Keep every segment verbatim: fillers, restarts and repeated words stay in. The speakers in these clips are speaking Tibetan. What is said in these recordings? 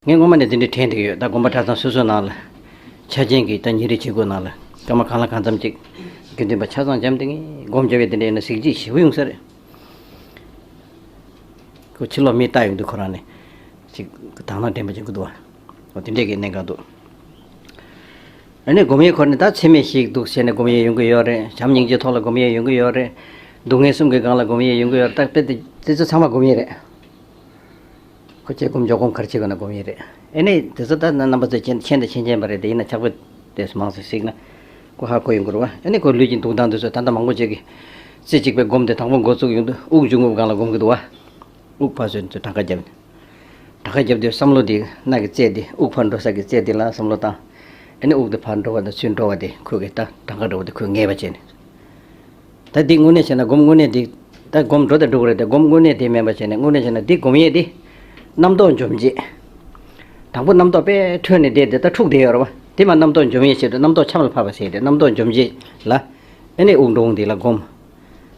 ངས་སྔོན་མ་ནས་དེ་འདྲའི་དྲན་བསྡད་ཀྱི་ཡོད། ད་དགོན་པ་གྲྭ་ཚང་སོ་སོའི་ནང་ལ་ཆ་རྐྱེན་གྱི་ད་ཉིན་རེའི་བྱེད་སྒོ་ནང་ལ་སྐར་མ་གང་ལ་གང་འཚམ་ཅིག་དགེ་འདུན་པ་ཆ་ཚང་འཇམ་དེ་ངས་སྒོམ་རྒྱབ་ཡས་དེ་འདྲ་ཡིན་ན་གཟི་བརྗིད་ཞེ་པོ་ཡོང་ས་རེད། ཁོ་ཕྱི་ལོགས་མིས་ལྟ་ཡོང་དུས་ཁོ་རང་ནས་ཅིག་དང་བླངས་དྲན་པ་ཅིག་གི་འདུག་བ། འོ་དེ་འདྲས་ཀྱི་གནད་འགག་འདུག་ཨ་ནི་སྒོམ་ཡས་ཁོ་ནི་ད་ཚད་མེད་ཞིག་འདུག་བྱས་ནས་སྒོམ་ཡས་ཡོང་གི་ཡོད་རེད། བྱམས་སྙིང་རྗེའི་ཐོག་ལ་སྒོམ་ཡས་ཡོང་གི་ཡོད་རེད། སྡུག་བསྔལ་གསུམ་གྱི་སྒང་ལ་སྒོམ་ཡས་ཡོང་གི་ཡོད་རེད། ད་དཔེ་དེ་དེ་ཚོ་ཚང་མ་སྒོམ་ཡས་རེད། ཁོ་སྐྱེ་སྒོམ་འཇོག་སྒོམ་ག་རེ་བྱེད་དགོས་ན་སྒོམ་ཡས་རེད། ཨ་ནི་དེ་ཚོ་ད་རྣམ་པ་ཚོས་མཁྱེན་མཁྱེན་དང་མཁྱེན་མཁྱེན་པ་རེད། དེ་ཡིན་ན་ཕྱག་དཔེ་དེ་མང་ཙམ་གཟིགས་ན་ཁོ་ཧ་གོ་ཡོང་གི་རེད་བ། ཨ་ནི་ཁོ་ལུས་ཀྱི་འདུག་སྟངས་དེ་ཚོ་ད་ལྟ་མང་པོ་ཅིག་གིས་རྩེ་གཅིག་པའི་སྒོམ་དེ་དང་པོ་འགོ་བཙུགས་ཡོང་དུས་དབུགས་འབྱུང་རྔུབ་སྒང་ལ་སྒོམ་གི་འདུག་བ། དབུགས་ཕར་ཚུར་དུ་གྲངས་ཀ་བརྒྱབ་ནས། གྲངས་ཀ་བརྒྱབ་དུས་བསམ་བློ་འདི་རྣ་གི་རྩེ་འདི་དབུགས་ཕར་འགྲོ་ས་གི་རྩེ་འདི་ལ་བསམ་བློ་བཏང་། ཨ་ནི་དབུགས་འདི་ཕར་འགྲོ་བ་དང་ཚུར་འགྲོ་བ་དེ་ཁོ་གི་ད་གྲངས་ཀ་འགྲོ་བ་དེ་ཁོས་ངེས་པ་བྱས་ནས། ད་འདི་དངོས་གནས་བྱས་ན་སྒོམ་དངོས་གནས་འདི་ད་སྒོམ་འགྲོ་དང་འགྲོ་གི་རེད་དེ། སྒོམ་དངོས་གནས་དེ་མིན་པ་བྱས་ནས་དངོས་གནས་བྱས་ན་འདི་སྒོམ་ཡས་འདི་རྣམ་རྟོག་འཇོམས་བྱེད། དང་པོ་རྣམ་རྟོག་དཔེ་འཕྲོས་ནས་བསྡད་དེ་ད་འཁྲུགས་བསྡད་ཡོད་རེད་བ། དེ་མ་རྣམ་རྟོག་འཇོམས་ཡས་ཆེད་དུ་རྣམ་རྟོག་ཆམ་ལ་ཕབ་པ་ཟེར་ཏེ་རྣམ་རྟོག་འཇོམས་བྱེད་ལ། ཨ་ནི་དབུགས་འགྲོ་འོང་འདི་ལ་སྒོམ།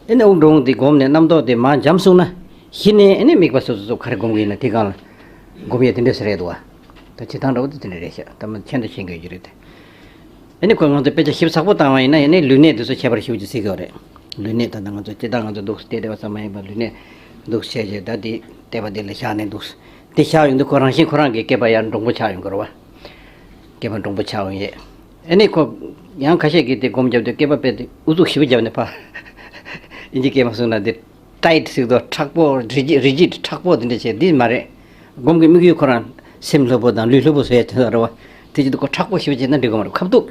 ཨ་ནི་དབུགས་འགྲོ་འོང་འདི་སྒོམ་ནས་རྣམ་རྟོག་དེ་མར་འཇམ་སོང་ན། གཞི་ནས་ཨ་ནི་དམིགས་པ་སོ་སོ་སོ་ག་རེ་སྒོམ་གི་ཡིན་ན་དེ་སྒང་ལ་སྒོམ་ཡས་དེ་འདྲས་སུ་རེད་འདུག་བ། ད་བྱེད་སྟངས་འདྲ་བོ་དེ་དེ་འདྲས་རེད་ཤག་ད་མ་མཁྱེན་དང་མཁྱེན་དགོས་ཀྱི་རེད་དེ། ཨ་ནི་ཁོས་ང་ཚོ་དཔེ་ཆ་ཞིབ་ཚགས་པོ་བཏང་བ་ཡིན་ན་ཡང་ནི་ལུས་གནད་དེ་ཚོ་ཁྱད་པར་ཞེ་པོ་ཅིག་གཟིགས་ཀྱི་ཡོད་རེད། ལུས་གནད་ད་ལྟ་ང་ཚོ་སྤྱིར་བཏང་ང་ཚོ་འདུག་སྟེ་བསྡད་པ་ཙམ་མ་ཡིན་པར་ལུས་གནད་འདུག་བྱས་རྗེས་ད་དེ་ལྟེ་བ་དེ་ལ་བཞག་ནས་འདུག་དེ་བཞག་ཡོང་དུས་ཁོ་རང་བཞིན་ཁོ་རང་གི་སྐེད་པ་ཡར་འདྲོང་པོ་ཆགས་ཡོང་གི་རེད་བ། སྐེད་པ་འདྲོང་པོ་ཆགས་ཡོང་ཡས། ཨ་ནི་ཁོ་ཡང་ཁ་ཤས་ཀྱིས་དེ་སྒོམ་བརྒྱབ་དུས་སྐེད་པ་དཔེ་དེ་ཨུ་ཚུགས་ཞེ་པོ་བརྒྱབ་ནས་ཕར། ཨིན་ཇི་སྐད་མ་གསུངས་ན་དེ་ཊའིཊ་ཟེར་དུས་མཁྲེགས་པོ་རི་ཇི་རི་ཇིཌ་མཁྲེགས་པོ་དེ་འདྲ་བྱས་འདི་མ་རེད། སྒོམ་གྱི་དམིགས་ཡུལ་ཁོ་རང་སེམས་ལྷོད་པོ་དང་ལུས་ལྷོད་པོ་བཟོ་ཡ་དེ་ཚོ་རེད་བ། དེ་བྱེད་དུས་ཁོ་མཁྲེགས་པོ་ཞེ་པོ་བྱས་ན་འགྲིག་གི་མ་རེད། ཁ་ཐུག་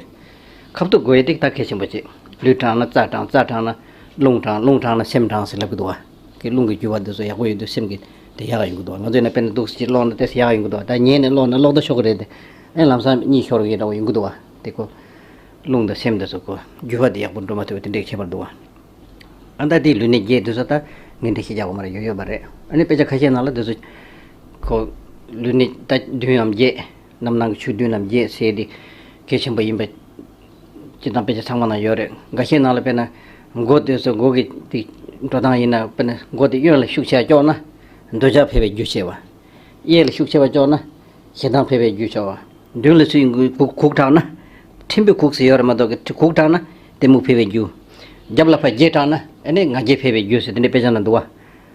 ཁ་ཐུག་དགོས་ཡ་དེ་ད་གལ་ཆེན་པོ་བྱེད། ལུས་དྲངས་ན་རྩ་དྲངས། རྩ་དྲངས་ན་རླུང་དྲངས། རླུང་དྲངས་ན་སེམས་དྲངས་ཟེར་ལབ་ཀྱི་འདུག་བ། གི་རླུང་གི་རྒྱུ་བ་འདི་ཚོ་ཡག་པོ་ཡོད་དུས་སེམས་ཀྱི་དེ་ཡག་ཡོང་གི་འདུག་ང་ཚོ་ཡིན་ན་དཔེར་ན་འདུག་སེ་ཀློག་ན་དེ་ཡག་ཡོང་གི་འདུག་ད་ཉན་ནས་ཀློག་ན་ཀློག་ད་ཆོག་གི་རེད་དེ། ཨེ་ལམ་སང་གཉིད་ཤོར་གི་འདྲ་བོ་ཡོང་གི་འདུག་བ། དེ་ཁོ་རླུང་དང་སེམས་འདི་ཚོ་ཁོ་རྒྱུ་བ་དེ་ཡག་པོ་འགྲོ་མ་ཐུབ་པ་དེ་འདྲའི་ཁྱད་པར་འདུག་བ། ཨ་ད་དེའི་ལུས་གནད་བརྒྱད་འདི་ཚོ་ད་ངས་འགྲེལ་བཤད་རྒྱག་དགོས་མ་རེད། ཡོད་ཡོད་པ་རེད། ཨ་ནི་དཔེ་ཆ་ཁ་ཤས་ནང་ལ་འདི་ཚོ་ཁོ་ལུས་གནད་ད་བདུན་ནམ་བརྒྱད། རྣམ་སྣང་གི་ཆོས་བདུན་ནམ་བརྒྱད་ཟེར་དེ་གལ་ཆེན་པོ་ཡིན་པ། སྤྱིར་བཏང་དཔེ་ཆ་ཚང་མ་ན་ཡོད་རེད། འགའ་ཤས་ནང་ལ་དཔེར་ན་མགོ་དེ་ཚོ་མགོ་གི་དེ་འགྲོ་སྟངས་ཡིན་ན། དཔེར་ན་མགོ་དེ་གཡོན་ལ་ཤུགས་ཆེ་བ་ཀྱོག་ན་འདོད་ཆགས་འཕེལ་བའི་རྒྱུ་བྱེད་པ། གཡས་ལ་ཤུགས་ཆེ་བ་ཀྱོག་ན་ཞེ་སྡང་འཕེལ་བའི་རྒྱུ་བྱེད་པ། མདུན་ལ་ཚུར་གུག་གུག་དྲགས་ན། མཐེན་པོས་གུག་ཟེར་ཡོད་རེད་མ་གཏོགས་གུག་དྲགས་ན་གཏི་མུག་འཕེལ་བའི་རྒྱུ། རྒྱབ་ལ་ཕར་བརྒྱེད་དྲགས་ན་ཨ་ནི་ང་རྒྱལ་འཕེལ་བའི་རྒྱུ་ཟེར་དེ་འདྲའི་དཔེ་ཆ་ན་འདུག་བ།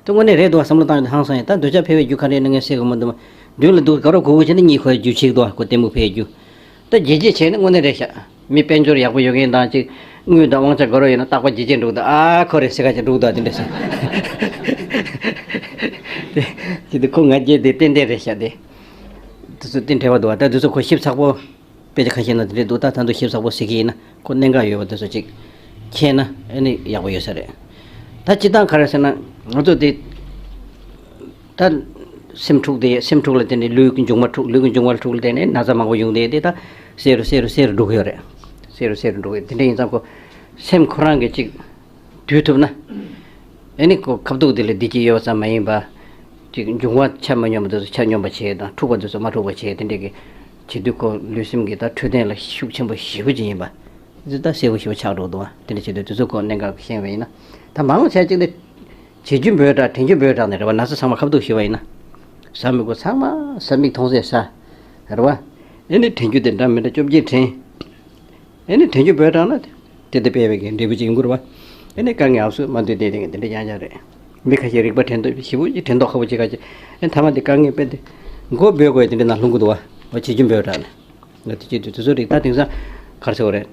དེ་དངོས་གནས་རེད་འདུག་བ། བསམ་བློ་བཏང་ཡོང་དུས་ཧང་སང་ཡིན། ད་འདོད་ཆགས་འཕེལ་བའི་རྒྱུ་ག་རེ་ཡིན་ན་ངས་ཤེས་དགོས་མི་འདུག་མདུན་ལ་འདུག་དགའ་རོགས་གུག་གུག་བྱས་ན་གཉིད་ཁུག་རྒྱུ་བྱེད་ཀྱི་འདུག་བ། ཁོ་གཏི་མུག་འཕེལ་རྒྱུ། ད་བརྗེད་བརྗེད་བྱས་ན་དངོས་གནས་རེད་ཤག་མི་དཔལ་འབྱོར་ཡག་པོ་ཡོད་མཁན་དང་ཅིག་དངུལ་དང་དབང་ཆ་དགའ་རོགས་ཡོད་ན་རྟག་པར་བརྗེད་བརྗེད་འགྲོ་གི་འདུག་ཨ་ཁོ་རེད་ཟེར་ག་ཅིག་འགྲོ་གི་འདུག་དེ་འདྲ་ཟེར། དེ་དེ་ཁོ་ང་རྒྱལ་དེ་ཏན་ཏན་རེད་ཤག་དེ་དེ་ཚོ་དེ་འདྲ་བ་འདུག་བ། ད་དེ་ཚོ་ཁོ་ཞིབ་ཚགས་པོ། དཔེ་ཆ་ཁ་ཤས་ན་དེ་འདྲས་འདུག་ད་ད་དུང་ཞིབ་ཚགས་པོ་གཟིགས་ཀྱི་ཡིན་ན་ཁོ་གནད་འགག་ཡོད་པ་དེ་ཚོ་ཅིག་མཁྱེན་ན་ཨ་ནི་ཡག་པོ་ཡོད་ས་རེད། ད་སྤྱིར་བཏང་ག་རེ་ཟེར་ན་ང་ཚོ་དེ་ད་སེམས་འཁྲུག་དེ་སེམས་འཁྲུག་ལ་བརྟེན་ནས་ལུས་ཀྱི་འབྱུང་བ་འཁྲུག་ལུས་ཀྱི་འབྱུང་བ་འཁྲུག་ལ་བརྟེན་ནས་ན་ཚ་མང་པོ་ཡོང་དེ་དེ་ད་སེ་རུ་སེ་རུ་སེ་རུ་འགྲོ་གི་ཡོད་རེད། སེ་རུ་སེ་རུ་འགྲོ་གི་ཡོད། དེ་འདྲ་ཡིན་ཙང་ཁོ་སེམས་ཁོ་རང་གི་ཅིག་དུལ་ཐུབ་ན། ཨེ་ནི་ཁོ་ཁ་ཐུག་དེ་ལ་བདེ་སྐྱིད་ཡོད་པ་ཙམ་མ་ཡིན་པ། ཅིག་འབྱུང་བ་ཆ་མ་སྙོམས་པ་དེ་ཚོ་ཆ་སྙོམས་པ་བྱེད་དང་འཁྲུག་པ་དེ་ཚོ་མ་འཁྲུག་པ་བྱེད། དེ་འདྲས་ཀྱི་བྱེད་དུས་ཁོ་ལུས་སེམས་ཀྱི་ད་འཕྲོད་བསྟེན་ལ་ཤུགས་ཆེན་པོ་ཞེ་པོ་ཅིག་ཡིན་པ། དེ་ཚོ་ད་གསལ་པོ་ཞེ་པོ་ཆགས་འགྲོ་འདུག་བ། དེ་འདྲ་བྱེད་དུས་དེ་ཚོ་ཁོ་གནད་འགག་གི་ཤེས་པ་ཡིན་ན། ད་མང་ཆེ་ཅིག་ལ་བྱེད་རྒྱུ་འབོལ་དྲགས་དྲན་རྒྱུ་འབོལ་དྲགས་ནས་རེད་བ། ན་ཚ་ཚང་མ་ཁ་ཐུག་ཞུས་པ་ཡིན་ན། ཟ་མི་དགོས་ཚང་མ་ཟ་མིག་མཐོང་ཚད་ཟ། རེད་བ། ཨེ་ནི་དྲན་རྒྱུ་དེ་འདྲ་མི་འདྲ་བཅོ་བརྒྱད་དྲན། ཨེ་ནི་དྲན་རྒྱུ་འབོལ་དྲགས་ན་དེ་དེ་དཔེ་བའི་གི་འབྲས་བུ་ཅིག་ཡོང་གི་རེད་བ། ཨེ་ནི་དཀའ་ངལ་ཨབ་སུ་མ་འདུས་དེ་དེ་དེ་འདྲ་ཡང་ཡང་རེད། མི་ཁ་ཤས་རིག་པ་དྲན་ཐོག་ཞེ་པོ་ཅིག་དྲན་ཐོག་ཁ་པོ་ཅིག་ག་ཅིག་ཨེ་མཐའ་མ་དེ་དཀའ་ངལ་དཔེ་དེ་མགོ་འབོལ་དགོས་དེ་འདྲ་ན་ལྷུང་གི་འདུག་བ། འོ་བྱེད་རྒྱུ་འབོལ་དྲགས་ནས། ང་དེ་ཅིག་དུས་དེ་ཚོ་རིག་ད་དེང་སང་ག་རེ་ཟེར་བ་རེད།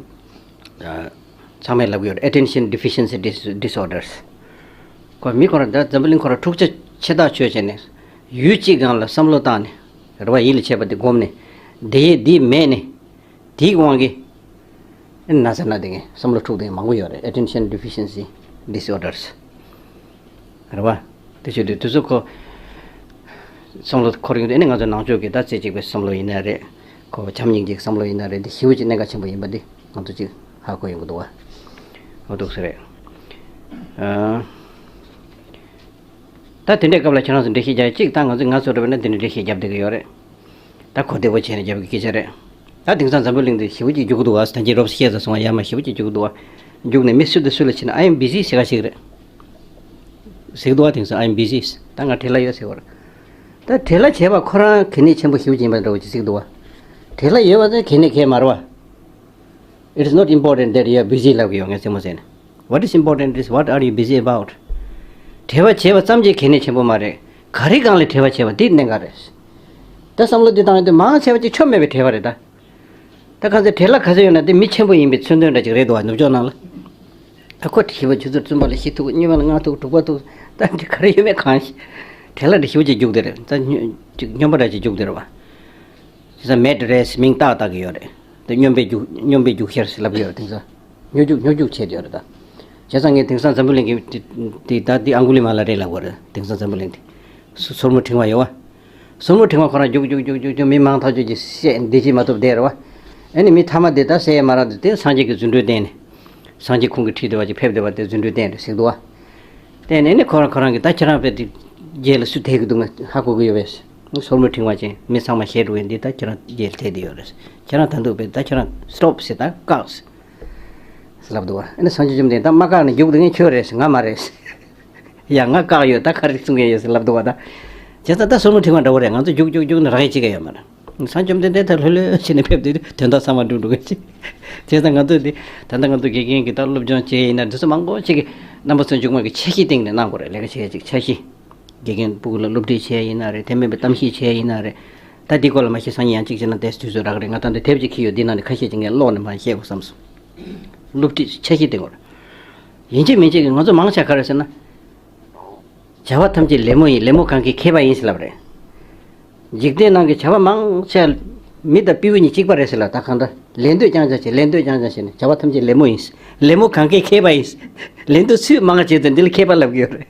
ཚང་མས་ལབ་ཀྱི་ཡོད་རེད། Attention Deficiency Dis- Disorders། ཁོ་མི་ཁོ་རང་ད་འཛམ་བུ་གླིང་ཁོ་རང་འཁྲུག་ཆ་ཆེ་ཐག་ཆོད་བྱས་ནས་ཡུལ་གཅིག་སྒང་ལ་བསམ་བློ་བཏང་ནས་རེ་བ་ཡིད་ལ་བྱེད་པ་དེ་སྒོམ་ནས་དེ་ཡས་དེ་མེད་ནས། དེའི་དབང་གིས་ན་ཚ་ན་དེ་གི་བསམ་བློ་འཁྲུག་དེ་མང་པོ་ཡོད་རེད། Attention Deficiency Disorders། རེད་བ། དེ་བྱེད་དུས་དེ་ཚོ་ཁོ་བསམ་བློ་འཁོར་ཡོང་དུས་ཨ་ནི་ང་ཚོ་ནང་ཆོས་ཀྱི་ད་རྩེ་གཅིག་པའི་བསམ་བློ་ཡིན་ན་རེད། ཁོ་བྱམས་སྙིང་རྗེའི་བསམ་བློ་ཡིན་ན་རེད། འདི་ཞེ་པོ་ཅིག་གནད་འགག་ཆེན་པོ་ཡིན་པ་འདི་ང་ཚོ་ཅིག་ཧ་གོ་ཡོང་གི་འདུག་བ། འོ་འདུག་ས་རེད། ཨ། ད་དེ་འདྲའི་སྐབས་ལ་ཁྱེད་རང་ཚོ་འགྲེལ་བཤད་རྒྱག་ཡ་གཅིག་ད་ང་ཚོ་ང་ཚོ་རེ་བ་ན་དེ་འདྲའི་འགྲེལ་བཤད་རྒྱབ་བསྡད་ཀྱི་ཡོད་རེད། ད་གོ་བདེ་པོ་བྱས་ནས་རྒྱབ་ཀྱི་སྐད་ཆ་རེད། ད་དེང་སང་འཛམ་བུ་གླིང་འདི་ཞེ་པོ་ཅིག་རྒྱུག་གི་འདུག་བ། ད་ཅི་རོབ་ཤེས་ཙམ་སོང་བ་ཡ་མ་ཞེ་པོ་ཅིག་རྒྱུག་གི་འདུག་བ། རྒྱུག་ནས་མི་སུ་དང་སུ་ལ་ཕྱིན་ན་I am busy ཟེར་ག་ཞིག་རེད། ཟེར་གི་འདུག་བ། དེང་སང་I am busy ད་ང་བྲེལ་ལ་ཡོད་ཟེར་བ་རེད། ད་བྲེལ་བ་བྱས་པ་ཁོ་རང་གལ་གནད་ཆེན་པོ་ཞེ་པོ་ཅིག་ཡིན་པ་འདྲ་བོ་ཅིག་གཟིགས་འདུག་བ། བྲེལ་བ་ཡོད་པ་དེ་གལ་གནད་གལ་མ་རེད་བ། It is not important that you are busy ལབ་གི་ཡོད། ངས་རྩེད་མོ་རྩེ་ནས། What is important is what are you busy about? བྲེལ་བ་བྱས་པ་ཙམ་གྱིས་གལ་གནད་ཆེན་པོ་མ་རེད། ག་རེ་སྒང་ལ་བྲེལ་བ་བྱས་པ་དེ་གནད་འགག་རེད། ད་བསམ་བློ་འདི་བཏང་ཡོང་དུས་མང་ཆེ་བ་ཅིག་ཆོ་མེད་པའི་བྲེལ་བ་རེད་ད། ད་གང་ཚེ་བྲེལ་བ་ག་ཚོད་ཡོད་ན་དེ་མི་ཆེན་པོ་ཡིན་པའི་མཚོན་དོན་འདྲ་ཅིག་རེད་འདུག་བ། ནུབ་ཕྱོགས་ནང་ལ། ད་ཁོ་བྲེལ་བ་ཆུ་ཚོད་བཙུན་པ་ལ་བཞི་ཐུག། སྨྱོན་པ་ལ་ལྔ་ཐུག། དྲུག་པ་ཐུག། ད་འདི་ག་རེ་ཡོད་མེད་གང་ཤེས། བྲེལ་བ་འདི་ཞེ་པོ་ཅིག་རྒྱུག་བསྡད་རེད། ད་སྨྱོ་ཅིག་སྨྱོན་པ་འདྲ་ཅིག་རྒྱུག་བསྡད་རེད་བ། བྱས་ཙང་མེད་རེད་མིང་བཏགས་བཏགས་ཀྱི་ཡོད་རེད། དེ་སྨྱོན་པའི་རྒྱུག་སྨྱོན་པའི་རྒྱུག་ཤར་ཟེར་ལབ་ཀྱི་ཡོད་རེད། དེང་སང་སྨྱོ་རྒྱུག་སྨྱོ་རྒྱུག་བྱས་ཡོད་རེད་ད། བྱས་ཙང་ངས་དེང་སང་འཛམ་བུ་གླིང་གི་དེ་དེ་ད་དེ་ཨང་གུ་ལི་མ་ལ་རེད་ལབ་དགོས་རེད། དེང་སང་འཛམ་བུ་གླིང་དེ་སོ་སོར་མོ་འཕྲེང་བ་ཡོད་བ། སོར་མོ་འཕྲེང་བ་ཁོ་རང་རྒྱུག་རྒྱུག་རྒྱུག་རྒྱུག་རྒྱུག་མི་མང་ཐག་ཆོད་ཀྱི་བཤད་འདི་ཅི་མ་ཐུབ་བསྡད་རེད་བ། ཨ་ནི་མི་ཐ་མ་དེ་ད་བསད་ཡ་མ་རག་དུས་དེ་སངས་རྒྱས་ཀྱི་རྫུ་འཕྲུལ་བསྟན་ནས། སངས་རྒྱས་ཁོང་གི་ཁྲིད་དེ་བ་ཅིག་ཕེབས་བསྡད་པ་དེ་རྫུ་འཕྲུལ་བསྟན་རེད་ཟེར་འདུག་བ། བསྟན་ནས་ནི་ཁོ་རང་ཁོ་རང་གི་ད་ཁྱེད་རང་དཔེ་དེ་རྗེས་ལ་སུ་དེད་ཀྱི་འདུག་ང་ཧ་གོ་གི་ཡོད་པས། སོར་མོ་འཕྲེང་བ་ཅན་མི་ཚང་མ་ཞེད་འགྲོ་གི་འདི་ད་ཁྱེད་རང་རྗེས་ལ་དེད་དེ་ཡོད་རེད། ཁྱེད་རང་ད་འདུག་པས་ད་ཁྱེད་རང་སི་ཊོབ་ཟེར་ད་བཀག་ཟེར་ལབ་འདུག་བ། ཨ་ནི་སངས་རྒྱས་བཅོམ་ལྡན་ད་མ་བཀག་ནས་རྒྱུག་འདུག་ངས་ཁྱོད་རེད་ཟེར་ང་མ་རེད་ཟེར། ཡ་ང་བཀག་ཡོད། ད་ག་རེ་གསུང་གི་ཡོད་ཟེར་ལབ་འདུག་བ་ད། བྱས་ཙང་ད་སོར་མོ་འཕྲེང་བ་འདྲ་བོ་རེད། ང་ཚོ་རྒྱུག་རྒྱུག་རྒྱུག་ནས་རག་ཡས་ཅིག་ཡོད་མ་རེད། སངས་རྒྱས་བཅོམ་ལྡན་འདས་ད་ལྷོད་ལྷོད་བྱས་ནས་ཕེབས་དུས་དོན་དག་ཚང་མ་འགྲུབ་འགྲོ་གི་ཅིག་བྱས་ཙང་ང་ཚོ་འདི་ད་ལྟ་ང་ཚོ་དགེ་རྒན་གྱི་ད་སློབ་སྦྱོང་བྱས་ཡིན་ན་འདི་ཚོ་མང་པོ་ཅིག་གི་རྣམ་པ་ཚོ་མཇུག་མ་གི་འཆར་གཞི་སྟེང་ནས་གནང་དགོས་རེད། ལས་ཀ་བྱེད་ཡ་ཅིག་འཆར་གཞི། དགེ་རྒན་ཕྲུ་གུ་ལ་སློབ་ཁྲིད་བྱས་ཡིན་ན་རེད། དེ་མིན་པའི་གཏམ་བཤད་བྱས་ཡིན་ན་རེད། ད་འདི་སྐོར་ལ་མ་ཤེས་སང་ཉིན་ཡང་གཅིག་བྱས་ན་དེ་དུས་ཚོད་རག་རེད། ང་ད་འདི་དེབ་ཅིག་འཁྱེར་ཡོད། འདི་ནང་ནས་ཁ་ཤས་ཅིག་ངས་ཀློག་ནས་མར་བཤད་དགོས་བསམ་སོང་། སློབ་ཁྲིད་འཆར་གཞི་སྟེང་དགོས་རེད། ཡིན་གཅིག་མིན་གཅིག་གི་ང་ཚོ་མང་ཆེ་ག་རེ་ཟེར་ན། བྱ་བ་ཐམས་ཅད་ལད་མོ་ཡིན། ལད་མོ་གང་གིས་ཁེགས་པ་ཡིན་ཟེར་ལབ་རེད། འཇིག་རྟེན་ནང་གི་བྱ་བ་མང་ཆེ་མི་དང་སྤྲེའུ་གཉིས་གཅིག་པ་རེད་ཟེར་ལབ། ད་གང་ལྟར་ལད་ཟློས་རྐྱང་རྐྱང་བྱས། ལད་ཟློས་རྐྱང་རྐྱང་བྱས་ནས་བྱ་བ་ཐམས་ཅད་ལད་མོ་ཡིན། ལད་མོ་གང་གིས་ཁེགས་པ་ཡིན། ལད་ཟློས་སུས་མང་བྱས་ཏེ་འདི་ལ་ཁེགས་པ་ལབ་ཀྱི་ཡོད་རེད།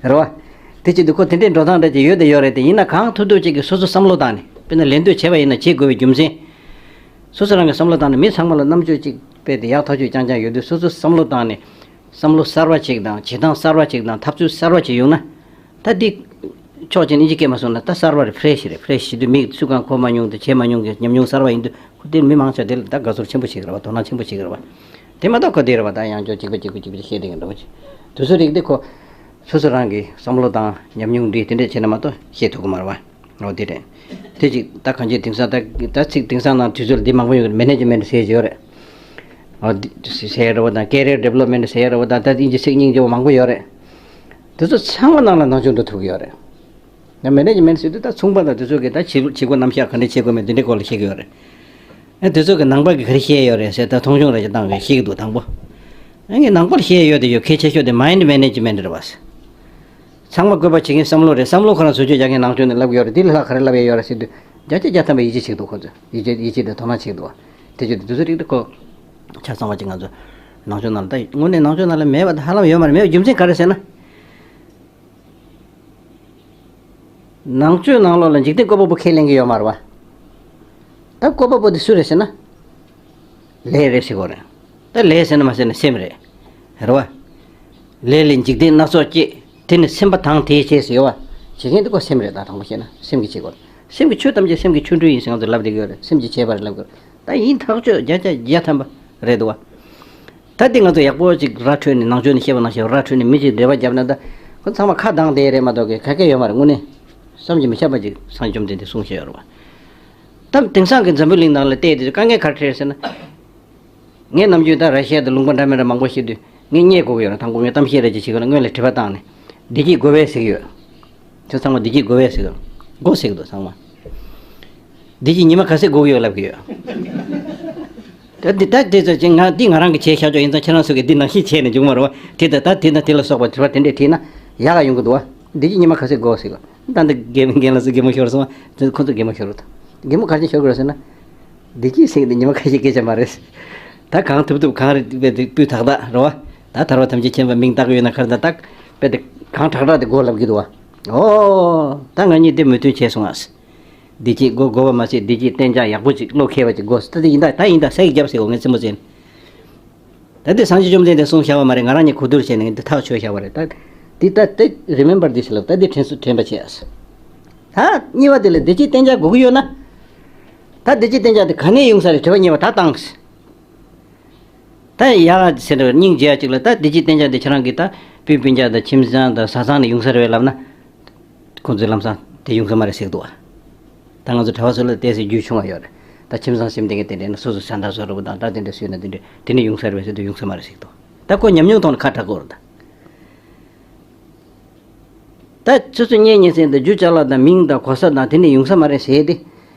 རེད་བ། དེ་བྱེད་དུས་ཁོ་དེ་འདྲའི་འགྲོ་སྟངས་འདྲ་ཅིག་ཡོད་དང་ཡོད་རེད་དེ། ཡིན་ན་གང་ཐུབ་ཐུབ་ཅིག་གིས་སོ་སོ་བསམ་བློ་བཏང་ནས། དཔེར་ན་ལད་ཟློས་བྱས་པ་ཡིན་ན་བྱེད་དགོས་པའི་རྒྱུ་མཚན། སོ་སོ་རང་གིས་བསམ་བློ་བཏང་ནས། མི་ཚང་མ་ལ་རྣམ་དཔྱོད་ཅིག་དཔེ་དེ་ཡག་ཐག་ཆོད་རྐྱང་རྐྱང་ཡོད་དུས་སོ་སོ་བསམ་བློ་བཏང་ནས། བསམ་བློ་གསར་བ་ཅིག་དང་བྱེད་སྟངས་གསར་བ་ཅིག་དང་འཐབ་རྩོད་གསར་བ་ཅིག་ཡོང་ན། ད་འདི་ཕྱོགས་གཅིག་ནས་ཨིན་ཇི་སྐད་མ་སོང་ན་ད་གསར་བ་རེད། ཕི་རེ་ཤི་རེད། ཕི་རེ་ཤི་དུས་མི་སུ་གང་གོ་མ་མྱོང་དང་བྱས་མ་མྱོང་གི་ཉམས་མྱོང་གསར་བ་ཡིན་དུས་ཁོ་དེར་མི་མང་ཆེ་བ་དེ་ལ་ད་དགའ་ཚོར་ཆེན་པོ་ཞིག་རེད་བ། དོ་སྣང་ཆེན་པོ་ཞིག་རེད་བ། དེ་མ་གཏོགས་ཁོ་དེ་རེད་བ། ད་ཡང་བསྐྱར་གཅིག་པ་གཅིག་པ་གཅིག་པ་བཤད་དེ་གི་འགྲོ་བ་ཅིག་དུས་ཚོད་རིག་དེ་ཁོ་སོ་སོ་རང་གི་བསམ་བློ་དང་ཉམས་མྱོང་འདི་དེ་འདྲས་བྱས་ན་མ་གཏོགས་བཤད་ཐུབ་ཀྱི་མ་རེད་བ། འོ་དེ་རེད། དེ་ཅིག་ད་གང་ཅི་དེང་སང་ད་ད་ཚིག་དེང་སང་ནང་དུས་ཚོད་འདི་མང་པོ་ཡོད་རེད། མེ་ནེ་ཇི་མེན་ཊི་ཟེར་གྱི་ཡོད་རེད། འོ་འདི་ཟེར་རེད་བ་དང་ཀེ་རི་ཡར་ཌི་ཝེ་ལོབ་མེན་ཊི་ཟེར་རེད་བ་དང་། ད་ཨིན་ཇི་ཚིག་སྙིང་རྗེ་བོ་མང་པོ་ཡོད་རེད། དེ་ཚོ་ཚང་མ་ནང་ལ་ནང་ཆོས་འགྲོ་ཐུབ་ཀྱི་ཡོད་རེད། ཡང་མེ་ནེ་ཇི་མེན་ཊི་ཟེར་དུས་ད་ཚོང་པ་དང་དེ་ཚོ་གི་ད་བྱེད་བྱེད་སྒོ་རྣམ་གཞག་ག་འདྲ་བྱེད་དགོས་མིན་དེ་འདྲའི་སྐོར་ལ་བཤད་ཀྱི་ཡོད་རེད། ཨ་དེ་ཚོ་གི་ནང་པ་གི་ག་རེ་བཤད་ཡོད་རེད་ཟེར་ད་མཐོང་ཆུང་རེ་ཞིག་བཏང་གི་བཤད་ཀྱི་འདུག་དང་པོ། ཨ་ངས་ནང་པར་བཤད་ཡོད་དེ་ཡོད། གལ་ཆེ་ཤོས་དེ་མའིན་ཌི་མེ་ནེ་ཇི་མེན་ཊི་རེད་བ། ཚང་མ་བཀོད་པ་བྱེད་མཁན་བསམ་བློ་རེད། བསམ་བློ་ཁོ་རང་བཟོ་བཅོས་རྒྱག་མཁན་ནང་ཆོས་ནས་ལབ་ཀྱི་ཡོད་རེད། དེ་ལས་ལྷག་ག་རེ་ལབ་ཡ་ཡོད་རེད་ཟེར་དུས་བརྒྱ་ཆ་བརྒྱ་ཐམ་པ་ཡིད་ཆེས་བྱེད་ཀྱི་འདུག་ཁོ་ཚོས་ཡིད་ཆེས་ཡིད་ཆེས་དང་དོ་སྣང་བྱེད་ཀྱི་འདུག་བ། དེ་བྱེད་དུས་དེ་ཚོ་རིགས་དེ་ཁོ་ཆ་ཚང་བ་ཅིག་ང་ཚོ་ནང་ཆོས་ནང་ལ་ད་དངོས་གནས་ནང་ཆོས་ནང་ལ་མེད་པ་དང་ཧ་ལམ་ཡོད་མ་རེད། མེད་པའི་རྒྱུ་མཚན་ག་རེ་ཟེར་ན། ནང་ཆོས་ནང་ལོགས་ལ་འཇིག་རྟེན་བཀོད་པ་པོ་ཁས་ལེན་གྱི་ཡོད་མ་རེད་བ། ད་བཀོད་པ་པོ་དེ་སུ་རེད་ཟེར་ན། ལས་རེད་ཟེར་གྱི་ཡོད་རེད། ད་ལས་ཟེར་ན་མ་ཟེར་ན་སེམས་རེད། རེད་བ། ལས་ལས་འཇིག་རྟེན་སྣ་ཚོགས་སྐྱེ། དེ་ནི་སེམས་པ་དང་དེའི་རྗེས་སུ་ཡོད་བ། བྱེད་མཁན་དེ་ཁོ་སེམས་རེད། ད་དྲང་པོ་བཤད་ན་སེམས་ཀྱིས་བྱེད་དགོས། སེམས་ཀྱི་ཆོས་ཐམས་ཅད་སེམས་ཀྱི་ཆོ་འཕྲུལ་ཡིན་ཟེར་ང་ཚོ་ལབ་བསྡད་ཀྱི་ཡོད་རེད། སེམས་ཀྱིས་བྱས་པ་རེད་ལབ་དགོས། ད་ཡིན་ཐག་ཆོད་བརྒྱ་ཆ་བརྒྱ་ཐམ་པ་རེད་འདུག་བ། ད་འདི་ང་ཚོ་ཡག་པོ་ཅིག་ར་འཕྲོད་ནས་ནང་ཆོས་ནས་བཤད་པ་ནང་བཞིན་ར་འཕྲོད་ནས་མི་གཅིག་འབྲེལ་བ་བརྒྱབ་ན་ད་ཁོ་ཚང་མ་ཁ་གདངས་བསྡད་རེད་མ་གཏོགས་གི་ག་གེ་ཡོད་མ་རེད། དངོས་གནས་བསམ་གྱིས་མི་ཁྱབ་པ་ཅིག་སངས་རྒྱས་བཅོམ་ལྡན་འདས་གསུངས་བཞག་ཡོད་རེད་བ། ད་དེང་སང་གི་འཛམ་བུ་གླིང་ནང་ལ་བལྟས་དུས་དཀའ་ངལ་ག་རེ་འཕྲད་ཟེར་ན། ངས་ནམ་རྒྱུན་ད་ར་ཤི་ཡ་དང་ལུང་པ་འདྲ་མི་འདྲ་མང་པོ་བཤད་དུས་ངས་བརྙས་དགོས་ཀྱི་ཡོད་རེད། དང་པོ་ངས་གཏམ་བཤད་རེ་ཅིག་བྱེད་དགོས་ན་སྔོན་ལ་དྲི་བ་བཏང་ནས་བདེ་སྐྱིད་དགོས་པས་ཟེར་གྱི་ཡོད། ཁྱོད་ཚང་མ་བདེ་སྐྱིད་དགོས་པས་ཟེར་གྱི་ཡོད། དགོས་ཟེར་གྱི་འདུག་ཚང་མ། བདེ་སྐྱིད་ཉི་མ་ག་ཚོད་དགོས་ཀྱི་ཡོད་ལབ་ཀྱི་ཡོད། ད་འདི་ད་དེ་ཚོ་ཅིག་ང་འདི་ང་རང་གི་བྱས་ཤག་ཅོག་ཡིན་ཙང་ཁྱེད་རང་ཚོ་གིས་འདི་ནང་བཞིན་བྱས་ནས་འཇུག་མ་རེད་བ། དེ་ད་ད་དེ་ད་དེ་ལ་སོགས་པ་དྲི་བ་དེ་འདྲས་དྲིས་ན་ཡག་ག་ཡོང་གི་འདུག་བ། བདེ་སྐྱིད་ཉི་མ་ག་ཚོད་དགོས་ཟེར་གི། ད་འདི་རྒན་རྒན་ལགས་སུ་གད་མོ་ཤོར་སོང་བ། དེ་ཁོ་ཚོ་གད་མོ་ཤོར་གི་འདུག་གད་མོ་ག་རེ་ཤོར་གི་རེད་ཟེར་ན། བདེ་སྐྱིད་ཟེར་གི་འདི་ཉི་མ་ཁ་ཤས་སྐད་ཆ་མ་རེད། ད་གང་ཐུབ་ཐུབ་གང་རེད་པས་དེ་སྤུས་དག་དག་རེད་བ། ད་ཐར་པ་ཐམས་ཅད་མཁྱེན་པ་མིང་བཏགས་ཡོད་ན་ཁར་ད་ད་དཔེ་དེ་གང་དྲག་དྲག་དེ་དགོས་ལབ་ཀྱི་འདུག་བ། ཨོ། ད་ང་གཉིས་དེ་མོས་མཐུན་བྱས་སོང་ཨ། བདེ་སྐྱིད་དགོས་དགོས་པ་མ་ཟད་བདེ་སྐྱིད་གཏན་འཇགས་ཡག་པོ་ཅིག་བློ་འཁེལ་བ་ཅིག་དགོས། ད་དེ་ཡིན་ད་ད་ཡིན་ད་ས་ཡིག་བརྒྱབ་ཟེར་གོ་ངས་རྩེད་མོ་རྩེ་ནས། ད་དེ་སངས་རྒྱས་བཅོམ་ལྡན་འདས་གསུངས་བཞག་པ་མ་རེད། ང་རང་གཉིས་གོ་བསྡུར་བྱས་ནས་འདི་ཐག་ཆོད་བཞག་པ་རེད། ད་འདི་ད་དེ་remember this ལབ། ད་འདི་དྲན་གསོ་དྲན་པ་བྱས། ད་གཉིས་པ་དེ་ལ་བདེ་སྐྱིད་གཏན་འཇགས་དགོས་ཀྱི་ཡོད་ན། ད་བདེ་སྐྱིད་གཏན་འཇགས་དེ་ག་ནས་ཡོང་ས་རེད། དྲི་བ་གཉིས་པ་ད་བཏང་། ད་ཡ་ཟེར་ན་སྙིང་རྗེ་ཡ་ཅིག་ལ་ད་བདེ་སྐྱིད་གཏན་འཇགས་དེ་ཁྱེད་རང་གིས་ད་སྤུན་སྤུན་ཀྱག་དང་ཁྱིམ་ཚང་དང་བཟའ་ཚང་ནས་ཡོང་ས་རེད་ལབ་ན། ཁོང་ཚོས་ལམ་སང་ དེ་ཡོང་ས་མ་རེད་ཟེར་འདུག་བ། ད་ང་ཚོ་གྲྭ་པ་ཚོ་ལ་ཏོག་ཙམ་རྒྱུས་ཆུང་བ་ཡོད་རེད། ད་ཁྱིམ་ཚང་ཞིག་དེ་ག་དེ་འདྲ་ན་སོ་སོ་ས་མཐའ་བཟོ་རུ་དང་ད་དེ་འདྲ་བཟོས་ན་དེ་འདྲ་དེ་ནས་ཡོང་ས་རེད་བས་ཟེར་དུས་ཡོང་ས་མ་རེད་ཟེར་འདུག་ད་ཁོ་ཉམས་མྱོང་ཐོག་ནས་ཁ་གྲག་གི་ཡོད་རེད་ད། ད་སོ་སོ་གཉེན་ཉེ་ཚན་དང་རྒྱུ་ཅ་ལག་དང་མིང་དང་གོ་ས་དང་དེ་འདྲ་ཡོང་ས་མ་རེད་ཟེར་ཏེ།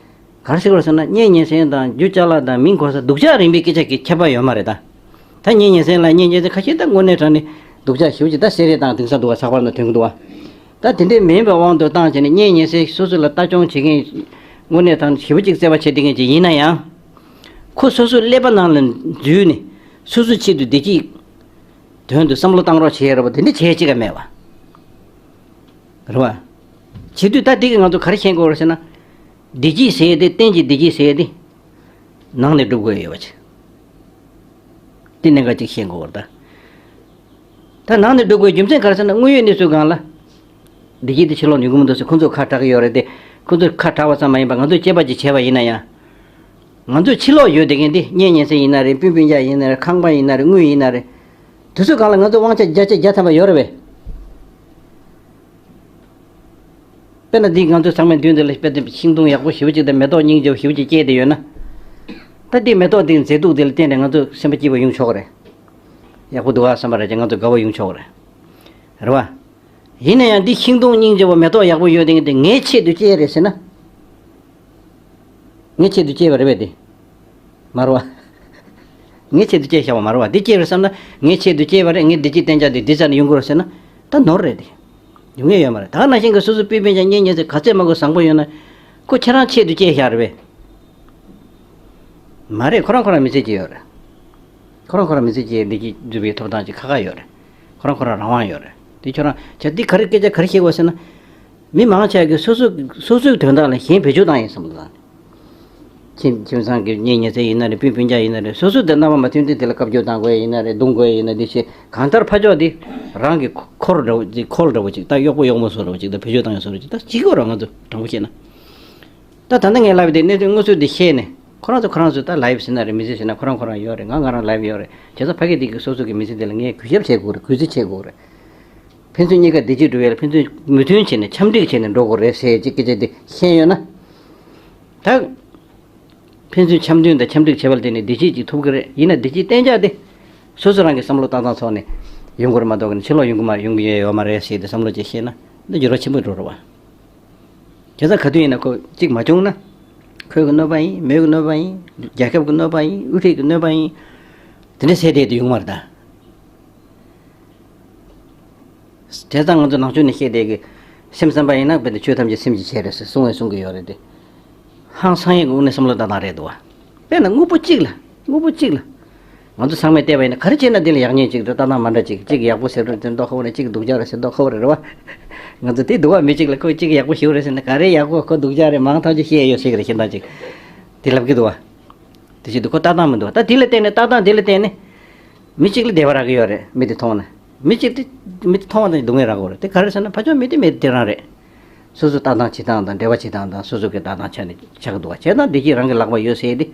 ག་རེ་ཟེར་དགོས་རེད་ཟེར་ན་གཉེན་ཉེ་ཚན་དང་རྒྱུ་ཅ་ལག་དང་མིང་གོ་ས་སྡུག་ཅག་རིགས་པའི་སྐད་ཆ་གི་ཁྱད་པར་ཡོད་མ་རེད་ད། ད་གཉེན་ཉེ་ཚན་ལ་གཉེན་ཉེ་ཚན་ཁ་ཤས་ད་དངོས་གནས་དྲང་ནས་སྡུག་ཅག་ཞེ་པོ་ཅིག་ད་ཟེར་རེད་དང་དེང་སང་འདུག་བ་ཚགས་པར་ནང་ཐོན་གི་འདུག་བ། ད་དེ་འདྲའི་མིན་པའི་དབང་དུ་བཏང་བྱས་ནས་གཉེན་ཉེ་ཚན་སོ་སོ་ལ་ལྟ་སྐྱོང་བྱེད་མཁན་དངོས་གནས་དྲང་ཞེ་པོ་ཅིག་བརྩེ་བ་བྱེད་བསྡད་མཁན་ཅིག་ཡིན་ན་ཡང་། ཁོ་སོ་སོའི་ཀླད་པ་ནང་ལ་འཛུལ་ནས་སོ་སོའི་ཆེད་དུ་བདེ་སྐྱིད་དོན་དུ་བསམ་བློ་བཏང་རོགས་བྱེད་རོགས་པ་དེ་འདྲ་བྱེད་ཅིག་ག་མེད་བ། རེད་བ། བྱེད་དུས་ད་འདི་གི་ང་ཚོ་ག་རེ་ཤེས་དགོས་རེད་ཟེར་ན། བདེ་སྐྱིད་ཟེར་ཡས་དེ་གཏན་གྱི་བདེ་སྐྱིད་ཟེར་ཡས་དེ། ནང་ནས་སྒྲུབ་དགོས་ཡོད་པ་ཅིག་དེ་གནད་འགག་ཅིག་ཤེས་དགོས་རེད་ད། ད་ནང་ནས་སྒྲུབ་དགོས་རྒྱུ་མཚན་ག་རེ་ཟེར་ན་དངོས་ཡོད་གནས་ཚུལ་སྒང་ལ། བདེ་སྐྱིད་དེ་ཕྱི་ལོགས་ནས་ཡོང་གི་མི་འདུག་ཟེར་ཁོང་ཚོ་ཁ་གྲག་གི་ཡོད་རེད་དེ། ཁོང་ཚོ་ཁ་གྲག་པ་ཙམ་མ་ཡིན་པར་ང་ཚོས་དཔྱད་པ་ཅིག་བྱས་པ་ཡིན་ན་ཡང་། ང་ཚོའི་ཕྱི་ལོགས་ཡོད་བསྡད་མཁན་དེ་གཉེན་ཉེ་ཚན་ཡིན་ན་རེད། སྤུན་སྤུན་ཀྱག་ཡིན་ན་རེད། ཁང་པ་ཡིན་ན་རེད། དངུལ་ཡིན་ན་རེད། དེ་ཚོའི་སྒང་ལ་ང་ཚོ་དབང་ཆ་བརྒྱ་ཆ་བརྒྱ་ཐམ་པ་ཡོད་རེད་པས། དཔེར་ན་འདི་ང་ཚོ་ཚང་མའི་མདུན་དེ་ལ་དཔེ་དེ་ཤིང་སྡོང་ཡག་པོ་ཞེ་པོ་ཅིག་དང་མེ་ཏོག་སྙིང་རྗེ་པོ་ཞེ་པོ་ཅིག་སྐྱེས་བསྡད་ཡོད་ན། ད་འདི་མེ་ཏོག་འདིའི་མཛེས་སྡུག་དེ་ལ་བརྟེན་ནས་ང་ཚོ་སེམས་པ་སྐྱིད་པོ་ཡོང་ཆོག་གི་རེད། ཡག་པོ་འདུག་ཨ་བསམ་པ་རེད་ཅེས་ང་ཚོ་དགའ་བོ་ཡོང་ཆོག་གི་རེད། རེད་བ། ཡིན་ན་ཡང་འདི་ཤིང་སྡོང་སྙིང་རྗེ་པོ་མེ་ཏོག་ཡག་པོ་ཡོད་དེ་འདི་ངའི་ཆེད་དུ་སྐྱེས་རེད་ཟེར་ན། ངའི་ཆེད་དུ་སྐྱེས་པ་རེད་པས་དེ། མ་རེད་བ། ངའི་ཆེད་དུ་སྐྱེས་བཞག་པ་མ་རེད་བ། འདི་སྐྱེས་རེད་བསམ་ན་ངའི་ཆེད་དུ་སྐྱེས་པ་རེད། ངའི་བདེ་སྐྱིད་གཏན་འཇགས་དེ་འདི་རྩ་ནས་ཡོང་གི་རེད་ཟེར་ན་ད་ནོར་རེད་དེ། ཡོང་ཡས་ཡོད་མ་རེད། ད་ག་ནང་བཞིན་གྱི་སོ་སོ་སྤུན་སྤུན་ཀྱག་གཉེན་ཉེ་ཚན་ག་ཚད་མང་པོ་བཟང་པོ་ཡོད་ན། ཁོ་ཁྱེད་རང་ཆེད་དུ་སྐྱེས་བཞག་རེད་པས། མ་རེད། ཁོ་རང་ཁོ་རང་མི་ཚེ་སྐྱེལ་ཡོད་རེད། ཁོ་རང་ཁོ་རང་མི་ཚེ་སྐྱེལ་བདེ་སྐྱིད་འཛུགས་པའི་ཐོབ་ཐང་ཅིག་ཁག་ཁག་ཡོད་རེད། ཁོ་རང་ཁོ་རང་རང་དབང་ཡོད་རེད། དེ་ཁྱོད་རང་བྱས་འདི་ག་རེ་སྐད་ཆ་ག་རེ་བཤད་དགོས་ཟེར་ན། མི་མང་ཆེ་གིས་སོ་སོ་སོ་སོའི་དོན་དག་ལ་གཞན་བེད་སྤྱོད་བཏང་ཡིན་བསམ་བློ་བཏང་། ཁྱིམ་ཁྱིམ་ཚང་གི་གཉེན་ཉེ་ཚན་ཡིན་ན་རེད། སྤུན་སྤུན་ཀྱག་ཡིན་ན་རེད། སོ་སོ་དེ་རྣམ་པ་མ་མཐུན་དུས་དེ་ལ་བཀའ་བཀྱོན་བཏང་དགོས་ཡིན་ན་རེད། རྡུང་དགོས་ཡིན་ན་རེད། འདི་བྱས་གང་ལྟར་ཕར་ཕྱོགས་དེ་རང་གི་འཁོར་འདྲ་བོ་ཅིག་འཁོར་འདྲ་བོ་ཅིག་ད་གཡོག་པོ་གཡོག་མོ་བཟོ་འདྲ་བོ་ཅིག་ད་བེད་སྤྱོད་བཏང་ཡོད་བཟོ་འདྲ་ཅིག་ད་ཅི་དགོས་རེད་ང་ཚོ་དྲང་པོ་བཤད་ན། ད་ད་ལྟ་ངས་ལབ་པའི་དེ་གནད་དོན་དངོས་སུ་དེ་བཤད་ནས་ཁོ་རང་ཚོ་ཁོ་རང་ཚོ་ད་ལའིབ་ཟེར་ན་རེད། མི་ཚེ་ཟེར་ན་ཁོ་རང་ཁོ་རང་ཡོད་རེད། ང་ང་རང་ལའིབ་ཡོད་རེད། བྱས་ཙང་ཕ་གི་དེ་གི་སོ་སོ་གི་མི་ཚེ་དེ་ལ་ངས་གུས་ཞབས་བྱེད་དགོས་རེད། གུས་བརྩི་བྱེད་དགོས་རེད། ཕན་ཚུན་གཉིས་ཀ་བདེ་སྐྱིད་འགྲོ་བའི་ལ་ཕན་ཚུན་མོས་མཐུན་བྱས་ནས་འཆམ་མཐུན་བྱས་ནས་འགྲོ་དགོས་རེད་ཟེར་ཅིག་སྐད་ཆ་དེ་བཤད་ཡོད་ན། ད་ཕན་ཚུན་འཆམ་མཐུན་དང་འཆམ་མཐུན་བྱེད་པ་ལ་བརྟེན་ནས་བདེ་སྐྱིད་ཅིག་ཐོབ་ཀྱི་རེད། ཡིན་ན་བདེ་སྐྱིད་གཏན་འཇགས་དེ་སོ་སོ་རང་གི་བསམ་བློ་བཏང་སྟངས་ཐོག་ནས་ཡོང་དགོས་རེད་མ་གཏོགས་ཕྱི་ལོགས་ཡོང་གི་མ་ཡོང་གི་ཡོད་མ་རེད་ཟེར་ཏེ་བསམ་བློ་ཅིག་བཤད་ན་འདི་འགྱུར་བ་ཆེན་པོ་འགྲོ་རེད་བ། བྱས་ཙང་ག་དུས་ཡིན་ན་ཁོ་གཅིག་མ་བྱུང་ན། ཁོའི་གི་གནོད་པ་ཡིན། མོའི་གི་གནོད་པ་ཡིན། རྒྱལ་ཁབ་གི་གནོད་པ་ཡིན། དབུ་ཁྲིད་གི་གནོད་པ་ཡིན། དེ་འདྲ་ཟེར་བསྡད་དེ་ཡོང་མ་རེད་ད། བྱས་ཙང་ང་ཚོ་ནང་ཆོས་ནས་བཤད་བསྡད་གི། སེམས་བསམ་པ་ཡིན་ན་དཔེ་དེ་ཆོས་ཐམས་ཅད་སེམས་ཀྱི་ཆེད་རེད་ཟེར་གསུང་བས་གསུང་གི་ཡོད་རེད་དེ། ཧང་སང་ཡས་ཀྱི་དབུ་ནས་བསམ་བློ་བཏང་སྟངས་རེད་འདུག་བ། དཔེར་ན་དངོས་པོ་གཅིག་ལ། དངོས་པོ་གཅིག་ལ། ང་ཚོ་ཚང་མས་བལྟས་པ་ཡིན་ན་ག་རེ་བྱས་ན་འདི་ལ་ཡག་ཉེས་གཅིག་རེད། ལྟ་སྟངས་མ་འདྲ་གཅིག་གཅིག་ཡག་པོ་ཟེར་རེད་དེ་མདོག་ཁ་པོ་རེད། གཅིག་སྡུག་ཅག་རེད་ཟེར་མདོག་ཁ་པོ་རེད་རེད་བ། ང་ཚོ་དེ་སྡུག་བ་མི་གཅིག་ལ་ཁོས་གཅིག་ཡག་པོ་ཞིག་རེད་ཟེར་ན་ག་རེ་ཡག་པོ་ཁོ་སྡུག་ཅག་རེད་མང་ཐམས་ཅད་བཤད་ཡོད་ཟེར་གི་རེད་གཞན་དག་ཅིག་དེ་ལབ་གི་འདུག་བ། དེ་བཞིན་དུ་ཁོ་ལྟ་སྟངས་མི་འདུག་ད་དེ་ལ་བརྟེན་ནས་ལྟ་སྟངས་དེ་ལ་བརྟེན་ནས། མི་གཅིག་ལ་བདེ་བ་རག་གི་ཡོད་རེད། མི་དེ་མཐོང་ན། མི་གཅིག་དེ་མི་དེ་མཐོང་བ་དང་སྡུག་བསྔལ་རག་གི་ཡོད་རེད། དེ་ག་རེ་ཟེར་ན་ཕར་ཕྱོགས་མི་དེ་མི་དེ་རང་རེད། སོ་སོ་ལྟ་སྟངས་བྱེད་སྟངས་དང་འབྲེལ་བ་བྱེད་སྟངས་དང་སོ་སོ་གི་ལྟ་སྟངས་ཆ་ནས་ཆགས་འདུག་བ། བྱས་ཙང་བདེ་སྐྱིད་རང་གི་ལག་པར་ཡོད་ཟེར་ཏེ།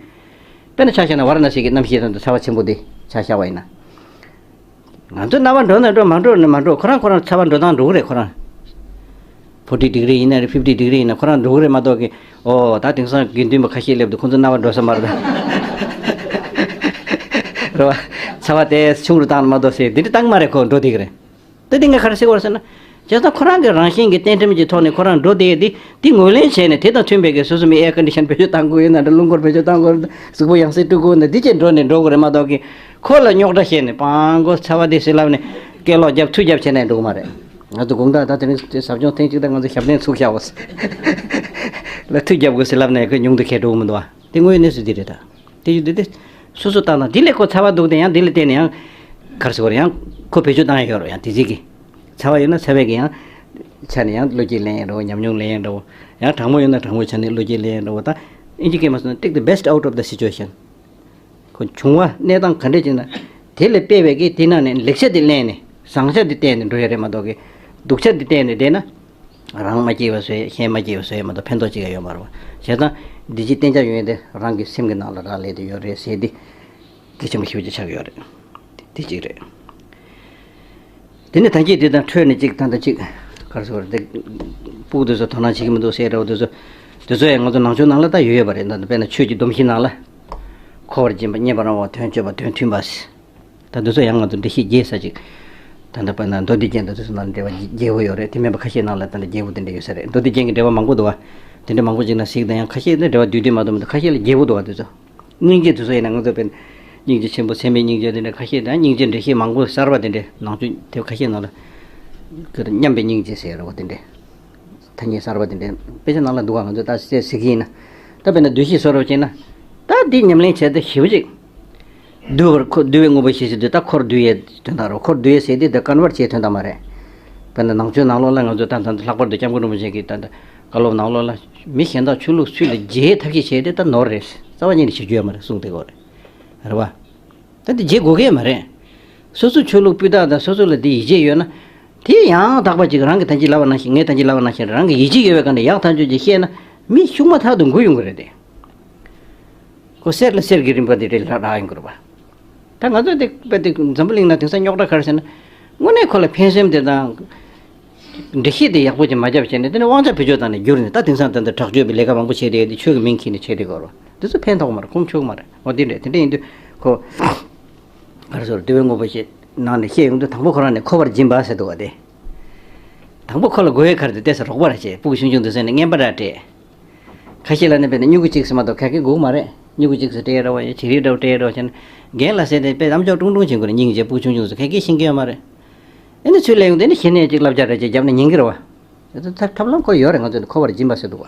དཔེར་ན་ཆ་བཞག་ན་ཝཱ་ར་ཎ་སི་གི་གནམ་གཤིས་དང་དུ་ཚ་བ་ཆེན་པོ་དེ་ཆ་བཞག་པ་ཡིན་ན། ང་ཚོ་རྣ་བ་འགྲོ་ན་འགྲོ་མ་འགྲོ་ན་མ་འགྲོ་ཁོ་རང་ཁོ་རང་ཚ་བ་འགྲོ་སྟངས་འགྲོ་གི་རེད་ཁོ་རང་། ཕོར་ཊི་ཌི་གྷི་རི་ཡིན་ན་རེད། ཕིབ་ཊི་ཌི་གྷི་རི་ཡིན་ན་ཁོ་རང་འགྲོ་གི་རེད་མ་གཏོགས་ཀི། ཨོ་ད་དེང་སང་དགེ་འདུན་པ་ཁ་ཤས་སླེབས་འདུག་ཁོང་ཚོ་རྣ་བ་འགྲོ་ས་མ་རེད་ད། རེད་བ། ཚ་བ་དེ་ཆུང་རུ་བཏང་མ་གཏོགས་ཟེར་འདི་འདྲ་བཏང་མ་རེད། ཁོ་འགྲོ་བསྡད་ཀྱི་རེད། ད་དེ་ངས་ག་རེ་ཟེར་དགོས་རེད་ཟེར་ན། བྱས་ཙང་ཁོ་རང་གི་རང་བཞིན་གྱི་རྟེན་ཁྲིམས་ཀྱི་ཐོག་ནས་ཁོ་རང་འགྲོ་བསྡད་དེ་དེ་ངོས་ལེན་བྱས་ནས་དེ་དང་མཐུན་པའི་གི་སོ་སོ་མི་ཨེར་ཀོན་ཌི་ཤན་བེད་སྤྱོད་བཏང་དགོས་ཡོད་ན་འདྲ། རླུང་འཁོར་བེད་སྤྱོད་བཏང་དགོས་ན་འདྲ། གཟུགས་པོ་ཡང་སེ་དཀྲུག་དགོས་ན་འདི་བྱས་འགྲོ་ནས་འགྲོ་དགོས་རེད་མ་གཏོགས་ཀི། ཁོ་ལ་རྙོག་དྲ་བཤད་ནས་སྤང་མགོ་ཚ་བ་དེ་ཟེར་ལབ་ནས་སྐད་ལོག་རྒྱབ་ཐུག་རྒྱབ་བྱས་ནས་འགྲོ་གི་མ་རེད། ང་ཚོ་དགོང་དག་ད་དེ་རིང་དེ་ཟབ་སྦྱོང་ཐེངས་གཅིག་ད་ང་ཚོ་ཞབས་བརྟན་ཚུགས་བཞག་པ་ལ་ཐུག་རྒྱབ་དགོས་ཟེར་ལབ་ནས་ཁོས་ཉུང་དུ་ཁས་འགྲོ་གི་མི་འདུག་ཨ། དེ་དངོས་གནས་སུ་འདི་རེད་ད། དེ་ཡོད་དེ་དེ་སོ་སོ་ལྟ་ན་དེ་ལས་ཁོ་ཚ་བ་འདུག་དེ་ཡང་དེ་ལ་བརྟེན་ནས་ཡང་གར་སོ་རེ་ཡང་ཁོ་བེད་སྤྱོད་བཏང་ཡ་ཡོད་རེད། ཡང་དེ་གཅིག་གི་ཚ་བ་ཡོད་ན་ཚ་བའི་གི་ཡང་ཆ་ནས་ཡང་བློ་སྐྱེད་ལེན་ཡ་འགྲོ། ཉམས་མྱོང་ལེན་ཡ་འགྲོ། ཡང་གྲང་མོ་ཡོད་ན་གྲང་མོའི་ཆ་ནས་བློ་སྐྱེད་ལེན་ཡ་འགྲོ། ད་ཨིན་ཇི་སྐད་མ་སོང་ན་take the best out of the situation། ཁོ་བྱུང་བ་གནས་སྟངས་ག་འདྲས་ཅིག་ན་དེ་ལས་སྤེལ་བའི་གི་དེ་ནང་ནས་ལེགས་ཆ་དེ་ལེན་ནས་བཟང་ཆ་དེ་བསྟན་ནས་འགྲོ་ཡ་རེད་མ་གཏོགས་གི་སྡུག་ཆ་དེ་བསྟན་ནས་བསྡད་ན། རང་མ་སྐྱིད་པ་བཟོས་གཞན་མ་སྐྱིད་པ་བཟོས་མ་གཏོགས་ཕན་ཐོགས་ཅིག་ཡང་ཡོད་མ་རེད་བ། བྱས་ཙང་བདེ་སྐྱིད་གཏན་འཇགས་ཡོང་ཡ་དེ་རང་གི་སེམས་ཀྱི་ནང་ལ་རག་ལས་དེ་ཡོད་རེད་ཟེར་ཏེ་གལ་ཆེན་པོ་ཞེ་པོ་ཅིག་ཆགས་ཀྱི་ཡོད་རེད། དེ་གཅིག་རེད། དེ་ནས་ད་གཅིག་དེ་དང་འཕྲོས་ནས་གཅིག་ད་ལྟ་གཅིག་ ག་རེ་ཟེར་དགོས་རེད། དེ་ཕྲུ་གུ་དེ་ཚོ་དོ་སྣང་བྱེད་ཀྱི་མི་འདུག་ཟེར་རེད་བ། དེ་ཚོ་དེ་ཚོ་ཡང་ང་ཚོ་ནང་ཆོས་ནང་ལ་ད་ཡོད་ཡོད་པ་རེད། ད་དཔེར་ན་ཆོས་ཀྱི་སྡོམ་གཞི་ནང་ལ། འཁོར་བར་སྦྱིན་པ། རྙེད་པར་སྨྲ་བ། དོན་སྤྱོད་པ། དོན་མཐུན་པ། ད་དེ་ཚོ་ཡང་ང་ཚོ་འགྲེལ་བཤད་རྒྱས་ས་ཅིག་ད་ལྟ་དཔེར་ན་མདོ་སྡེ་རྒྱན་དང་དེ་ཚོ་ནང་འགྲེལ་པ་རྒྱས་པོ་ཡོད་རེད། དེ་མིན་པ་ཁ་ཤས་ནང་ལ་ད་ལྟ་རྒྱས་པོ་དེ་འདྲ་ཡོད་ས་རེད། མདོ་སྡེ་རྒྱན་གྱི་འགྲེལ་པ་མང་པོ་འདུག་བ། དེ་འདྲ་མང་པོ་ཅིག་ན་གཟིགས་དང་། ཡང་ཁ་ཤས་ནི་འགྲེལ་པ་བསྡུས་བསྡུས་མ་གཏོགས་མི་འདུག་ཁ་ཤས་ལ་རྒྱས་པོ་འདུག་བ། དེ་ཚོ། སྙིང་རྗེ་དེ་ཚོ་ཡིན་ན་ང་ཚོ་དཔེར་ན་སྙིང་རྗེ་ཆེན་པོ། སེམས་དཔའི་སྙིང་རྗེ། དེ་འདྲ་ཁ་ཤས་དང་། སྙིང་རྗེ་འགྲེལ་བཤད་མང་པོ་གསར་པ་དེ་འདྲ་ནང་ཆོས་དེ་ཁ་ཤས་ནང་ལ་ཀྱི་མཉམ་པའི་སྙིང་རྗེ་ཟེར་རོ། དེ་འདྲ་ཐ་སྙད་གསར་པ་དེ་འདྲ་དཔེ་ཆ་ནང་ལ་འདུག་བ། ང་ཚོ་ད་གསལ་གཟིགས་ཀྱི་ཡིན་ན། ད་དཔེར་ན་བསྡུས་གཞི་བཟོ་རོགས་བྱས་ན། ད་འདི་ཉམས་ལེན་བྱས་ཏེ་ཞེ་པོ་ཅིག་འདུལ་བར་འཁོར། འདུལ་བའི་དངོས་པོ་བཞི་ཟེར་དུས་ད་འཁོར་འདུལ་ཡའི་དོན་དག་རོ། འཁོར་འདུལ་ཡའི་ཟེར་དུས་ད་བཀའ་འབར་བྱེད་དོན་དག་མ་རེད། དཔེར་ན་ནང་ཆོས་ནང་ལོགས་ལ་ང་ཚོ་ད་ད་ལྷག་པར་དུ་སྐྱབས་མགོན་རིན་པོ་ཆེ་གིས་ད་ད་བཀའ་སློབ་ནང་ལོགས་ལ། མི་གཞན་དག་ཆོས་ལུགས་སུ་ལ་རྗེས་ཐབས་ཤེས་བྱས་ཏེ་ད་ནོར་རེད། རྩ་བ་ཉིད་ནས་བྱེད་རྒྱུ་ཡོད་མ་རེད་གསུངས་བསྡད་ཡོད་རེད། རེད་བ། ད་འདི་བྱེད་དགོས་ཀྱི་མ་རེད། སོ་སོ་ཆོས་ལུགས་སྤུས་དག་དང་སོ་སོ་ལ་འདི་ཡིད་ཆེས་ཡོད་ན། དེ་ཡང་དག་པ་ཅིག་རང་གིས་ད་ཅི་ལབ་པ་ནང་བཞིན། ངས་ད་ཅི་ལབ་པ་ནང་བཞིན་རང་གིས་ཡིད་ཆེས་ཡོད་པའི་སྒང་ནས་ཡག་ཐག་ཆོད་ཅིག་བཤད་ན། མི་ཤུགས་མ་ཐག་ཏུ་འགུག་ཡོང་གི་རེད་དེ། ཁོ་གསེར་ལ་གསེར་གྱི་རིན་པ་དེ་འདྲ་རག་ཡོང་གི་རེད་བ། ད་ང་ཚོ་དེ་དཔེ་དེ་འཛམ་བུ་གླིང་ན་དེང་སང་རྙོག་དྲ་ག་རེ་ཟེར་ན། དངོས་གནས་ཁོ་ལ་ཕན་སེམས་དེ་དང་། འགྲེལ་བཤད་དེ་ཡག་པོ་ཅིག་མ་བརྒྱབ་བྱས་ནས། དེ་ནས་དབང་ཆ་བེད་སྤྱོད་བཏང་ནས་བསྒྱུར་ནས། ད་དེང་སང་ད་ལྟ་དྲག་སྤྱོད་པའི་ལས་ཀ་མང་པོ་བྱས་ཏེ། དེ་ཆོས་ཀྱི་མིང་ཁྱེར་ནས་བྱས་ཏེ་གོ་རོ། དེ་ཚོ་ཕན་ཐོགས་མ་རེད། ཁུངས་ཆོད་མ་རེད། འོ་དེ་འདྲས། དེ་འདྲས་ཡིན་དུས་ཁོ། ག་རེ་ཟེར། འདུལ་བའི་དངོས་པོ་བཞི་ནང་ནས་བཤད་ཡོང་དུས། དང་པོ་ཁོ་རང་ནས་འཁོར་བར་སྦྱིན་པ་ཟེར་འདུག་བ་དེ། དང་པོ་ཁོ་ལ་དགོས་ཡས་ག་རེ་འདུག་ལྟས་ས་རོགས་པ་ར་བྱས། སྤུ་གུ་ཆུང་ཆུང་དེ་ཚོ་ནས་རྔན་པ་ར་སྤྲད། ཁ་ཤས་ལ་ནི་དཔེར་ན་སྨྱུ་གུ་གཅིག་ཙམ་མ་གཏོགས་ག་གེ་དགོས་མ་རེད། སྨྱུ་གུ་གཅིག་ཙམ་སྤྲད་རོགས་བྱས། བྱི་རིལ་འདྲ་བོ་སྤྲད་རོགས་བྱས་ན། རྒན་ལགས་ཟེར་ཏེ་དཔེ་ཨམ་ཅོག་ཀྲུང་ཀྲུང་བྱེད་དགོས་རེད། སྙིང་རྗེ། སྤུ་གུ་ཆུང་ཆུང་ཚོ་ག་གེ་ཤེས་ཀྱི་ཡོད་མ་རེད། ཨེ་ནི་ཚུར་སླེབས་ཡོང་དུས་ནི་ཞེ་ནས་ཅིག་བསླབ་བྱ་འདྲ་ཅིག་བརྒྱབ་ན་ཉན་གི་རེད་བ། དེ་ཚོ་ཐབས་ཐབས་ལམ་ཁོ་ཡོད་རེད། ང་ཚོ་ནི་འཁོར་བར་སྦྱིན་པ་ཟེར་འདུག་བ།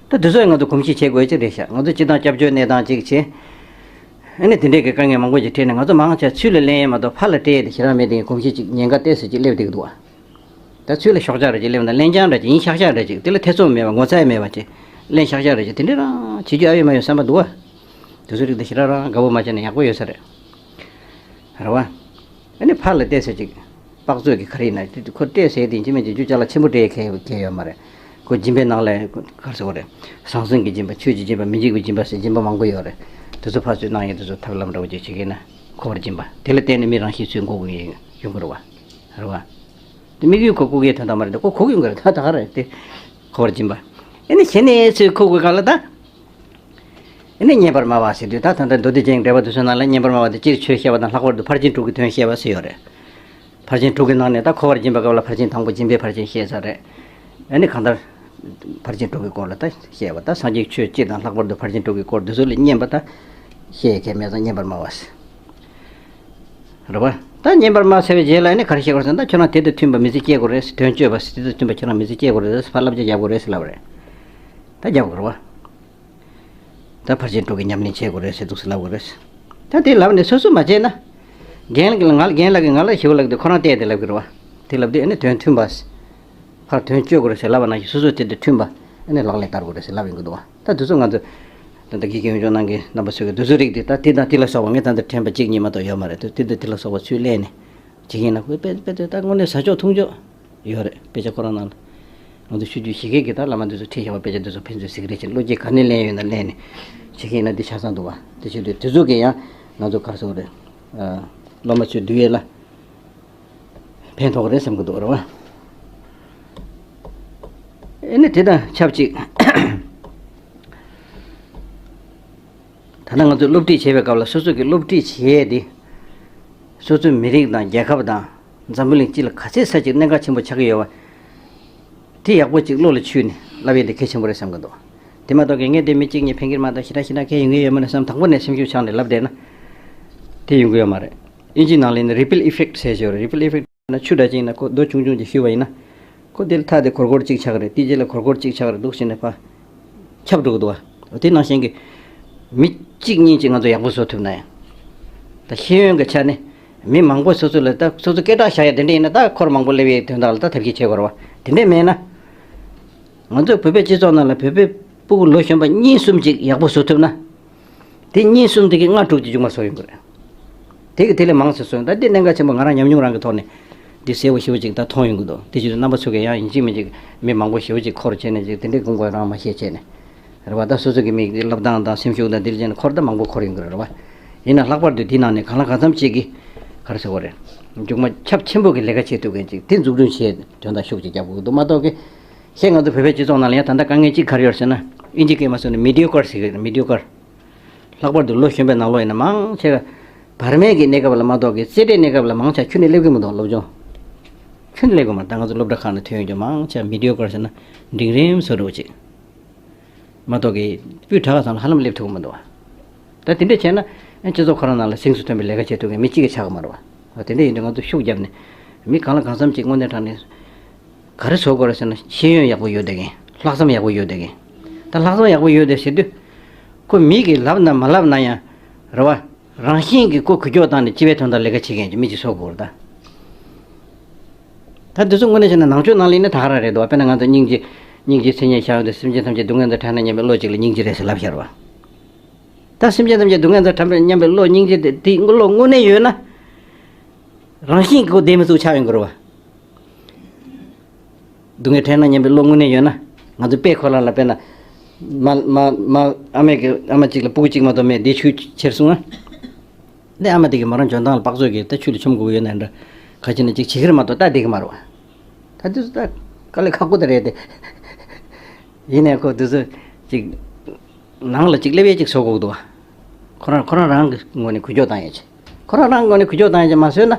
ད་དེ་ཚོ་ཡང་ང་ཚོ་གོམས་གཤིས་བྱེད་དགོས་ཅིག་རེད་ཤག་ང་ཚོ་སྤྱིར་བཏང་སྐྱབས་བཅོལ་གནས་སྟངས་ཅིག་བྱས། ཨེ་ནི་དེ་འདྲས་ཀྱི་དཀའ་ངལ་མང་པོ་ཅིག་འཕྲད་ནས། ང་ཚོ་མང་ཆེ་ཚུར་ལ་ལེན་ཡས་མ་གཏོགས་ཕར་ལ་སྤྲད་ཡས་དེ་ཞེ་དྲག་མེད་དེ། གོམས་གཤིས་ཅིག་ཉེན་ཁ་ཏོག་ཙམ་ཅིག་སླེབས་བསྡད་ཀྱི་འདུག་བ། ད་ཚུར་ལ་ཤོག་ཆག་རེ་ཅིག་སླེབས་ན། ལན་ཆང་འདྲ་ཅིག་ཡིན་ཤག་ཤག་འདྲ་ཅིག་དེ་ལ་ཐེ་ཚོམ་མེད་པ། ངོ་ཚ་ཡས་མེད་པ་ཅིག་ལན་ཤག་ཤག་འདྲ་ཅིག་དེ་འདྲས་རང་བྱེད་རྒྱུ་ཨ་ཡོད་མ་ཡོད་བསམ་པ་འདུག་བ། དེ་ཚོ་རིགས་དེ་ཞེ་དྲག་རང་དགའ་པོ་མ་བྱས་ན་ཡག་པོ་ཡོད་ས་རེད། རེད་བ། ཨ་ནི་ཕར་ལ་ཏོག་ཙམ་ཅིག་དཔག་ཚོད་ཀྱི་ག་རེ་ཡིན་ན། དེ་ཁོ་སྤྲད་ཟེར་དེ་ཡིན་གཅིག་མིན་གཅིག་རྒྱུ་ཅ་ལག་ཆེན་པོ་སྤྲད་ཡས་གལ་གལ་ཡོད་མ་རེད། ཁོ་སྦྱིན་པའི་ནང་ལ་ག་རེ་ཟེར་དགོས་རེད། ཟང་ཟིང་གི་སྦྱིན་པ། ཆོས་ཀྱི་སྦྱིན་པ། མི་འཇིགས་པའི་སྦྱིན་པ་ཟེར་སྦྱིན་པ་མང་པོ་ཡོད་རེད། དེ་ཚོ་ཕར་ཚུར་གནང་ཡས་དེ་ཚོ་ཐབས་ལམ་འདྲ་བོ་ཅིག་བྱེད་ཀྱི་ཡིན་ན། འཁོར་བར་སྦྱིན་པ་དེ་ལ་བརྟེན་ནས་མི་རང་གཤིས་ཚུར་འགུག་གི་ཡོང་གི་རེད་བ། རེད་བ། དེ་དམིགས་ཡུལ་ཁོ་བཀུག་ཡས་དོན་དག་མ་རེད། དེ་ཁོ་འགུག་ཡོང་གི་རེད། ད་ད་ག་རེད་དེ། འཁོར་བར་སྦྱིན་པ། ཨེ་ནི་ཞེ་ནས་ཚུར་འགུག་གི་སྒང་ལ་ད། ཨེ་ནི་རྙེད་པར་སྨྲ་བ་ཟེར་དུས། ད་ད་ལྟ་མདོ་སྡེ་རྒྱན་གྱི་འགྲེལ་པ་དེ་ཚོའི་ནང་ལ་རྙེད་པར་སྨྲ་བ་དེ། སྤྱིར་ཆོས་བཤད་པ་དང་ལྷག་པར་དུ་ཕར་ཕྱིན་དྲུག་གི་དོན་བཤད་པ་ཟེར་ཡོད་རེད། ཕར་ཕྱིན་དྲུག་གི་ནང་ནས་ད་འཁོར་བར་སྦྱིན་པའི་སྐབས་ལ་ཕར་ཕྱིན་དང་པོ་སྦྱིན་པའི་ཕར་ཕྱིན་བཤད་ཚར་རེད། ཨེ་ནི་གང་ལྟར་ཕར་ཕྱིན་དྲུག་གི་སྐོར་ལ་ད་བཤད་པ། ད་སངས་རྒྱས་ཆོས་སྤྱིར་དང་ལྷག་པར་དུ་ཕར་ཕྱིན་དྲུག་གི་སྐོར་དེ་ཚོ་ལ་རྙེད་པ་ད་བཤད་ཡས་གལ་མེད་ཙང་རྙེད་པར་སྨྲ་བ་ཟེར། རེད་བ། ད་རྙེད་པར་སྨྲ་ཟེར་བའི་རྗེས་ལ་ཨེ་ནི་ག་རེ་བཤད་དགོས་ཟེར་ན། ད་ཁྱོད་རང་དེ་དང་མཐུན་པ་མི་ཚེ་སྐྱེལ་དགོས་རེད་ཟེར། དོན་སྤྱོད་པ་ཟེར། དེ་དང་མཐུན་པ་ཁྱོད་རང་མི་ཚེ་སྐྱེལ་དགོས་རེད་ཟེར། ཕར་བསླབ་བྱ་རྒྱག་དགོས་རེད་ཟེར་ལབ་པ་རེད། ད་རྒྱག་དགོས་རེད་བ། ད་ཕར་ཕྱིན་དྲུག་གི་ཉམས་ལེན་བྱེད་དགོས་རེད་ཟེར་འདུག་ཟེར་ལབ་དགོས་རེད། ད་དེ་ལབ་ནས་སོ་སོས་མ་བྱས་ན། རྒན་ལགས་ཀྱིས་ང་རྒན་ལགས་ཀྱིས་ང་ལ་ཞེ་པོ་ལབ་དུས་ཁོ་རང་བལྟས་ཏེ་ལབ་ཀྱི་རེད་བ། དེ་ལབ་དུས་ཨེ་ནི་དོན་མཐུན་པ། ཕར་དོན་སྤྱོད་དགོས་རེད་ཟེར་ལབ་པ་ནང་བཞིན། སོ་སོ་དེ་དང་མཐུན་པ་ཨེ་ནི་ལག་ལེན་བསྟར་དགོས་རེད་ཟེར་ལབ་ཡོང་གི་འདུག་བ། ད་དེ་ཚོ་ང་ཚོ་ད་ལྟ་དགེ་རྒན་ཡོངས་ཁྱབ་ནང་གི་རྣམ་པ་ཚོས་ཀྱི་དེ་ཚོ་རིགས་དེ། ད་དེ་དང་དེ་ལ་སོགས་པ་ངས་ད་ལྟ་དྲན་པ་གཅིག་གཉིས་མ་གཏོགས་ཡོད་མ་རེད། དེ་དེ་དང་དེ་ལ་སོགས་པ་ཚུར་གླས་ནས་བྱེད་ཀྱི་ཡིན་ན། ཁོས་དཔེ་དཔེ་དེ་ད་དངོས་གནས་ཟ་ཆོག་འཐུང་ཆོག་ཡོད་རེད། དཔེ་ཆ་ཁོ་རང་ནང་ལ། ང་ཚོ་ཆོས་བརྒྱུད་བཞི་ཀའི་གི་ད་བླ་མ་འདི་ཚོ་ཁྲིད་བཞག་པ། དཔེ་ཆ་འདི་ཚོ་ཕན་ཚུན་གཟིགས་རེས་བྱས། བློ་སྐྱེད་ག་ནས་ལེན་ཡོད་ན་ལེན་ནས་བྱེད་ཀྱི་ཡིན་ན་འདི་ཆ་ཚང་འདུག་བ། དེ་བྱེད་དུས་དེ་ཚོ་གི་ཡང་ང་ཚོ་ག་རེ་ཟེར་དགོས་རེད། ཨ། སློབ་མ་ཚོའི་འདུལ་ཡས་ལ་ཕན་ཐོགས་རེད་བསམ་གྱི་འདུག་རེད་བ། ཨེ་ནི་དེ་དང་ཆབས་ཅིག་ད་ལྟ་ང་ཚོས་སློབ་ཁྲིད་བྱེད་པའི་སྐབས་ལ། སོ་སོ་གིས་སློབ་ཁྲིད་བྱེད་ཡས་དེ་སོ་སོའི་མི་རིགས་དང་རྒྱལ་ཁབ་དང་འཛམ་བུ་གླིང་སྤྱི་ལ་ག་ཚད་ས་ཅིག་གནད་འགག་ཆེན་པོ་ཆགས་ཀྱི་ཡོད་པ་དེ་ཡག་པོ་ཅིག་བློ་ལ་ཆུད་ནས་ལབ་ཡས་དེ་གལ་ཆེན་པོ་རེད་བསམ་གྱི་འདུག་དེ་མ་གཏོགས་ཀྱི་ངས་དེ་མི་གཅིག་གཉིས་ཕན་གྱི་མ་གཏོགས་ཞེ་དྲག་ཞེ་དྲག་གལ་ཡོང་གི་ཡོད་མ་རེད་བསམ། དང་པོ་ནས་སེམས་ཤུགས་ཆག་ནས་ལབ་བསྡད་ན་དེ་ཡོང་གི་ཡོད་མ་རེད། དབྱིན་ཇིའི་ནང་ལ་ཡིན་ན་ripple effect ཟེར་ཞིག་ཡོད་རེད། ripple effect ན་ཆུ་འདྲ་ཅིག་ཡིན་ན། ཁོ་རྡོ་ཆུང་ཆུང་ཅིག་གཞུས་པ་ཡིན་ན། ཁོ་དེ་ལ་ཐག་དེ་གོར་གོར་ཅིག་ཆགས་རེད། དེའི་རྗེས་ལ་གོར་གོར་ཅིག་ཆགས་རེད། འདུག་བྱས་ནས་ཕར་ཁྱབ་འགྲོ་གི་འདུག་བ། འོ་དེ་ནང་བཞིན་གྱི་མི་གཅིག་གཉིས་ཅིག་ང་ཚོ་ཡག་པོ་བཟོ་ཐུབ་ན་ཡང་། ད་ཤེས་ཡོན་གྱི་ཆ་ནས་མི་མང་པོ་སོ་སོ་ལ་ད་སོ་སོ་སྐད་གྲགས་བཞག་ཡ་དེ་འདྲ་ཡིན་ན། ད་འཁོར་མང་པོ་སླེབས་ཡའི་དོན་དག་ལ་ད་ཐབས་ཤེས་བྱེད་དགོས་རེད་བ། དེ་འདྲ་མེད་ན། ང་ཚོ་བོད་པའི་སྤྱི་ཚོགས་ནང་ལ་བོད་པའི་སྤུ་གུ་ལོ་གཞོན་པ་གཉིས་གསུམ་ཅིག་ཡག་པོ་བཟོ་ཐུབ་ན། དེ་གཉིས་གསུམ་དེ་གིས་ལྔ་དྲུག་ཅིག་མཇུག་མ་བཟོ་ཡོང་གི་རེད། དེ་གིས་དེ་ལས་མང་ཙམ་བཟོ་ཡོང་། ད་འདི་གནད་འགག་ཆེན་པོ། ང་རང་ཉམས་མྱོང་རང་གི་ཐོག་ནས་འདི་གསལ་པོ་ཞེ་པོ་ཅིག་ད་མཐོང་ཡོང་གི་འདུག་དེ་བྱེད་དུས་རྣམ་པ་ཚོ་གིས་ཡང་ཡིན་གཅིག་མིན་གཅིག་མི་མང་པོ་ཞེ་པོ་ཅིག་འཁོར་བྱས་ནས་ཅིག་དེ་འདྲའི་དགོངས་པ་རང་མ་བཞེས་བྱས་ནས། རེད་བ། ད་སོ་སོ་གི་མིག་གི་བསླབ་སྟངས་དང་སེམས་ཤུགས་དང་དེ་ལ་བྱས་ནས་འཁོར་ད་མང་པོ་འཁོར་ཡོང་གི་རེད་བ། ཡིན་ན་ལྷག་པར་དུ་འདི་ནང་ནས་གང་ལ་གང་འཚམ་ཅིག་གིས་ག་རེ་ཟེར་དགོས་རེད། མཇུག་མ་ཁྱབ་ཆེན་པོ་གི་ལས་ཀ་བྱེད་ཐུབ་མཁན་ཅིག་དེ་འཛུགས་སྐྲུན་བྱེད་དོན་དག་ཤུགས་ཅིག་རྒྱབ་དགོས་འདུག་མ་གཏོགས་ཀི། ཁྱེད་ང་ཚོ་བོད་པའི་སྤྱི་ཚོགས་ནང་ལ་ཡང་ད་ལྟ་དཀའ་ངལ་གཅིག་ག་རེ་ཡོད་ཟེར་ན། ཨིན་ཇི་སྐད་མ་སོང་ནས་མི་ཌི་ཡོ་ཀར་ཟེར་གི་རེད། མི་ཌི་ཡོ་ཀར། ལྷག་པར་དུ་ལོ་གཞོན་པའི་ནང་ལོགས་ཡིན་ན་མང་ཆེ་བ། བར་མའི་གི་གནས་སྐབས་ལ་མ་གཏོགས་ཀི་རྩེ་གྲའི་གནས་སྐབས་ལ་མང་ཆེ་ཁྱོན་ནས་སླེབས་ཀྱི་མི་འདུག་སློབ་སྦྱོང་། ཁྱོན་ནས་སླེབས་ཀྱི་མ་རེད། ད་ང་ཚོ་སློབ་གྲྭ་ཁག་ནས་ཐོན་ཡོང་རྒྱུ་མང་ཆེ་མི་ཌི་ཡོ་ཀར་ཟེར་ན་འབྲིང་རིམ་བཟོ་འདྲ་བོ་ཅིག་མ་གཏོགས་ཀི་སྤུས་དག་ཙམ་ལ་ཧ་ལམ་སླེབས་ཐུབ་ཀྱི་མི་འདུག་བ། ད་དེ་འདྲ་བྱས་ན་ཨ་སྤྱི་ཚོགས་ཁོ་རང་ནང་ལ་གཟེངས་སུ་ཐོན་པའི་ལས་ཀ་བྱེད་ཐུབ་མཁན་མི་གཅིག་གིས་ཆགས་ཀྱི་མ་རེད་བ། དེ་འདྲ་ཡིན་དུས་ང་ཚོ་ཤུགས་བརྒྱབ་ནས་མི་གང་ལ་གང་འཚམ་ཅིག་དངོས་གནས་དྲང་གནས་ག་རེ་བཟོ་དགོས་རེད་ཟེར་ན། ཤེས་ཡོན་ཡག་པོ་ཡོད་བསྡད་མཁན། ལྷག་བསམ་ཡག་པོ་ཡོད་བསྡད་མཁན། ད་ལྷག་བསམ་ཡག་པོ་ཡོད་བསྡད་ཟེར་དུས་ཁོ་མི་གིས་ལབ་ན་མ་ལབ་ན་ཡང་རེད་བ། རང་བཞིན་གྱིས་ཁོ་འགུལ་སྐྱོད་བཏང་ནས་སྤྱི་པའི་དོན་དག་ལས་ཀ་བྱེད་མཁན་གྱི་མི་ཅིག་བཟོ་དགོས་རེད་ད། ད་དེ་ཚོ་དངོས་གནས་བྱས་ན་ནང་ཆོས་ནང་ལ་ཡིན་ན་ད་ག་རང་རེད་འདུག་དཔེར་ན་ང་ཚོ་སྙིང་རྗེ། སྙིང་རྗེའི་མཚན་ཉིད་ཤར་ཏེ། སེམས་ཅན་ཐམས་ཅད་སྡུག་བསྔལ་དང་བྲལ་ན་སྙམ་པའི་བློ་གཅིག་ལ་སྙིང་རྗེ་རེད་ཟེར་ལབ་ཤར་བ། ད་སེམས་ཅན་ཐམས་ཅད་སྡུག་བསྔལ་དང་བྲལ་ན་སྙམ་པའི་བློ་སྙིང་རྗེ་དེ་དེ་བློ་དངོས་གནས་ཡོད་ན། རང་བཞིན་གྱིས་ཁོ་བདེ་མི་ཚུགས་ཆགས་ཡོང་གི་རེད་བ། སྡུག་བསྔལ་བྲལ་ན་སྙམ་པའི་བློ་དངོས་གནས་ཡོད་ན། ང་ཚོ་དཔེ་ཁོ་རང་ལ་དཔེར་ན། མ་མ་མ་ཨ་མས་ཀྱི་ཨ་མ་གཅིག་ལ་སྤུ་གུ་གཅིག་མ་གཏོགས་མེད་དེ་ཆུ་ཁྱེར་སོང་ང་། འདི་ཨ་མ་དེ་གིས་མོ་རང་འཇོན་ཐང་ལ་དཔག་ཚོད་ཀྱིས་ད་ཆུ་ལ་མཆོང་དགོས་ཀྱི་ཡོད་ན་འདྲ། ག་ཅི་ན་ཅིག་བྱེད་ཀྱི་རེད་མ་གཏོགས་ད་བསྡད་ཀྱི་མ་རེད་བ། ད་དེ་ཚོ་ད་དཀའ་ལས་ཁག་པོ་ད་རེད་དེ། ཡིན་ནའི་ཁོ་དེ་ཚོ་ཅིག་ནང་ལ་ཅིག་སླེབས་ཡས་ཅིག་བཟོ་དགོས་ཀྱི་འདུག་བ། ཁོ་རང་ཁོ་རང་རང་གི་ངོས་ནས་འགུལ་སྐྱོད་བཏང་ཡས་ཅིག་ཁོ་རང་རང་གི་ངོས་ནས་འགུལ་སྐྱོད་བཏང་ཡས་ཅིག་མ་བཟོས་ན།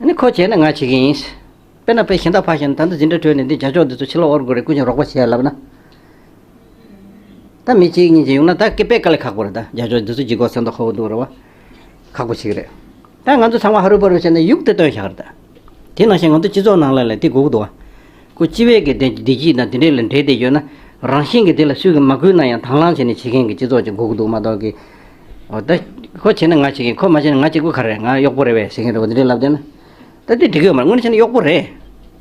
ཨ་ནི་ཁོ་བྱས་ན་ང་བྱེད་ཀྱི་ཡིན། དཔེར་ན་དཔེ་གཞན་དག་ཕར་བཞག་ན། ད་ལྟ་འཛིན་གྲྭ་གྲོལ་ནས་འདི་རྒྱ་ཅོག་འདི་ཚོ་ཕྱི་ལོགས་དབོར་དགོས་རེད། སྐུ་མཁྱེན་རོགས་པ་བྱེད་ལབ་ན། ད་མི་གཅིག་གཉིས་ཅིག་ཡོང་ན་ད་སྐད་དཔེ་དཀའ་ལས་ཁག་པོ་རེད། ད་རྒྱ་ཅོག་འདི་ཚོ་ལྗིད་ཁོག་སེམས་ཐག་ཁོག་འདུག་རེད་བ། ཁག་པོ་ཞིག་རེད། ད་ང་ཚོ་ཚང་མ་ཧ་རུ་པ་རུ་བྱས་ནས་ཡུག་དེ་བཏོན་བཞག་རེད་ད། དེ་ནང་བཞིན་ང་ཚོ་སྤྱི་ཚོགས་ནང་ལ་ལས་དེ་དགོས་ཀྱི་འདུག་བ། ཁོ་སྤྱི་པའི་གི་བདེ་བདེ་སྐྱིད་དང་དེ་འདྲས་ལ་འབྲེལ་བསྡད་ཡོད་ན། རང་བཞིན་གྱི་དེ་ལ་སུས་ཀྱིས་མ་བསྐུལ་ན་ཡང་དང་བླངས་བྱས་ནས་བྱེད་མཁན་གྱི་སྤྱི་ཚོགས་ཅིག་དགོས་ཀྱི་འདུག་མ་གཏོགས་ཀི། འོ་ད། ཁོ་བྱས་ན་ང་བྱེད་མཁན། ཁོ་མ་བྱས་ན་ང་བྱེད་དགོས་ག་རེ་རེད། ང་གཡོག་པོ་རེད་པས་ཟེར་མཁན་རེད་བ། དེ་འདྲས་ལབ་བསྡད་ན། ད་དེ་འགྲིག་གི་ཡོད་མ་རེད། དངོས་གནས་བྱས་ན་གཡོག་པོ་རེད།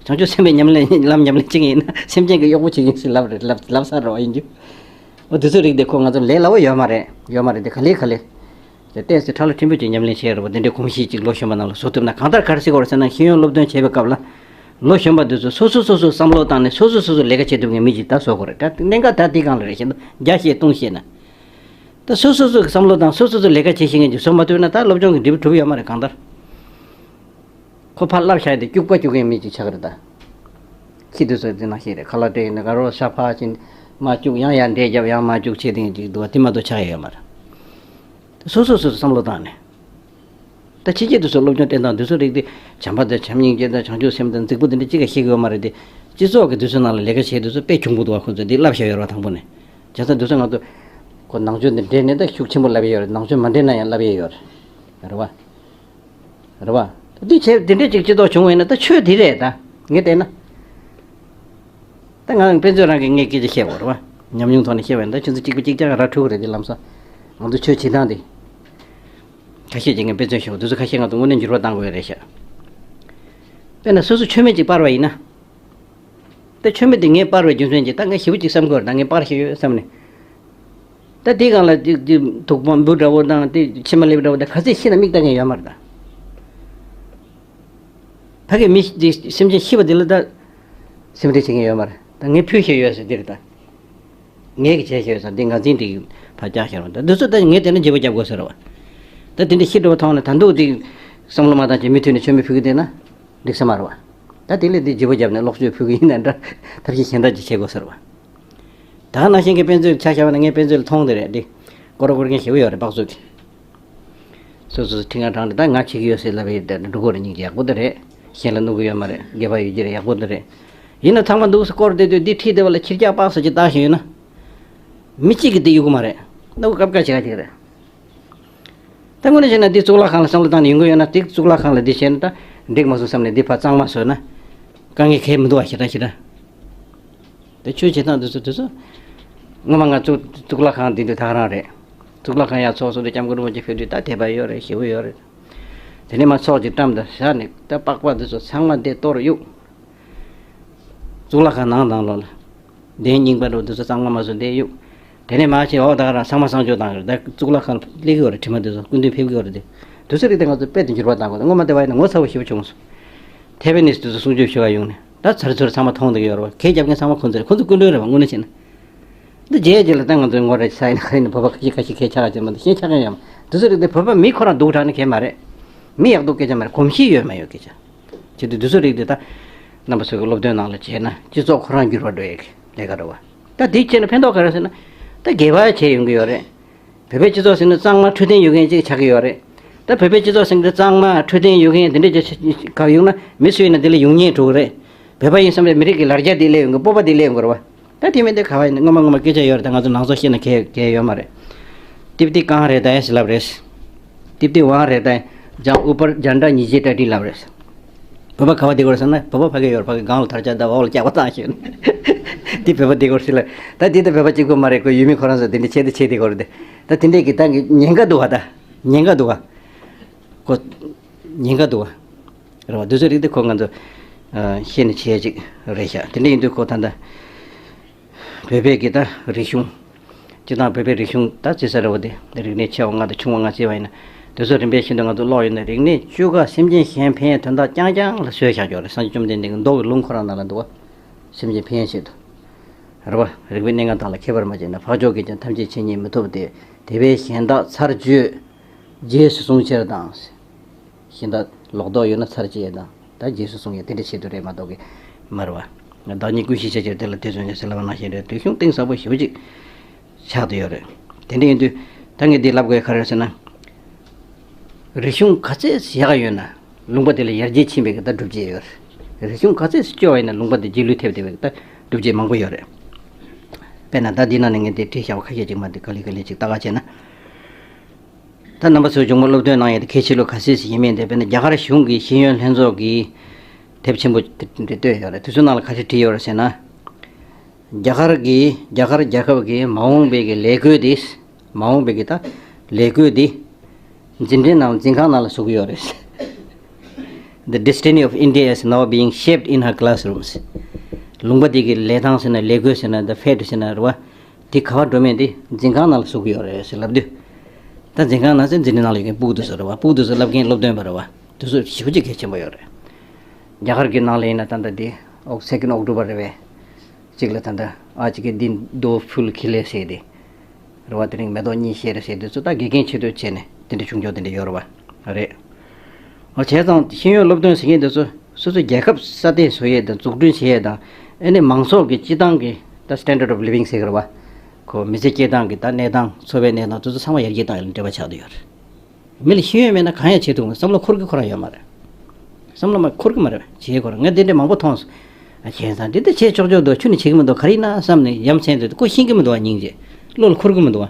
བྱང་ཆུབ་སེམས་དཔའི་ཉམས་ལེན་ལམ་ཉམས་ལེན་བྱེད་མཁན་ཡིན་ན་སེམས་ཅན་གྱི་གཡོག་པོ་བྱེད་མཁན་ཟེར་ལབ་རེད། ལབ་ལབ་ས་རེད་བ་ཡིན་རྒྱུ། འོ་དེ་ཚོ་རིགས་དེ་ཁོ་ང་ཚོ་ལས་སླ་བོ་ཡོད་མ་རེད། ཡོད་མ་རེད་དེ་ག་ལེ་ག་ལེ། དེ་ཏོག་ཙམ་ཕྲ་ལ་ཕྲན་བུ་ཅིག་ཉམས་ལེན་བྱས་རེད་བ། དེ་འདྲའི་གོམས་གཤིས་ཅིག་ལོ་གཞོན་པ་ནང་ལ་བཟོ་ཐུབ་ན། གང་ལྟར་ག་རེ་ཟེར་དགོས་རེད་ཟེར་ན། ཤེས་ཡོན་སློབ་སྟོན་བྱེད་པའི་སྐབས་ལ། ལོ་གཞོན་པ་དེ་ཚོས་སོ་སོ་སོ་སོས་བསམ་བློ་བཏང་ནས་སོ་སོས་སོ་སོ་ལས་ཀ་བྱེད་ཐུབ་མཁན་མི་ཅིག་ད་བཟོ་དགོས་རེད། ད་གནད་འགག་ད་དེ་སྒང་ལ་རེད། བཤད་ན་བརྒྱ་བཤད་སྟོང་བཤད་ན། ད་སོ་སོ་སོ་གི་བསམ་བློ་དང་སོ་སོ་སོ་ལས་ཀ་བྱེད་ཤེས་མཁན་ཅིག་བཟོ་མ་ཐུབ་ན་ད་སློབ་སྦྱོང་གི་འབྲས་བུ་གྲུབ་ཡོད་མ་རེད། གང་ལྟར་ཁོ་ཕར་བསླབ་བཞག་དེ་སྐྱུག་པ་སྐྱུག་མཁན་མི་ཅིག་ཆགས་ཀྱི་རེད་ད། ཁྱི་དེ་ཚོ་དེ་ནང་བཞིན་རེད། ཁ་ལག་སྤྲད་ཡིན་ན་དགའ་རོགས་ཤ་ཕར་ཕྱིན། མར་སྐྱུག། ཡང་ཡར་འདྲེད་རྒྱབ། ཡང་མར་སྐྱུག་བྱེད་མཁན་ཅིག་འདུག་བ། དེ་མ་གཏོགས་ཆགས་ཡ་ཡོད་མ་རེད། སོ་སོ་སོ་སོས་བསམ་བློ་བཏང་ནས། ད་ཕྱི་རྒྱལ་དུ་སོགས་སློབ་སྦྱོང་སྤྲད་སྟངས་དེ་ཚོ་རིགས་དེ། བྱམས་པ་དང་བྱམས་སྙིང་རྗེ་དང་བྱང་ཆུབ་སེམས་དང་རྫིག་པོ་དེ་འདྲ་གཅིག་ཀྱང་ཤེས་ཀྱི་ཡོད་མ་རེད་དེ། སྤྱི་ཚོགས་ཀྱི་དུས་ཚོད་ནང་ལ་ལས་ཀ་བྱེད་དུས་ཚོད་དཔེ་གྱོང་པོ་འདུག་བ། ཁོ་ཚོས་འདི་བསླབ་བཞག་ཡོད་རེད་བ། དང་པོ་ནས། བྱས་ཙང་དུས་ཚོད་ང་ཚོ་ཁོ་ནང་ཆོས་འདི་འདྲེས་ནས་ད་ཤུགས་ཆེན་པོ་བསླབ་ཡས་ཡོད་རེད། ནང་ཆོས་མ་འདྲེས་ན་ཡང་བསླབ་ཡས་ཡོད་རེད། རེད་བ། རེད་བ། འདི་བྱས་འདི་འདྲས་ཅིག་སྤྱི་ཚོགས་བྱུང་བ་ཡིན་ན་ད་ཆོས་འདི་རེད་ད། ངས་བལྟས་ན། ད་ང་དཔེ་མཛོད་རང་གིས་ངས་སྐད་ཆ་བཤད་པ་རེད་བ། ཉམས་མྱོང་ཐོག་ནས་བཤད་པ་ཡིན་ན་ད་ཁྱེད་ཚོ་གཅིག་པུ་གཅིག་རྐྱང་ར་འཁྲུག་རེད་དེ། ལམ་སང་ང་ཚོ་ཆོས་བྱེད་སྟངས་དེ། ཁ་ཤས་ཀྱིས་ངས་དཔེ་མཚོན་ཞུ། དེ་ཚོ་ཁ་ཤས་ང་ཚོ་དངོས་གནས་འགྱུར་བ་གཏང་དགོས་རེད་ཤག་དཔེར་ན་སོ་སོ་ཆོས་མེད་ཅིག་སྤར་བ་ཡིན་ན། ད་ཆོས་མེད་དེ་ངས་སྤར་བའི་རྒྱུ་མཚན་གྱིས་ད་ངས་ཞེ་པོ་ཅིག་བསམ་དགོས་རེད། ད་ངས་སྤར་ཤེས་ཡོད་བསམ་ནས། ད་དེའི་སྒང་ལ་ཅིག་ཅིག་ཐུག་པ་འབུ་འདྲ་བོ་དང་དེ་མཆིལ་མ་ལེབ་འདྲ་བོ་དང་ག་ཚད་ཤི་ན་མིག་ལྟ་མཁན་ཡོད་མ་རེད་ད། ཕ་གི་མི་ཤི་དེ་སེམས་ཅན་ཤི་བ་དེ་ལ་ད་སེམས་ཁྲལ་བྱེད་མཁན་ཡོད་མ་རེད། ད་ངས་ཕུལ་ཤེས་ཡོད་ཟེར་དེ་རེད་ད། ངས་ཀྱི་བྱས་ཤེས་ཡོད་ཟེར་དེ་ངར་འཛིན་དེ་ཕར་བཀྱག་ཤེས་རོགས། ད་འདི་ཚོ་ད་ངས་བལྟས་ན་བརྗེ་པོ་རྒྱབ་དགོས་ཟེར་བ། ད་དེ་འདྲ་ཤི་འགྲོ་བ་མཐོང་ན་ད་འདུག་དེ་བསམ་བློ་མ་བཏང་བྱས་མུ་མཐུད་ནས་མཆོད་མེ་ཕུལ་གི་བསྡད་ན་འགྲིག་ས་མ་རེད་བ། ད་དེ་ལས་དེ་བརྗེ་པོ་བརྒྱབ་ནས་ལོག་སྤྱོད་ཕུལ་གི་ཡིན་ན་འདྲ། ཐབས་ཤེས་གཞན་དག་ཅིག་བྱེད་དགོས་ཟེར་བ། ད་ག་ནང་བཞིན་གྱི་དཔེ་མཛོད་ཆ་བཞག་པ་ན་ངས་དཔེ་མཛོད་ལ་མཐོང་དེ་རེད་དེ། སྐོར་སྐོར་མཁན་ཞེ་པོ་ཡོད་རེད་པགས་ཚོད་ཀྱི། སོ་སོ་སོ་ཁྲི་ཁང་དྲངས་ཏེ་ད་ང་བྱེད་ཀྱི་ཡོད་ཟེར་ལབ་ཡས་དེ་འགྲོ་དགོས་རེད། སྙིང་རྗེ་ཡག་པོ་དེ་རེད། གཞན་ལ་གནོད་ཀྱི་ཡོད་མ་རེད། དགེ་བ་ཡོད་ཀྱི་རེད། ཡག་པོ་དེ་རེད། ཡིན་ན་ཚང་མ་འདུག་སེ་སྐོར་བསྡད་དུས་འདི་ཁྲིད་བསྡད་པ་ལ་ཁྱི་སྐྱག་པགས་ཚོད་ཅིག་བཏགས་བཞིན་ཡོད་ན། མི་གཅིག་གིས་དེ་གཡུག་གི་མ་རེད། ད་ཁོ་སྐབས་ཀ་བྱེད་ག་བྱེད་ཀྱི་རེད། ད་དངོས་གནས་བྱས་ན་འདི་གཙུག་ལག་ཁང་ལ་བསམ་བློ་བཏང་ནས་ཡོང་གི་ཡོད་ན། འདི་གཙུག་ལག་ཁང་ལ་འདི་བྱས་ན་ད་འགྲིག་མ་སོང་བསམ་ནས་འདི་ཕར་གཙང་མ་བཟོས་ན་དཀའ་ངལ་གང་ཡང་མི་འདུག་བ། ཞེ་དྲག་ཞེ་དྲག་དེ་ཆོས་བྱེད་སྟངས་དེ་ཚོ་དེ་ཚོ། སྔོན་མ་ང་ཚོ་གཙུག་ལག་ཁང་འདི་འདྲ་ད་ག་རང་རེད། གཙུག་ལག་ཁང་ཡར་ཚོགས་གསོག་དེ་སྐྱབས་མགོན་རིན་པོ་ཆེ་ཕེབས་དུས་ད་དད་པ་ཡོད་རེད། ཞེ་པོ་ཡོད་རེད། དེ་ནས་མར་ཚོགས་ཀྱི་བཀྲམ་དང་བཞག་ནས་ད་པགས་པ་འདི་ཚོ་ཚང་མ་འདི་གཏོར་གཡུག་གཙུག་ལག་ཁང་ནང་དང་ལོགས་ལ། གདན་རྙིང་པ་འདྲ་བོ་འདི་ཚོ་གཙང་མ་མ་བཟོས་འདི་གཡུག་དེ་ནས་མར་ཕྱིན། འོ་ད་ག་རང་ཚང་མ་གསང་སྤྱོད་བཏང་གི་རེད། ད་གཙུག་ལག་ཁང་སླེབས་ཀྱི་ཡོད་རེད། དྲི་མ་འདི་ཚོ་སྐུ་མདུན་ཕེབས་ཀྱི་ཡོད་རེད་དེ། དུས་ཚོད་རིགས་དེ་ང་ཚོ་དཔེ་དེ་འགྱུར་བ་བཏང་དགོས། སྔོན་མ་དེ་བ་ཡིན་ན་ངོ་ཚ་བོ་ཞེ་པོ་བྱུང་སོང་། ཐེ་ཝན་ནིས་དེ་ཚོ་སྲུང་སྐྱོབ་ཞུ་བ་ཡོང་ནས། ད་ཚར་ཚུར་ཚང་མ་མཐོང་བསྡད་ཀྱི་ཡོད་རེད་བ། གད་རྒྱབ་མཁན་ཚང་མ་ཁོ་ཚོ་རེད། ཁོ་ཚོ་སྐུ་མགྲོན་རེད་བ། དངོས་གནས་བྱས་ན། འདི་རྗེས་རྗེས་ལ་ད་ང་ཚོའི་ངོ་རེ་ས་ཡིན་ན་ག་ཡིན་ན་བོད་པ་ཁ་ཤས་ཁ་ཤས་གད་ཆག་ཅན་མ་གཏོགས་གཞན་ཆག་མཁན་ཡོད་མ། དེ་ཚོ་རིགས་དེ་བོད་པ་མི་ཁོ་རང་སྡུག་དྲགས་ནི་གད་མ་རེད། མི་ཡག་སྡུག་སྐད་ཆ་མ་རེད། གོམས་གཤིས་ཡོད་མ་ཡོད་སྐད་ཆ། བྱེད་དུས་དེ་ཚོ་རིགས་དེ་ད་རྣམ་པ་ཚོ་གི་སློབ་སྟོན་ནང་ལ་བྱས་ན་སྤྱི་ཚོགས་ཁོ་རང་འགྱུར་བ་འགྲོ་ཡས་ཀྱི་ལས་ཀ་རེད་བ། ད་དེ་བྱས་ན་ཕན་ཐོགས་ག་རེ་ཟེར་ན། ད་སྒེར་པ་བྱས་ཡོང་གི་ཡོད་རེད། བོད་པའི་སྤྱི་ཚོགས་ཟེར་ན་གཙང་མ་འཕྲོད་བསྟེན་ཡོད་མཁན་ཅིག་ཆགས་ཀྱི་ཡོད་རེད། ད་བོད་པའི་སྤྱི་ཚོགས་ཟེར་ན་གཙང་མ་འཕྲོད་བསྟེན་ཡོད་མཁན་དེ་འདྲ་ཅིག་ག་ཡོང་ན་མི་སུ་ཡིན་ན་དེ་ལ་ཡོང་ཉེན་འགྲོ་གི་རེད། བོད་པ་ཡིན་བསམ་པའི་མི་རིགས་ཀྱི་ལ་རྒྱ་དེ་སླེབས་ཡོང་གི། སྤོབས་པ་དེ་སླེབས་ཡོང་གི་རེད་བ། ད་དེ་མིན་དེ་ག་བ་ཡིན་ངོ་མ་ངོ་མ་སྐད་ཆ་ཡོད་རེད། ད་ང་ཚོ་ནང་ཚོ་ཤེས་ན་གལ་གལ་ཡོད་མ་རེད། ཏིབ་ཏི་གང་རེད་ད་ཡ་ཞེས་ལབ་རེད། ཏིབ་ཏི་ཝང་རེད་ད་ཡ། ཇང་ཨུ་པར་ཇན་ཏྲ་ཉི་ཇེ་ཏྲ་ཏི་ལབ་རེད། བོད་པ་ག་བ་དེ་གོ་རེད་ཟེར་ན་བོད་པ་ཕ་གི་ཡོད་རེད། ཕ་གི་སྒང་ལ་དར་ལྕག་ད་འོག་ལ་སྐྱག་པ་བཏང་ཤེས་ན། དེ་བོད་པ་དེ་གོ་རེད་ཟེར་ལ། ད་དེ་ད་བོད་པ་གཅིག་པོ་མ་རེད། ཁོ་ཡུལ་མི་ཁོ་རང་ཚོ་དེ་འདྲ་བྱས་དེ་བྱས་དེ་གོ་རེད་དེ། ད་དེ་འདྲས་ཀྱི་ད་ཉེན་ཁ་འདུག་བ། ད་ཉེན་ཁ་འདུག་བ། ཁོ་ཉེན་ཁ་འདུག་བ། རེད་བ། དེ་ཚོའི་རིགས་དེ་ཁོ་ང་ཚོ་ཤེས་ནས་བྱས་ཅིག་རེད་ཤག་དེ་འདྲ་ཡིན་དུས་ཁོ་ད་ལྟ་བོད་པའི་གི་ད་རིག་གཞུང་། སྤྱི་བཏང་བོད་པའི་རིག་གཞུང་ད་ཅི་ཟེར་རེད་བ། དེ་རིག་གནས་ཆེ་བ་ལྔ་དང་ཆུང་བ་ལྔ་བྱས་པ་ཡིན་ན། དེ་ཚོ་རིམ་པས་ཤིན་ཏུ་ང་ཚོ་ཀློག་ཡོད་ན་རིག་གནས་བཅུ་ཀ་སེམས་ཅན་གཞན་ཕན་ཡོན་དོན་དག་རྐྱང་རྐྱང་ལ་བཟོས་བཞག་ཡོད་རེད། སངས་རྒྱས་བཅོམ་ལྡན་འདས་ཀྱི་མདོ་གི་ལུང་ཁོ་རང་ནང་ལ་འདུག་བ། སེམས་ཅན་ཕན་ཡོན་ཆེད་དུ། རེད་བ། རིག་པའི་གནས་ལྔ་དག་ལ་མཁས་པར་མ་བྱས་ན། འཕགས་མཆོག་གིས་ཀྱང་ཐམས་ཅད་མཁྱེན་ཉིད་མི་ཐུབ་སྟེ། དེ་བས་གཞན་དག་ཚར་གཅོད་རྗེས་སུ་བཟུང་ཕྱིར་དང་། གཞན་དག་ལོག་རྟོག་ཡོད་ན་ཚར་གཅོད་ཡས་དང་། ད་རྗེས་སུ་བཟུང་ཡས་དེ་འདྲ་ཆེད་དུ་རེད་མ་གཏོགས་ཀྱི་མ་རེད་བ། བདག་ཉིད་ཀུན་ཤེས་བྱ་ཕྱིར་དེ་ལ་དེ་བཟུང་ཡས་ཟེར་ལབ་པ་ནང་བཞིན་རེད། དེ་གཞུང་གཏིང་ཟབ་པོ་ཞེ་པོ་ཅིག་ཆགས་བསྡད་ཡོད་རེད། དེ་འདྲ་ཡིན་དུས་ད་ངས་འདི་ལབ་དགོས་ག་རེ་ཟེར་ན། རིག་གཞུང་ག་ཚད་ཡག་ཡོད་ན་ལུང་པ་དེ་ལ་ཡར་རྒྱས་ཕྱིན་པའི་གི་ད་སྒྲུབ་བྱེད་ཡོད་རེད། རིག་གཞུང་ག་ཚད་སྐྱོ་བ་ཡིན་ན་ལུང་པ་དེ་རྗེས་ལུས་ཐེབས་བསྡད་པའི་གི་ད་སྒྲུབ་བྱེད་མང་པོ་ཡོད་རེད། དཔེར་ན་ད་འདི་ནང་ནས་ངས་འདི་བྲིས་བཞག་པ་ཁ་ཤས་ཅིག་མ་འདི་ག་ལེ་ག་ལེ་ཅིག་ལྟ་ག་བྱས་ན། ད་རྣམ་པ་ཚོས་མཇུག་མ་སློབ་སྟོན་གནང་ཡས་དེ་གལ་ཆེ་ལོས་ག་ཚོད་ཞིག་ཡིན་མིན་དེ། དཔེར་ན་རྒྱ་གར་གཞུང་གི་ཤེས་ཡོན་ལྷན་ཚོགས་ཀྱིས་དེབ་ཆེན་པོ་དེ་འདྲ་བཏོན་ཡོད་རེད། དེ་ཚོའི་ནང་ལ་ག་རེ་བྲིས་ཡོད་རེད་ཟེར་ན། རྒྱ་གར་གྱི་རྒྱ་གར་རྒྱལ་ཁབ་ཀྱི་མ་འོངས་པའི་གི་ལས་བགོས་དེ། མ་འོངས་པའི་གི་ད་ལས་བགོས་དེ་འཛིན་གྲྭའི་ནང་འཛིན་ཁང་ནང་ལ་བཟོ་གི་ཡོད་རེད། The destiny of India is now being shaped in her classrooms. ལུང་པ་དེ་གི་ལས་སྟངས་ཟེར་ན་ལས་བགོས་ཟེར་ན་the fate ཟེར་ན་རེད་བ། དེ་ག་བ་འགྲོ་མིན་དེ་འཛིན་ཁང་ནང་ལ་བཟོ་གི་ཡོད་རེད་ཟེར་ལབ་དུས། ད་འཛིན་ཁང་ནང་ཟེར་འཛིན་གྲྭའི་ནང་ལ་ཡོད་མཁན་སྤུ་གུ་དེ་ཚོ་རེད་བ། སྤུ་གུ་དེ་ཚོ་ལབ་མཁན་སློབ་སྟོན་པ་རེད་བ། དེ་ཚོ་ཞེ་པོ་ཅིག་གལ་ཆེན་པོ་ཡོད་རེད། རྒྱ་གར་གྱི་ནང་ལ་ཡིན་ན་ད་ལྟ་དེ་ཨོག་second October རེད་བས། གཅིག་ལ་ད་ལྟ་ཨ་ཅིག་གི་འདི་མདོ་ཕུལ་ཁི་ལེ་ཟེར་དེ། རེད་བ། དེ་རིང་མེ་ཏོག་གཉིས་བཞད་རེད་ཟེར་དུས་ཚོ་ད་དགེ་རྒན་ཆེད་དུ་བྱས་ནས་དེ་འདྲ་བྱུང་ཆོག་དེ་འདྲ་ཡོད་རེད་བ། རེད། འོ་བྱས་ཙང་ཤེས་ཡོན་སློབ་སྟོན་ཟེར་མཁན་དེ་ཚོ་སོ་སོའི་རྒྱལ་ཁབ་སྲ་བརྟན་བཟོ་ཡས་དང་འཛུགས་སྐྲུན་བྱེད་ཡས་དང་། ཨ་ནི་མང་ཚོགས་ཀྱི་སྤྱི་བཏང་གི་ད་standard of living ཟེར་གི་རེད་བ། ཁོ་མི་ཚེ་སྐྱེལ་སྟངས་ཀྱི་ད་གནས་སྟངས། འཚོ་བའི་གནས་སྟངས་དེ་ཚོ་ཚང་མ་ཡར་རྒྱས་བཏང་ཡས་ལ་འབྲེལ་བ་ཆགས་བསྡད་ཡོད་རེད། མི་ལ་ཤེས་ཡོན་མེད་ན་གང་ཡང་བྱེད་ཐུབ། བསམ་བློ་འཁོར་གི་ཁོ་རང་ཡོད་མ་རེད། བསམ་བློ་མ་འཁོར་གི་མ་རེད། བྱེད་ཁོ་རང་། ངས་འདི་འདྲ་མང་པོ་མཐོང་སོང་། ཨ། བྱས་ཙང་འདི་ལྟ་བྱས་ཆོག་ཆོག་འདུག་ཁྱོན་ནས་བྱེད་ཀྱི་མི་འདུག་ག་རེ་ཡིན་ན་བསམ་ནས་ཡ་མཚན་དེ་ཁོ་ཤེས་ཀྱི་མི་འདུག་བ། སྙིང་རྗེ། བློ་ལ་འཁོར་གྱི་མི་འདུག་བ།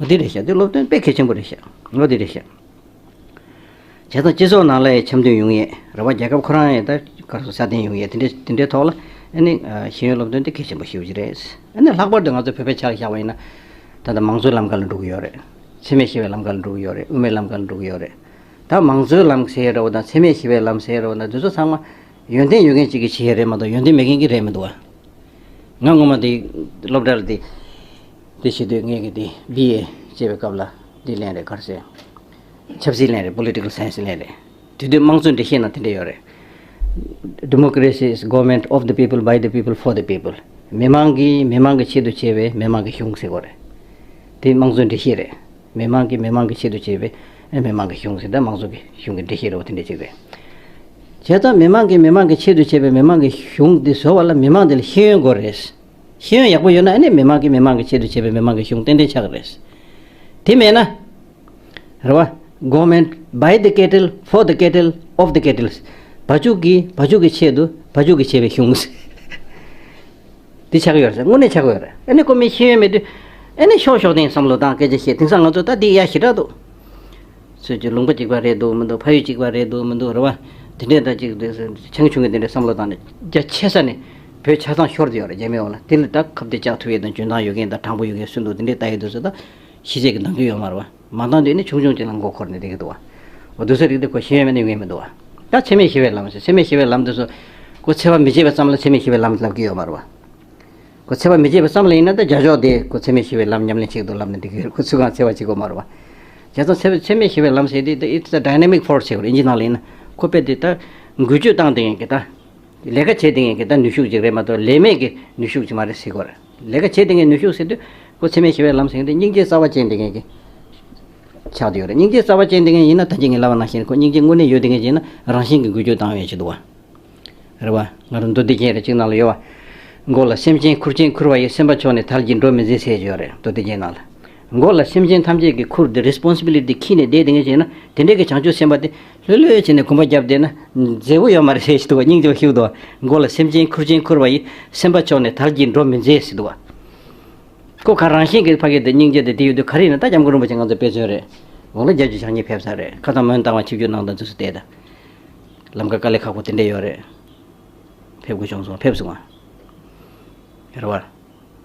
འོ་འདི་རེད་ཤག་འདི་སློབ་སྟོན་དཔེ་གལ་ཆེན་པོ་རེད་ཤག་འོ་འདི་རེད་ཤག་བྱས་ཙང་སྤྱི་ཚོགས་ནང་ལ་ཡང་འཆམ་མཐུན་ཡོང་ཡས་རེད་བ། རྒྱལ་ཁབ་ཁོ་རང་ཡང་ད་ག་རེ་ཟེར། སྲ་བརྟན་ཡོང་ཡས་དེ་འདྲའི་དེ་འདྲའི་ཐོག་ལ། ཨ་ནི་ཤེས་ཡོན་སློབ་སྟོན་དེ་གལ་ཆེན་པོ་ཞེ་པོ་ཅིག་རེད། ཨ་ནི་ལྷག་པར་དུ་ང་ཚོ་བོད་པའི་ཆ་ལ་བཞག་པ་ཡིན་ན། ད་ལྟ་མང་གཙོའི་ལམ་ཁ་ལ་འགྲོ་གི་ཡོད་རེད། འཚེ་མེད་ཞི་བའི་ལམ་ཁ་ལ་འགྲོ་གི་ཡོད་རེད། དབུ་མའི་ལམ་ཁ་ལ་འགྲོ་གི་ཡོད་རེད། ད་མང་གཙོའི་ལམ་ཟེར་ཡས་རེད་བ་དང་འཚེ་མེད་ཞི་བའི་ལམ་ཟེར་ཡས་རེད་བ་དང་། འདི་ཚོ་ཚང་མ་ཡོན་ཏན་ཡོད་མཁན་གཅིག་གིས་བྱེད་ཡས་རེད་མ་གཏོགས་ཡོན་ཏན་མེད་མཁན་གྱི་རེད་མི་འདུག་བ། ང་ངོ་མ་དེ་སློབ་གྲྭ་ལ་དེ་དེ་བྱེད་དུས་ངས་ཀྱི་དེ་བི་ཨེ་བྱེད་པའི་སྐབས་ལ་དེ་ལེན་རེད། ག་རེ་ཟེར། ཆབ་སྲིད་ལེན་རེད། Political Science ལེན་རེད། དེ་དུས་དམངས་གཙོའི་འགྲེལ་བཤད་ནང་དེ་འདྲ་ཡོད་རེད། Democracy is government of the people, by the people, for the people. མི་མང་གིས་མི་མང་གི་ཆེད་དུ་བྱས་པའི་མི་མང་གི་གཞུང་ཟེར་གོ་རེད། དེ་དམངས་གཙོའི་འགྲེལ་བཤད་རེད། མི་མང་གིས་མི་མང་གི་ཆེད་དུ་བྱས་པའི་མི་མང་གི་གཞུང་ཟེར། ད་དམངས་གཙོ་གི་གཞུང་གི་འགྲེལ་བཤད་རེད་བ། དེ་འདྲ་ཅིག་རེད། བྱས་ཙང་མི་མང་གིས་མི་མང་གི་ཆེད་དུ་བྱས་པའི་མི་མང་གི་གཞུང་འདི་བཟོ་བ་ལ་མི་མང་འདི་ལ་ཤེས་ཡོན་དགོས་རེད། ཤེས་ཡོན་ཡག་པོ་ཡོད་ན་ཨ་ནི་མི་མང་གིས་མི་མང་གི་ཆེད་དུ་བྱས་པའི་མི་མང་གི་གཞུང་ཏན་ཏན་ཆགས་ཀྱི་རེད། དེ་མེད་ན། རེད་བ། Government by the cattle, for the cattle, of the cattle. བ་ཕྱུགས་ཀྱི་བ་ཕྱུགས་ཀྱི་ཆེད་དུ་བ་ཕྱུགས་ཀྱིས་བྱས་པའི་གཞུང་། འདི་ཆགས་ཀྱི་ཡོད་རེད། དངོས་གནས་ཆགས་ཀྱི་ཡོད་རེད། ཨ་ནི་ཁོ་མི་ཤེས་ཡོན་མེད་དུས། ཨ་ནི་ཤོག་ཤོག་སྟེང་བསམ་བློ་བཏང་སྐད་ཆ་བཤད། དེང་སང་ང་ཚོ་ད་འདི་ཡ་ཞེ་དྲག་འདུག་ཚོས་ཀྱི་ལུང་པ་གཅིག་པ་རེད་འདུག་མི་འདུག་ཕ་ཡུལ་གཅིག་པ་རེད་འདུག་མི་འདུག་རེད་བ། དེ་འདྲས་ད་ཅིག་ཆུང་ཆུང་གི་དེ་འདྲས་བསམ་བློ་བཏང་ནས་རྒྱ་ཆེ་ས་ནས་བོད་ཆ་ཚང་ཤོར་བསྡད་ཡོད་རེད། རྒྱ་མི་འོག་ལ། དེ་ལ་ད་ཁ་གཏད་བཅག་ཐུབ་ཡས་དང་འཇོན་ཐང་ཡོད་མཁན་དང་དྲང་པོ་ཡོད་མཁན་སུ་འདུག་དེ་འདྲས་ལྟ་ཡས་འདུག་ཟེར། ད་ཤེས་ཚད་ཀྱི་འདང་རྒྱུ་ཡོད་མ་རེད་བ། མ་འདང་དུས་ནི་ཆུང་ཆུང་ཅིག་ལ་མགོ་འཁོར་ནས་བསྡད་ཀྱི་འདུག་བ། འོ་དེ་ཚོ་རིགས་དེ་ཁོ་ཤེས་ཡོན་མེད་ན་ཡོང་ཡས་མི་འདུག་བ། ད་འཚེ་མེད་ཞི་བའི་ལམ་ཟེར། འཚེ་མེད་ཞི་བའི་ལམ་དེ་ཚོ་ཁོ་འཚེ་བ་མི་བྱེད་པའི་བསམ་བློ་འཚེ་མེད་ཞི་བའི་ལམ་ལབ་ཀྱི་ཡོད་མ་རེད་བ། ཁོ་འཚེ་བ་མི་བྱེད་པའི་བསམ་བློ་ཡིན་ན་ད་རྒྱ་ཕྱོགས་དེ་ཁོ་འཚེ་མེད་ཞི་བའི་ལམ་ཉམས་ལེན་བྱེད་ཀྱི་འདུག་ལབ་ནས་བསྡད་ཀྱི་ཡོད་རེད། ཁོ་ཚུར་གང་འཚེ་བ་བྱེད་ཀྱི་ཡོད་མ་རེད་བ། བྱས་ཙང་འཚེ་བ་འཚེ་མེད་ཞི་བའི་ལམ་ཟེར་དེ་ད་it's a dynamic force ཟེར་བ་རེད། ཨིན་ཇི་ནང་ལ་ཡིན་ན་ཁོ་དཔེ་དེ་ད་འགུལ་སྐྱོད་བཏང་བསྡད་མཁན་གྱི་ད། ལས་ཀ་བྱེད་མཁན་གྱི་ད་ནུས་ཤུགས་ཅིག་རེད་མ་གཏོགས་ལས་མེད་ཀྱི་ནུས་ཤུགས་ཅིག་མ་རེད་ཟེར་གྱི་ཡོད་རེད། ལས་ཀ་བྱེད་བསྡད་མཁན་ནུས་ཤུགས་ཟེར་དུས་ཁོ་འཚེ་མེད་ཞི་བའི་ལམ་ཟེར་མཁན་དེ་སྙིང་རྗེ་རྩ་བ་ཅན་ལྡན་མཁན་གྱི། ཆགས་བསྡད་ཡོད་རེད། སྙིང་རྗེ་རྩ་བ་ཅན་དེ་ངས་ཡིན་ན་ད་ཅི་ངས་ལབ་པ་ནང་བཞིན་ཁོ་སྙིང་རྗེ་དངོས་གནས་ཡོད་དེ་ངས་ཡིན་ན་རང་བཞིན་གྱི་འགུལ་སྐྱོད་བཏང་ཡོད་ཅིག་འདུག་བ། རེད་བ། ང་རང་མདོ་སྡེ་རྒྱན་རེ་གཅིག་ནང་ལ་ཡོད་བ། མགོ་ལ་སེམས་ཅན་ཁུར་ཆེན་ཁུར་བ་ཡི། སེམས་པ་ཕྱོགས་ནས་དལ་གྱིས་འགྲོ་མི་མཛད་ཟེར་ཡོད་རེད། མདོ་སྡེ་རྒྱན་ནང་ལ། མགོ་ལ་སེམས་ཅན་ཐམས་ཅད་ཀྱི་ཁུར་དེ་རེ་སི་པོན་སི་བི་ལི་ཊི་འཁྱེར་ནས་བསྡད་དེ་ངས་བྱས་ན་དེ་འདྲའི་གི་བྱང་ཆུབ་སེམས་དཔའ་དེ་ལྷོད་ལྷོད་བྱས་ནས་གོམ་པ་བརྒྱབ་བསྡད་ན་མཛེས་པོ་ཡོད་མ་རེད་ཟེར་ཞིག་འདུག་བ། སྙིང་རྗེ་བ་ཞིག་འདུག་བ། མགོ་ལ་སེམས་ཅན་ཁུར་ཆེན་ཁུར་བ་ཡི། སེམས་པ་ཕྱོགས་ནས་དལ་གྱིས་འགྲོ་མི་མཛད་ཟེར་འདུག་བ། ཁོ་ག་རང་བཞིན་གྱི་ཕ་གི་དེ་སྙིང་རྗེ་དེ་དེ་ཡོད་དུས་ག་རེ་ཡིན་ན། ད་སྐྱབས་མགོན་རིན་པོ་ཆེ་ང་ཚོ་དཔེ་མཚོན་རེད། འོང་ལ་རྒྱལ་གཅེས་བྱང་ཉིད་ཕེབས་ས་རེད། ཁ་སང་མོན་རྟ་དབང་ཆིབས་བསྒྱུར་གནང་དང་དུས་སུ་བལྟས་ད། ལམ་ཁ་དཀའ་ལས་ཁག་པོ་དེ་འདྲས་ཡོད་རེད། ཕེབས་དགོས་བྱུང་སོང་། ཕེབས་སོང་ང་། རེད་བ།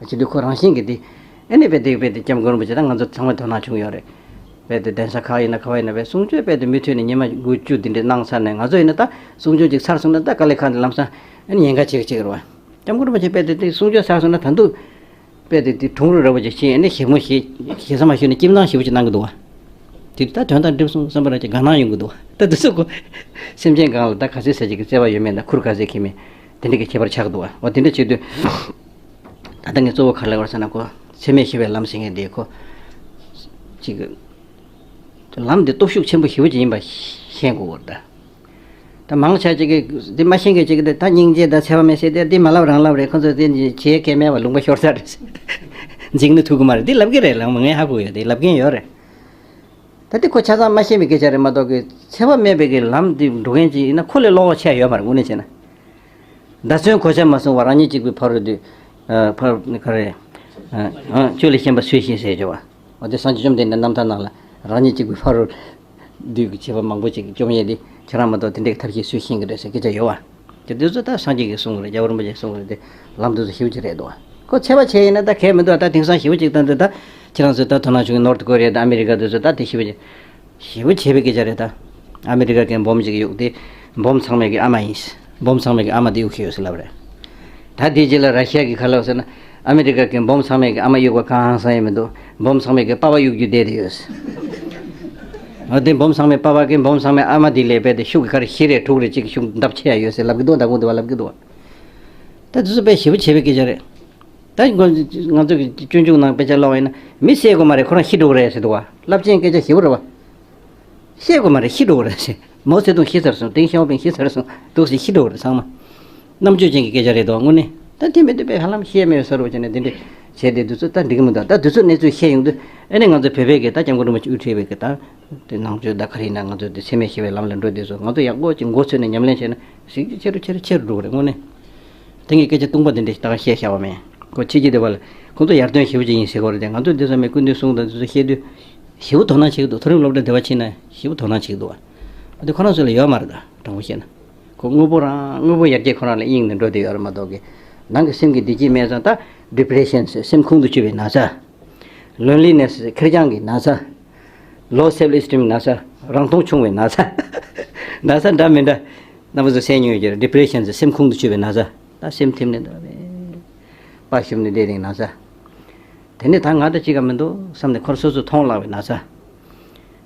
བྱེད་དུས་ཁོ་རང་བཞིན་གྱི་དེ། ཨེ་ནས་དཔེ་དེ་དཔེ་དེ་སྐྱབས་མགོན་རིན་པོ་ཆེ་དང་ང་ཚོ་ཚང་མས་དོ་སྣང་བྱུང་ཡོད་རེད། དཔེ་དེ་གདན་ས་ཁག་ཡིན་ན་ག་བ་ཡིན་ན་དཔེ་གསུང་ཆོས་དཔེ་དེ་མུ་མཐུད་ནས་ཉི་མ་དགུ་བཅུ་དེ་འདྲས་གནང་ཚར་ནས། ང་ཚོ་ཡིན་ན་ད་གསུང་ཆོས་ཅིག་ཚར་སོང་ན་ད་དཀའ་ལས་ཁག་འདི་ལམ་སང་ཨེ་ནས་ཉེན་ཁ་ཆེ་གི་ཆེ་གི་རེད་བ། སྐྱབས་མགོན་རིན་པོ་ཆེ་དཔེ་དེ་དེ་གསུང་ཆོས་ཚར་སོང་ན་ད་དུང་། དཔེ་དེ་དེ་གྲུང་རུ་ར་བོ་ཅིག་ཤེས་ནས་ཞིབ་མོ་ཞིག་ཞིབ་ས་མ་ཞུས་ནས་ཁྱིམ་ཚང་ཞིབ་པོ་ཅིག་གནང་གི་འདུག་བ། དེ་ད་དོན་དག་འགྲིག་སོང་བསམ་པ་ར་ཅིག་དགའ་སྣང་ཡོང་གི་འདུག་བ། ད་དེ་ཚོ་ཁོ་སེམས་ཅན་གང་ལ་ད་ག་ཚོད་ཟེར་ཅིག་གི་བརྩེ་བ་ཡོད་མེད་དང་ཁུར་ག་ཚོད་འཁྱེར་མེད་དེ་འདྲ་གི་ཁྱད་པར་ཆགས་འདུག་བ། འོ་དེ་འདྲ་བྱེད་དུས་ད་ལྟ་ངས་གཙོ་བོ་ག་རེ་ལབ་དགོས་རེད་ཟེར་ན། ཁོ་འཚེ་མེད་ཞི་བའི་ལམ་ཟེར་མཁན་དེ་ཁོ་ཅིག་ལམ་འདི་སྟོབས་ཤུགས་ཆེན་པོ་ཞེ་པོ་ཅིག་ཡིན་པ་ཤེས་དགོས་ཀྱི་རེད་ད། ད་མང་ཆེ་ཅིག་གིས་འདི་མ་ཤེས་མཁན་ཅིག་གིས་འདི་ད་སྙིང་རྗེ་དང་འཚེ་བ་མེད་ཟེར་ཏེ་འདི་མ་ལབ་རང་ལབ་རེད། ཁོ་ཚོ་འདི་བྱེད་མཁན་མེད་པ་ལུང་པ་ཤོར་ས་རེད། འཇིགས་ནི་ཐུག་གི་མ་རེད། འདི་ལབ་ཀྱི་རེད། ལགས་མ་ངས་ཧ་གོ་ཡོད། འདི་ལབ་མཁན་ཡོད་རེད། ད་འདི་ཁོ་ཆ་ཚང་མ་ཤེས་པའི་སྐད་ཆ་རེད་མ་གཏོགས་ཀྱི་འཚེ་བ་མེད་པའི་གི་ལམ་འདི་འགྲོ་མཁན་ཅིག་ཡིན་ན་ཁོ་ལས་བློ་ཁོག་ཆེ་ཡོད་མ་རེད། དངོས་གནས་བྱས་ན། མདའ་མཚོན་གོ་ཆ་མ་སོང་བར་རང་ཉིད་གཅིག་པུའི་ཕ་རོལ་དུ། ཨ། ཕ་རོལ་ག་རེ། ཨ། ཨ། ཆོས་ལས་གཞན་པ་སུས་ཤེས་ཟེར་བྱ་བ། འོ་དེ་སངས་རྒྱས་བཅོམ་ལྡན་འདས་རྣམ་ཐར་ནང་ལ་རང་ཉིད་གཅིག་པུའི་ཕ་རོལ་བདུད་ཀྱི་བྱེད་པ་མང་པོ་ཅིག་བཅོམ་ཡས་དེ་ཁྱེད་རང་མ་གཏོགས་དེ་འདྲའི་ཐབས་ཤེས་སུས་ཤེས་ཀྱི་རེད་ཟེར་སྐད་ཆ་ཡོད་བ། དེ་དུས་ཚོད་ད་སངས་རྒྱས་ཀྱིས་གསུངས་རེད། རྒྱལ་བ་རིན་པོ་ཆེས་གསུངས་རེད། དེ་ལམ་དུས་ཚོད་ཞེ་པོ་ཅིག་རེད་འདུག་བ། ཁོ་འཚེ་བ་བྱས་ཡིན་ན་ད་གལ་མི་འདུག་ད་དེང་སང་ཞེ་པོ་ཅིག་ད་འདི་ད་ཁྱེད་རང་ཚོས་ད་དོ་སྣང་བྱུང་གི་ནོར་ཐ་ཀོ་རི་ཡ་དང་ཨ་མི་རི་ཀ་དུས་ཚོད་ད་དེ་ཞེ་པོ་ཅིག་ཞེ་པོ་བྱས་པའི་སྐད་ཆ་རེད་ད། ཨ་མི་རི་ཀ་གི་འབོམ་ཅིག་གཡུགས་ཏེ་འབོམ་ཚང་མས་ཀྱི་ཨ་མ་ཡིན། འབོམ་ཚང་མས་ཀྱི་ཨ་མ་དེ་གཡུགས་ཤི་ཡོད་ཟེར་ལབ་རེད། ད་དེའི་རྗེས་ལ་ར་ཤི་ཡ་གི་ཁ་ལོ་ཟེར་ན་ཨ་མི་རི་ཀ་གི་འབོམ་ཚང་མས་ཀྱི་ཨ་མ་གཡུགས་པ་གང་ཧང་སང་ཡང་མི་འདུག་འབོམ་ཚང་མས་ཀྱི་པ་ཕ་གཡུགས་རྒྱུ་བསྡད་དེ་ཡོད་ཟེར། འོ་དེ་འབོམ་ཚང་མས་པ་ཕ་གི་འབོམ་ཚང་མས་ཨ་མ་དེ་ལས་པས་དེ་ཤུགས་ཀྱི་ཁར་བཞི་རེ་དྲུག་རེ་གཅིག་གི་ཤུགས་འདབ་ཆེ་ཡ་ཡོད་ཟེར་ལབ་ཀྱི་འདུག་མདང་དགོང་དེ་བ་ལབ་ཀྱི་འདུག་ད་དེ་ཚོ་དཔེ་ཞེ་པོ་བྱས་པའི་སྐད་ཆ་རེད། ད་ང་ང་ཚོ་གི་སྤྱོད་འཇུག་ནང་དཔེ་ཆ་ཀློག་ཡིན་ན་མི་བསད་དགོས་མ་རེད། ཁོ་རང་ཤི་འགྲོ་གི་རེད་ཟེར་འདུག་བ། རླབས་ཆེན་སྐད་ཆ་ཞེ་པོ་རེད་བ། བསད་དགོས་མ་རེད། ཤི་འགྲོ་གི་རེད་ཟེར། མའོ་ཙེ་ཏུང་ཤི་ཚར་སོང་། ཏེང་ཞའོ་ཕིང་ཤི་ཚར་སོང་། འདུག་སེ་ཤི་འགྲོ་གི་རེད་ཚང་མ། རྣམ་དཔྱོད་ཅན་གྱི་སྐད་ཆ་རེད་དོ་དངོས་གནས། ད་དེ་མི་འདུག་པས་ཧ་ལམ་ཤེས་མེད་བཟོ་འདྲ་བྱས་ནས་དེ་འདྲས་བྱས་ཏེ་དུས་ཚོད་ད་འགྲིག་གི་མི་འདུག་ད་དུས་ཚོད་གནས་ཚུལ་ཤེས་ཡོང་དུས་ཨ་ནི་ང་ཚོ་བོད་པའི་གི་ད་སྐྱབས་མགོན་རིན་པོ་ཆེ་དབུ་ཁྲིད་པའི་གི་ད། དེ་ནང་ཆོས་ད་ག་རེ་ཡིན་ན་ང་ཚོ་དེ་འཚེ་མེད་ཞི་བའི་ལམ་ལ་འགྲོ་དུས་སུ་ང་ཚོ་ཡག་པོ་ཅིག་མགོ་ཚོས་ནས་ཉམས་ལེན་བྱས་ན་གཟི་བརྗིད་ཆེ་རུ་ཆེ་རུ་ཆེ་རུ་འགྲོ་གི་རེད་དངོས་གནས། དེ་ངས་སྐད་ཆ་ཐུང་པ་དེ་འདྲ་ཞིག་ད་ག་བཤད་བཞག་པ་མིན། ཁོ་ཕྱི་རྒྱལ་དེ་བ་ལ་ཁོང་ཚོ་ཡར་ཐོན་ཞེ་པོ་ཅིག་ཡིན་ཟེར་གོ་རེད་དེ། ང་ཚོ་འདི་ཚོ་མི་སྐུ་མདུན་གསུང་དང་འདི་ཚོ་བཤད་དུས་ཞེ་པོ་དོ་སྣང་བྱེད་ཀྱི་འདུག་མཐོ་རིམ་སློབ་གྲྭ་དེ་བ་ཕྱིན་ན་ཞེ་པོ་དོ་སྣང་བྱེད་ཀྱི་འདུག་བ། དེ་ཁོ་རང་ཚོ་ལ་ཡོད་མ་རེད། ད་དྲང་པོ་བཤད་ན་ཁོ་དངོས་པོ་རང་དངོས་པོ་ཡར་རྒྱས་ཁོ་རང་ལ་དབྱིངས་ནས་འགྲོ་བསྡད་ཡོད་རེད་མ་གཏོགས་གི་ནང་གི་སེམས་ཀྱི་བདེ་སྐྱིད་མེད་ཙང་ད་ཌི་པི་རེ་ཤན་ཟེར་སེམས་ཁུང་དུ་ཆུད་པའི་ན་ཚ། ལོན་ལི་ནེ་སི་ཟེར་ཁེར་རྐྱང་གི་ན་ཚ། ལོ་སེལ་ཨེ་སི་ཊིམ་ན་ཚ། རང་མཐོང་ཆུང་བའི་ན་ཚ། ན་ཚ་འདྲ་མི་འདྲ། རྣམ་པ་ཚོ་གསན་མྱོང་ཡོད་ཀྱི་རེད། ཌི་པི་རེ་ཤན་ཟེར་སེམས་ཁུང་དུ་ཆུད་པའི་ན་ཚ། ད་སེམས་ཐིམ་ནས་འདུག་པས། པ་ཞུམ་ནས་བསྡད་དེ་ན་ཚ། དེ་ནས་ད་ང་དང་གཅིག་ག་མི་འདུག་བསམ་ནས་ཁོར་སོ་སོ་མཐོང་བརླག་པའི་ན་ཚ།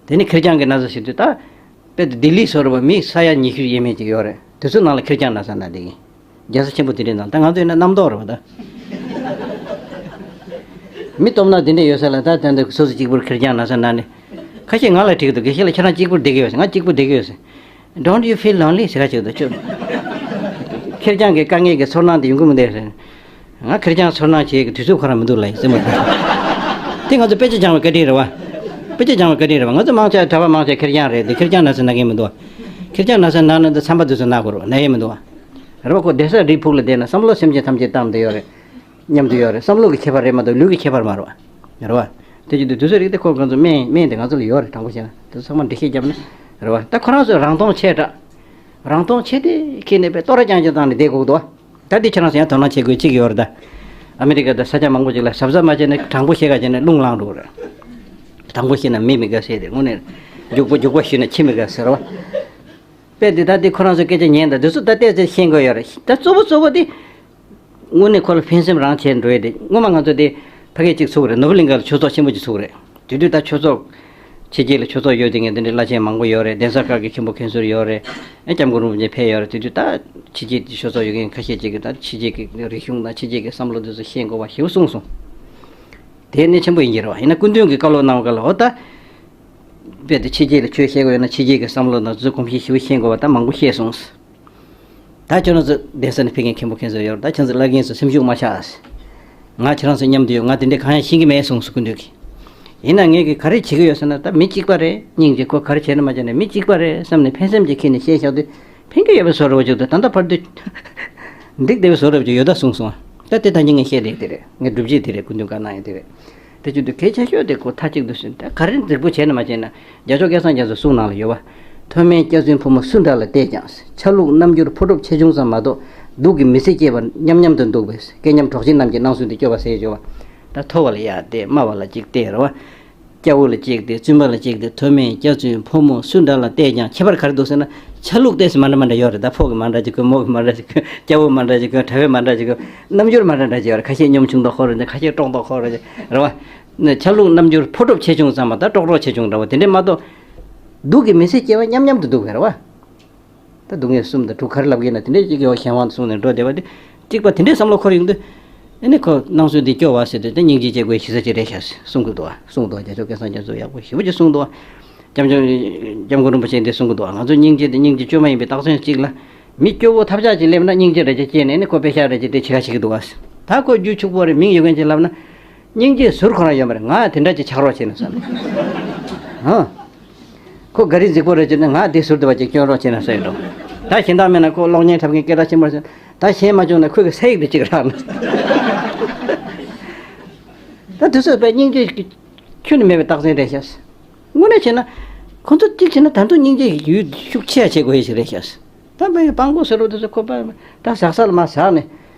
དེ་ནས་ཁེར་རྐྱང་གི་ན་ཚ་ཟེར་དུས་ད། དཔེ་དེ་ལྡི་ལི་བཟོ་འདྲ་བ་མི་ས་ཡ་ཉི་ཤུ་ཡས་མས་ཅིག་ཡོད་རེད། དེ་ཚོའི་ནང་ལ་ཁེར་རྐྱང་ན་ཚ་ན་བསྡད་ཀྱི། རྒྱལ་ས་ཆེན་པོ་དེ་འདྲའི་ནང་ད་ང་ཚོ་ཡིན་ན་རྣམ་རྟོག་རེད་པ་ད། མི་སྟོབས་ན་དེ་འདྲ་ཡོད་ས་ལ་ད་ད་འདི་སོ་སོ་གཅིག་པུར་ཁེར་རྐྱང་ན་ཚ་ན་ནི། ཁ་ཤས་ང་ལ་དྲིས་འདུག་དགེ་བཤེས་ལགས་ཁྱེད་རང་གཅིག་པུར་བསྡད་ཀྱི་ཡོད་ཟེར། ང་གཅིག་པུར་བསྡད་ཀྱི་ཡོད་ཟེར། Don't you feel lonely? ཟེར་ཁ་ཅིག་འདུག་ཁྱོད། ཁེར་རྐྱང་གི་དཀའ་ངལ་གྱི་ཚོར་སྣང་དེ་ཡོང་གི་མི་འདུག་ཟེར། ང་ཁེར་རྐྱང་ཚོར་སྣང་བྱེད་ཀྱི་དུས་ཚོད་ཁོ་རང་མི་འདུག་ལབ་ཡིན་སེམས་པ། དེ་ང་ཚོ་དཔེ་ཆ་སྦྱང་བའི་བཀའ་དྲིན་རེད་བ། དཔེ་ཆ་སྦྱང་བའི་བཀའ་དྲིན་རེད་བ། ང་ཚོ་མང་ཆེ་གྲྭ་པ་མང་ཆེ་ཁེར་རྐྱང་རེད་དེ་ཁེར་རྐྱང་ན་ཚ་ན་མཁན་མི་འདུག་བ། ཁེར་རྐྱང་ན་ཚ་ན་ན་འདི་ཚན་པ་དེ་ཚོ་ན་དགོས་རེད་བ། ན་ཡས་མི་འདུག་བ། རེད་བ། ཁོ་བསྡད་ས་རི་ཕུག་ལ་བསྡད་ན་བསམ་བློ་སེམས་ཅན་ཐམས་ཅད་བཏང་བསྡད་ཡོད་རེད། མཉམ་དུ་ཡོད་རེད། བསམ་བློ་གི་ཁྱད་པར་རེད་མ་གཏོགས་ལུས་ཀྱི་ཁྱད་པར་མ་རེད་བ། རེད་བ། དེ་བྱེད་དུས་དུས་ཚོད་རིག་དེ་ཁོ་ང་ཚོ་སྨན་སྨན་དེ་ང་ཚོ་ལ་ཡོད་རེད། དྲང་པོ་བཤད་ན་དེ་ཚོ་ཚང་མ་འགྲེལ་བཤད་བརྒྱབ་ན་རེད་བ། ད་ཁོ་རང་ཚོས་རང་མཐོང་ཆེ་དྲགས། རང་མཐོང་ཆེ་དེ་ཁྱེད་ནས་པའི་ལྟོ་ར་རྐྱང་རྐྱང་བཏང་ནས་བསྡད་དགོས་འདུག་བ། ད་འདི་ཁྱེད་རང་ཚོ་ཡང་དོ་སྣང་བྱེད་དགོས་གཅིག་ཡོད་རེད་ད། ཨ་མི་རི་ཀ་དང་ས་ཆ་མང་པོ་ཅིག་ལ་གཟབ་གཟབ་མ་བྱས་ན་དྲང་པོ་བཤད་ག་བྱས་ན་རླུང་ལངས་འགྲོ་གི་རེད། དྲང་པོ་བཤད་ན་མི་མི་དགའ་ཟེར་དེ་དངོས་གནས། རྒྱུག་པོ་རྒྱུག་པོ་ཞུས་ན་ཁྱི་མི་དགའ་ཟེར་བ། དཔེ་འདི་ད་འདི་ཁོ་རང་ཚོ་སྐད་ཆ་ཉན་དང་འདི་ཚོ་ད་ལྟས་ཚེ་ཤེས་དགོས་ཡོད་རེད། ད་གཙོ་བོ་གཙོ་བོ་དེ། དངོས་གནས་ཁོ་ལ་ཕན་སེམས་རང་བྱས་འགྲོ་ཡས་དེ་སྔོན་མ་ང་ཚོ་དེ་ཕ་གི་གཅིག་ཚུགས་རེད། ནོར་བུ་གླིང་ག་ལ་ཆོས་ཚོགས་ཆེན་པོ་གཅིག་ཚུགས་རེད། དེ་དུས་ད་ཆོས་ཚོགས། ཕྱི་རྒྱལ་ལ་ཆོས་ཚོགས་ཡོད་དེ་ངས་འདི་འདྲའི་བླ་ཆེན་མང་པོ་ཡོད་རེད། གདན་ས་ཁག་གི་མཁན་པོ་མཁན་ཟུར་ཡོད་རེད། ཨ་སྐྱབས་མགོན་རིན་པོ་ཆེ་ཕེབས་ཡོད་རེད། དེ་དུས་ད་ཕྱི་རྒྱལ་གྱི་ཆོས་ཚོགས་ཡོད་མཁན་ཁ་ཤས་ཅིག་གིས་ད་ཕྱི་རྒྱལ་གྱི་རིག་གཞུང་དང་ཕྱི་རྒྱལ་གྱི་བསམ་བློ་དེ་ཚོ་ཤེས་དགོས་པ་ཞེ་པོ་གསུངས་སོང་། དེ་གནད་ཆེན་པོ་ཡིན་གྱི་རེད་བ། ཡིན་ན་སྐུ་མདུན་གྱིས་བཀའ་སློབ་གནང་བ་ག་ལ་འོ་ད། རྦད་དེ་ཕྱི་རྒྱལ་ལ་ཆོས་བཤད་དགོས་ཡོད་ན་ཕྱི་རྒྱལ་གྱི་བསམ་བློ་དང་ཚོའི་གོམས་གཤིས་ཞིབ་བཤད་དགོས་པ་ད་མང་པོ་བཤད་སོང་། ད་ཁྱོད་རང་ཚོ་གདན་ས་ནས་ཕེབས་མཁན་མཁན་པོ་མཁན་ཚོ་ཡོད་རེད། ད་ཁྱོད་ཚོ་བླ་རྒན་ཚོ་སེམས་ཤུགས་མ་ཆག་ཨ། ང་ཁྱོད་རང་ཚོ་མཉམ་དུ་ཡོད། ང་དེ་འདྲའི་གང་ཡང་ཤེས་ཀྱི་མེད་གསུངས་སོང་སྐུ་མདུན་གྱིས། ཡིན་ན་ངས་ཀྱིས་ག་རེ་བྱེད་ཀྱི་ཡོད་ཟེར་ན། ད་མི་གཅིག་པ་རེད། སྙིང་རྗེ་ཁོ་ག་རེ་བྱས་ན་མ་བྱས་ན་མི་གཅིག་པ་རེད་བསམ་ནས་ཕན་སེམས་ཀྱིས་ཁྱེར་ནས་བཤད་བཞག་དུས་ཕན་གྱི་ཡོད་པའི་བཟོ་འདྲ་བོ་ཅིག་འདུག་ད་ལྟ་བར་དུ་འགྲིག་བསྡད་པའི་བཟོ་འདྲ་བོ་ཅིག་ཡོད་ད་གསུངས་སོང་། ད་དེ་ད་ཉིན་ངས་བཤད་ལེ་དེ་རེད། ངས་སྒྲུབ་བྱེད་དེ་རེད། སྐུ་མདུན་བཀའ་གནང་ཡ་དེ་རེད། དེ་བྱེད་དུས་གལ་ཆེ་ཤོས་དེ་ཁོ་མཐའ་གཅིག་ཏུ་ཟིན། ད་ག་རེ་རྫིག་པོ་བྱས་ན་མ་བྱས་ན་རྒྱལ་མཆོག་སྐལ་བཟང་རྒྱ་མཚོའི་གསུང་ནང་ལ་ཡོད་པ། མཐོ་དམན་སྐྱག་རྫུན་ཕོ་མོ་སུ་འདྲ་ལ་བལྟས་ཀྱང་། ཆ་ལུགས་རྣམ་འགྱུར་ཕོ་གྲུབ་ཆེ་ཆུང་ཙམ་མ་གཏོགས། སྡུག་གི་མི་ཚེ་སྐྱེལ་བ་མཉམ་མཉམ་དུ་འདུག་པས། སྐལ་མཉམ་གྲོགས་བྱེད་རྣམས་ཀྱིས། སྣང་ཚུལ་འདི་སྐྱོབ་པ་ཟེར་ཡོད་པ། ད་མཐོ་བ་ལ་ཡར་བལྟས། དམའ་བ་ལ་གཅིག་བལྟས་རེད་བ། སྐྱ་བོ་ལ་གཅིག་བལྟས། བཙུན་པ་ལ་གཅིག་བལྟས། མཐོ་དམན་སྐྱག་རྫུན་ཕོ་མོ་སུ་འདྲ་ལ་བལྟས་ཀྱང་ཁྱད་པར་ག་རེ་འདུག་ཟེར་ན། ཆ་ལུགས་ཏོག་ཙམ་མ་འདྲ་མ་འདྲ་ཡོད་རེད། ད་ཕོ་གི་མ་འདྲ་ཅིག་གོན། མོ་གི་མ་འདྲ་ཅིག་གོན། སྐྱ་བོ་མ་འདྲ་ཅིག་གོན། གྲྭ་བའི་མ་འདྲ་ཅིག་གོན། རྣམ་འགྱུར་མ་འདྲ་འདྲ་ཅིག་ཡོད་རེད། ཁ་ཤས་སྙོམ་ཆུང་དྲགས་ཁོ་རེད། ཁ་ཤས་ཀྲོག་མདོག་ཁོ་རེད། རེད་བ། ཆ་ལུགས་རྣམ་འགྱུར་ཕོ་གྲུབ་ཆེ་ཆུང་ཙམ་མ་གཏོགས་ཀྲོག་ཀྲོག་ཆེ་ཆུང་འདྲ་བོ་དེ་འདྲས་མ་གཏོགས། སྡུག་གི་མི་ཚེ་སྐྱེལ་བ་མཉམ་མཉམ་དུ་འདུག་པས་རེད་བ། ད་སྡུག་བསྔལ་གསུམ་དང་དྲུག་ག་རེ་ལབ་ཀྱི་ཡིན་ན་དེ་འདྲས་ཅིག་གི་བ་གཞན་དབང་དུ་སོང་ནས་འགྲོ་བསྡད་པ་དེ། གཅིག་པ་དེ་འདྲས་བསམ་བློ་འཁོར་ཡོང་དུས། ཨ་ནི་ཁོ་སྣང་ཚུལ་འདི་སྐྱོ་བ་ཟེར་དུས་དེ་སྙིང་རྗེ་སྐྱེ་དགོས་ཞིག་ས་ཅིག་རེད་ཤག་གསུང་གི་འདུག་བ། གསུང་འདུག་བ། རྒྱལ་མཆོག་སྐལ་བཟང་རྒྱ་མཚོས་ཡག་པོ་ཞེ་པོ་ཅིག་གསུང་འདུག་བ། སྐྱབས་མགོན་སྐྱབས་མགོན་རིན་པོ་ཆེ་འདི་གསུང་གི་འདུག་བ། ང་ཚོ་སྙིང་རྗེ་དེ་སྙིང་རྗེ་བཅོས་མ་ཡིན་པའི་རྟགས་མཚན་གཅིག་ལ། མི་སྐྱོ་བོ་ཐབས་ཆག་ཅིག་སླེབས་ན་སྙིང་རྗེ་འདྲ་ཅིག་སྐྱེས་ནས་ནི་ཁོ་དཔེ་ཤག་འདྲ་ཅིག་དེ་བྱེད་ཁ་བྱེད་ཀྱི་འདུག་བ། ད་ཁོ་རྒྱུ་ཕྱུག་པོ་རེད། མིང་ཡོད་མཁན་ཅིག་ལབ་ན། སྙིང་རྗེའི་ཟུར་ཁོ་རང་ཡོད་མ་རེད། ང་དེ་འདྲ་ཅིག་ཆགས་རོགས་བྱེད་ན་བསམ། ཧང་། ཁོ་ག་རེ་རྫིག་པོ་རེད་ཅེ་ན། ང་དེ་ཟུར་དུ་བ་ཅིག་སྐྱོན་རོགས་བྱེད་ན་བསམ་འགྲོ། ད་གཞན་དག་མེད་ན་ཁོ་གློག་བརྙན་འཁྲབ་མཁན་སྐད་གྲགས་ཆེན་པོ་རེད་ཟེར། ད་གཞན་མ་བྱུང་ན་ཁོ་གི་ས་ཡིག་དེ་གཅིག་རག་ན། ད་དེ་ཚོ་དཔེ་སྙིང་རྗེ་ཁྱོན་ནས་མེད་པའི་རྟགས་མཚན་རེད་ཤག། དངོས་གནས་བྱས་ན། ཁོ་ཚོ་གཅིག་བྱས་ན་ད་དུང་སྙིང་རྗེ་ཡུལ་ཤུགས་ཆེ་ཡ་བྱེད་དགོས་ཡ་ཞིག་རེད་ཤག། ད་དཔེ་སྤྲང་པོ་ཟེར་རོ་དེ་ཚོ་ཁོ་པ་ད་ཟག་ས་ལ་མར་ཟག་ནས།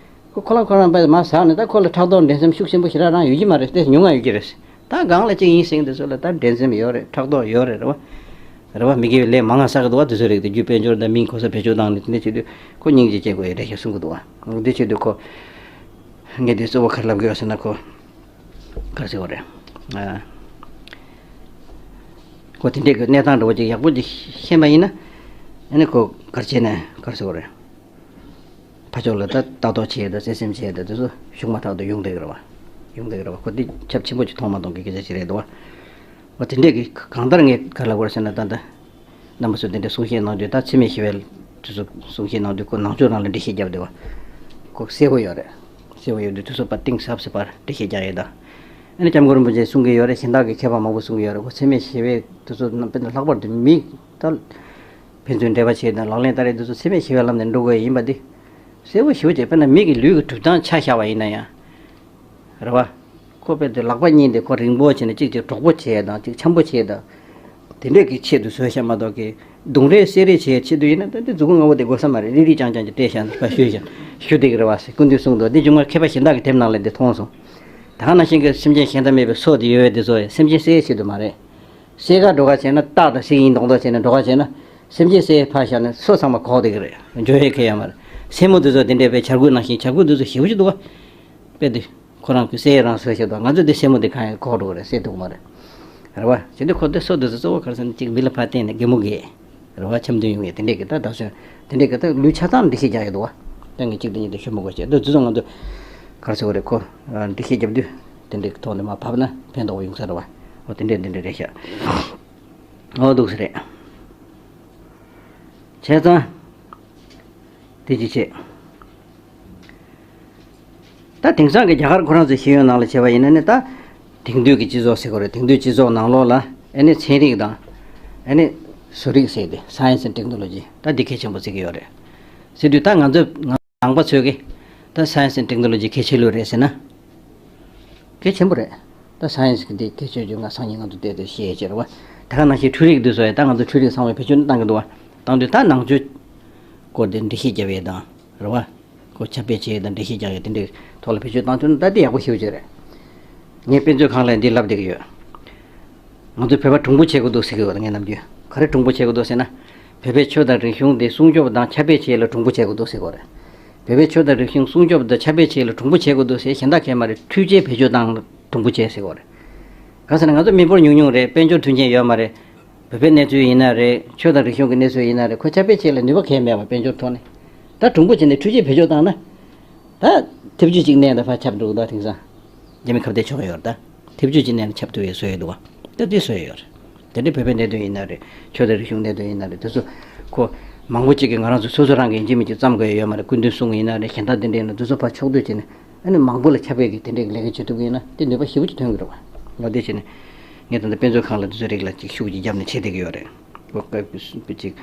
ཁོ་ཁོ་རང་ཁོ་རང་པ་མར་ཟག་ནས། ད་ཁོ་ལ་ཕྲག་དོག་འགྲན་སེམས་ཤུགས་ཆེན་པོ་ཞེ་དྲག་རང་ཡོད་ཀྱི་མ་རེད། དེ་ཉུང་ང་ཡོད་ཀྱི་རེད། ད་སྒང་ལ་གཅིག་ཡིན་ཟེར་མཁན་དེ་ཚོ་ལ་ད་འགྲན་སེམས་ཡོད་རེད། ཕྲག་དོག་ཡོད་རེད། རེད་བ། རེད་བ། མི་དགེ་བའི་ལས་མང་ང་བསགས་ཀྱི་འདུག་བ། དེ་ཚོ་རིགས་དེ་རྒྱུ་དཔལ་འབྱོར་དང་མིང་གོ་ས་བེད་སྤྱོད་བཏང་ནས་དེ་འདྲ་བྱེད་དུས་ཁོ་སྙིང་རྗེ་སྐྱེ་དགོས་ཡ་རེད་ཤག་གསུང་གི་འདུག་བ། འདི་བྱེད་དུས་ཁོ། ངས་འདི་གཙོ་བོ་ག་རེ་ལབ་དགོས་ཟེར་ན། ཁོ་ག་རེ་ཟེར་བ་རེད། ཨ། ཁོ་དེ་འདྲའི་གི་གནས་སྟངས་འདྲ་བོ་ཅིག་ཡག་པོ་ཅིག་ཤེས་པ་ཡིན་ན། ཨ་ནི་ཁོ་ག་རེ་བྱས་ནས་ག་རེ་ཟེར་བ་རེད། ཕར་ཕྱོགས་ལ་ད་ལྟ་རྟོག་བྱེད་ཡས་དང་བརྩེ་སེམས་བྱེད་ཡས་དང་དེ་ཚོ་ཤུགས་མ་ཐག་ཏུ་ཡོང་བསྡད་ཀྱི་རེད་བ། ཡོང་བསྡད་ཀྱི་རེད་བ། ཁོ་འདི་ཁྱབ་ཆེན་པོ་ཅིག་མཐོང་མ་མཐོང་གི་སྐད་ཆ་ཞིག་རེད་འདུག་བ། འོ་དེ་འདྲས་ཀྱི་གང་ལྟར་ངས་ག་ལབ་དགོས་རེད་ཟེར་ན། ད་ལྟ་རྣམ་པ་ཚོས་དེ་འདྲས་གསུང་བཤད་གནང་དུས། ད་འཚེ་མེད་ཞི་བའི་དུས་སུ་གསུང་བཤད་གནང་དུས་ཁོ་ནང་ཆོས་རང་ལ་འགྲེལ་བཤད་བརྒྱབ་བསྡད་བ། ཁོ་གསལ་པོ་ཡོད་རེད། གསལ་པོ་ཡོད་དུས་དུས་ཚོད་པ་གཏིང་ཟབ་ཟབ་པར་འགྲེལ་བཤད་རྒྱག་ཡས་དང་། ཨ་ནི་སྐྱབས་མགོན་རིན་པོ་ཆེས་གསུང་གི་ཡོད་རེད། གཞན་དག་གི་མཁས་པ་མང་པོ་གསུང་གི་ཡོད་རེད། ཁོ་འཚེ་མེད་ཞི་བའི་དུས་ཚོད་དཔེར་ན་ལྷག་པར་དུ་མི་ད། ཕན་ཚུན་འབྲེལ་བ་བྱེད་དང་ལག་ལེན་བསྟར་ཡས་དེ་ཚོ་འཚེ་མེད་ཞི་བའི་ལམ་ནས་འགྲོ་དགོས་ཡིན་པ་འདི། གསལ་པོ་ཞེ་པོ་ཅིག་དཔེར་ན་མི་གི་ལུས་ཀྱི་གྲུབ་སྟངས་ཆ་བཞག་པ་ཡིན་ན་ཡང་། རེད་བ། ཁོ་དཔེ་དེ་ལག་པ་གཉིས་དེ་ཁོ་རིང་པོ་བྱས་ནས་གཅིག་གཅིག་གྲོགས་པོ་བྱས་དང་གཅིག་འཆམ་པོ་བྱས་དང་། དེ་འདྲས་ཀྱི་ཆེད་དུ་བཟོས་བཞག་མ་གཏོགས་ཀྱི། རྡུང་རེས་བསད་རེས་བྱེད་ཆེད་དུ་ཡིན་ན་ད་འདི་མཛུ་གུ་ལྔ་པོ་དེ་དགོས་ས་མ་རེད། རིལ་རིལ་རྐྱང་རྐྱང་ཅིག་སྤྲད་བཞག་ནས་ཕར་བཤུས་བཞག་ཞུ་བསྡད་ཀྱི་རེད་བ་ཟེར་སྐུ་མདུན་གསུངས་འདུག་འདི་སྒྲུང་མཁས་པ་གཞན་དག་གི་དེབ་ནང་ལ་འདི་མཐོང་སོང་། ད་ག་ནང་བཞིན་གྱི་སེམས་ཅན་གཞན་དང་མེད་པའི་སོ་དེ་ཡོད་པའི་དེ་ཚོ་སེམས་ཅན་བསད་ཡས་ཆེད་དུ་མ་རེད། བསད་ག་འགྲོ་ག་བྱས་ན། སྟག་དང་གཟིག་ཡིན་མདོག་མདོག་བྱས་ན་འགྲོ་ག་བྱས་ན། སེམས་ཅན་བསད་ཡས་ཕར་བཞག་ནས་སོ་ཚང་མ་གོག་བསྡད་ཀྱི་རེད། འགྲོ་ཡས་ཁེལ་ཡ་མ་རེད། སེན་མོ་དེ་ཚོ་དེ་འདྲས་དཔེ་བྱ་རྒོད་ནང་བཞིན། བྱ་རྒོད་དེ་ཚོ་ཞེ་པོ་ཅིག་འདུག་བ། དཔེ་དེ། ཁོ་རང་གི་བསད་ཡས་རང་བཟོས་བཞག་འདུག་ང་ཚོ་དེ་སེན་མོ་དེ་གང་ཡང་གོག་འགྲོ་གི་རེད། བསད་ཐུབ་ཀྱི་མ་རེད། རེད་བ། བྱས་དུས་ཁོ་དེ་སོ་དེ་ཚོ་གཙོ་བོ་ག་རེ་ཟེར་ན། གཅིག་མི་ལ་ཕར་བསྟན་ནས་གད་མོ་བགད། རེད་བ། འཆམ་མཐུན་ཡོང་ཡས་དེ་འདྲས་ཀྱི་ད་ད་གཟོད་དེ་འདྲས་ཀྱི་ད་ལུས་ཆ་ཚང་འགྲེལ་བཤད་རྒྱག་ཡས་འདུག་བ། ད་ངས་གཅིག་དང་གཉིས་དང་ཤོད་མི་དགོས་བྱས། ད་དེ་ཚོ་ང་ཚོ་ག་རེ་ཟེར་དགོས་རེད། ཁོ་འགྲེལ་བཤད་རྒྱབ་དུས་དེ་འདྲས་ཀྱི་ཐོག་ནས་མར་ཕབ་ན་ཕན་ཐོགས་ཡོང་ས་རེད་བ། འོ་དེ་འདྲས་དེ་འདྲས་རེད་ཤག་འོ་འདུག་སེ་རེད། བྱས་ཙང་དེ་ཅི་བྱེད། ད་དེང་སང་གི་རྒྱ་གར་ཁོ་རང་ཚོའི་ཤེས་ཡོན་ནང་ལ་བྱས་པ་ཡིན་ན་ནི། ད་དེང་དུས་ཀྱི་སྤྱི་ཚོགས་ཟེར་དགོས་རེད། དེང་དུས་སྤྱི་ཚོགས་ནང་ལོགས་ལ་ཨ་ནི་ཚན་རིག་དང་ཨ་ནི་བཟོ་རིག་ཟེར་ཏེ། Science and Technology། ད་འདི་གལ་ཆེན་པོ་བརྩི་གི་ཡོད་རེད། ཟེར་དུས་ད་ང་ཚོ་ནང་པ་ཚོས་ཀྱི་ད་Science and Technology གལ་ཆེ་ལོས་རེད་ཟེར་ན། གལ་ཆེན་པོ་རེད། ད་Science གི་འདི་གལ་ཆེ་རྒྱུ་ང་སང་ཉིན་ང་ཚོ་བལྟས་ཏེ་ཤེས་ཡས་ཅིག་རེད་བ། ད་ག་ནང་བཞིན་འཕྲུལ་རིག་འདི་ཚོ་ཡང་ད་ང་ཚོ་འཕྲུལ་རིག་ཚང་མ་བེད་སྤྱོད་གཏང་གི་འདུག་བ། གཏང་དུས་ད་ནང་ཆོས་སྐོར་དེ་འགྲེལ་བཤད་རྒྱབ་ཡས་དང་། རེད་བ། ཁོ་ཁྱབ་སྤེལ་བྱེད་ཡས་དང་འགྲེལ་བཤད་རྒྱག་ཡས་དེ་འདྲའི་ཐོག་ལ་བེད་སྤྱོད་བཏང་ཐུབ་ན་ད་དེ་ཡག་པོ་ཞེ་པོ་ཅིག་རེད། ངས་དཔེ་མཛོད་ཁང་ལ་འདི་ལབ་བསྡད་ཀྱི་ཡོད། ང་ཚོ་བོད་པ་གྲུང་པོ་བྱེད་དགོས་འདུག་ཟེར་གྱི་ཡོད་རེད། ངས་ནམ་རྒྱུན་ག་རེ་གྲུང་པོ་བྱེད་དགོས་འདུག་ཟེར་ན། བོད་པའི་ཆོས་དང་རིག་གཞུང་དེ་སྲུང་སྐྱོབ་དང་ཁྱབ་སྤེལ་བྱེད་ཡས་ལ་གྲུང་པོ་བྱེད་དགོས་འདུག་ཟེར་གྱི་ཡོད་རེད། བོད་པའི་ཆོས་དང་རིག་གཞུང་སྲུང་སྐྱོབ་དང་ཁྱབ་སྤེལ་བྱེད་ཡས་ལ་གྲུང་པོ་བྱེད་དགོས་འདུག་ཟེར་གཞན་དག་གས་མ་རེད། འཕྲུལ་ཆས་བེད་སྤྱོད་བཏང་ལ་གྲུང་པོ་བྱེད་ཟེར་གྱི་ཡོད་རེད། གང་ཟེར་ན་ང་ཚོ་མི་འབོར་ཉུང་ཉུང་རེད། དཔལ་འབྱོར་མཐུན་རྐྱེན་ཡོད་མ་རེད། བོད་པའི་གནས་ཚུལ་ཡིན་ན་རེད། ཆོས་དང་རིག་གཞུང་གི་གནས་ཚུལ་ཡིན་ན་རེད། ཁོ་ཁྱབ་སྤེལ་བྱེད་ཡས་ལ་ནུས་པ་གང་ཡང་མེད་པ། དཔལ་འབྱོར་ཐོག་ནས། ད་གྲུང་པོ་བྱས་ནས་འཕྲུལ་ཆས་བེད་སྤྱོད་བཏང་ན། ད་ཐེབས་ཆུ་གཅིག་མནན་ད་ཕར་ཁྱབ་འགྲོ་གི་འདུག་དེང་སང་རྒྱ་མི་ཁ་བརྡའི་ཕྱོགས་ཡོད་རེད། ད་ཐེབས་ཆུ་གཅིག་མནན་ན་ཁྱབ་ཐུབ་ཡས་བཟོས་ཡོད་འདུག་བ། ད་དེ་བཟོས་ཡོད་རེད། དེ་འདྲའི་བོད་པའི་གནད་དོན་ཡིན་ན་རེད། ཆོས་དང་རིག་གཞུང་གནད་དོན་ཡིན་ན་རེད། དེ་ཚོ་ཁོ་མང་པོ་ཅིག་གིས་ང་རང་ཚོ་སོ་སོ་རང་གི་ཡིན་གཅིག་མིན་གཅིག་བརྩམས་དགོས་ཡ་ཡོད་མ་རེད། སྐུ་མདུན་གསུང་ཡིན་ན་རེད། གཞན་དག་དེ་འདྲ་ཡིན་ན་དེ་ཚོ་ཕར་ཕྱོགས་བསྡུས་བྱས་ནས། ཨ་ནི་མང་པོ་ལ་ཁྱབ་པའི་གི་དེ་འདྲའི་ལས་ཀ་བྱེད་ཐུབ་ཀྱི་ཡིན་ན་དེ་ནུས་པ་ཞེ་པོ་ཅིག་ཐོན་གྱི་རེད་བ། འོ་དེ་བྱས་ནས་ངས་ད་ལྟ་དཔེ་མཛོད་ཁང་ལ་དེ་ཚོའི་རིགས་ལ་ཅིག་ཤུགས་ཅིག་བརྒྱབ་ནས་བྱེད་བསྡད་ཀྱི་ཡོད་རེད། འོ་ཅིག་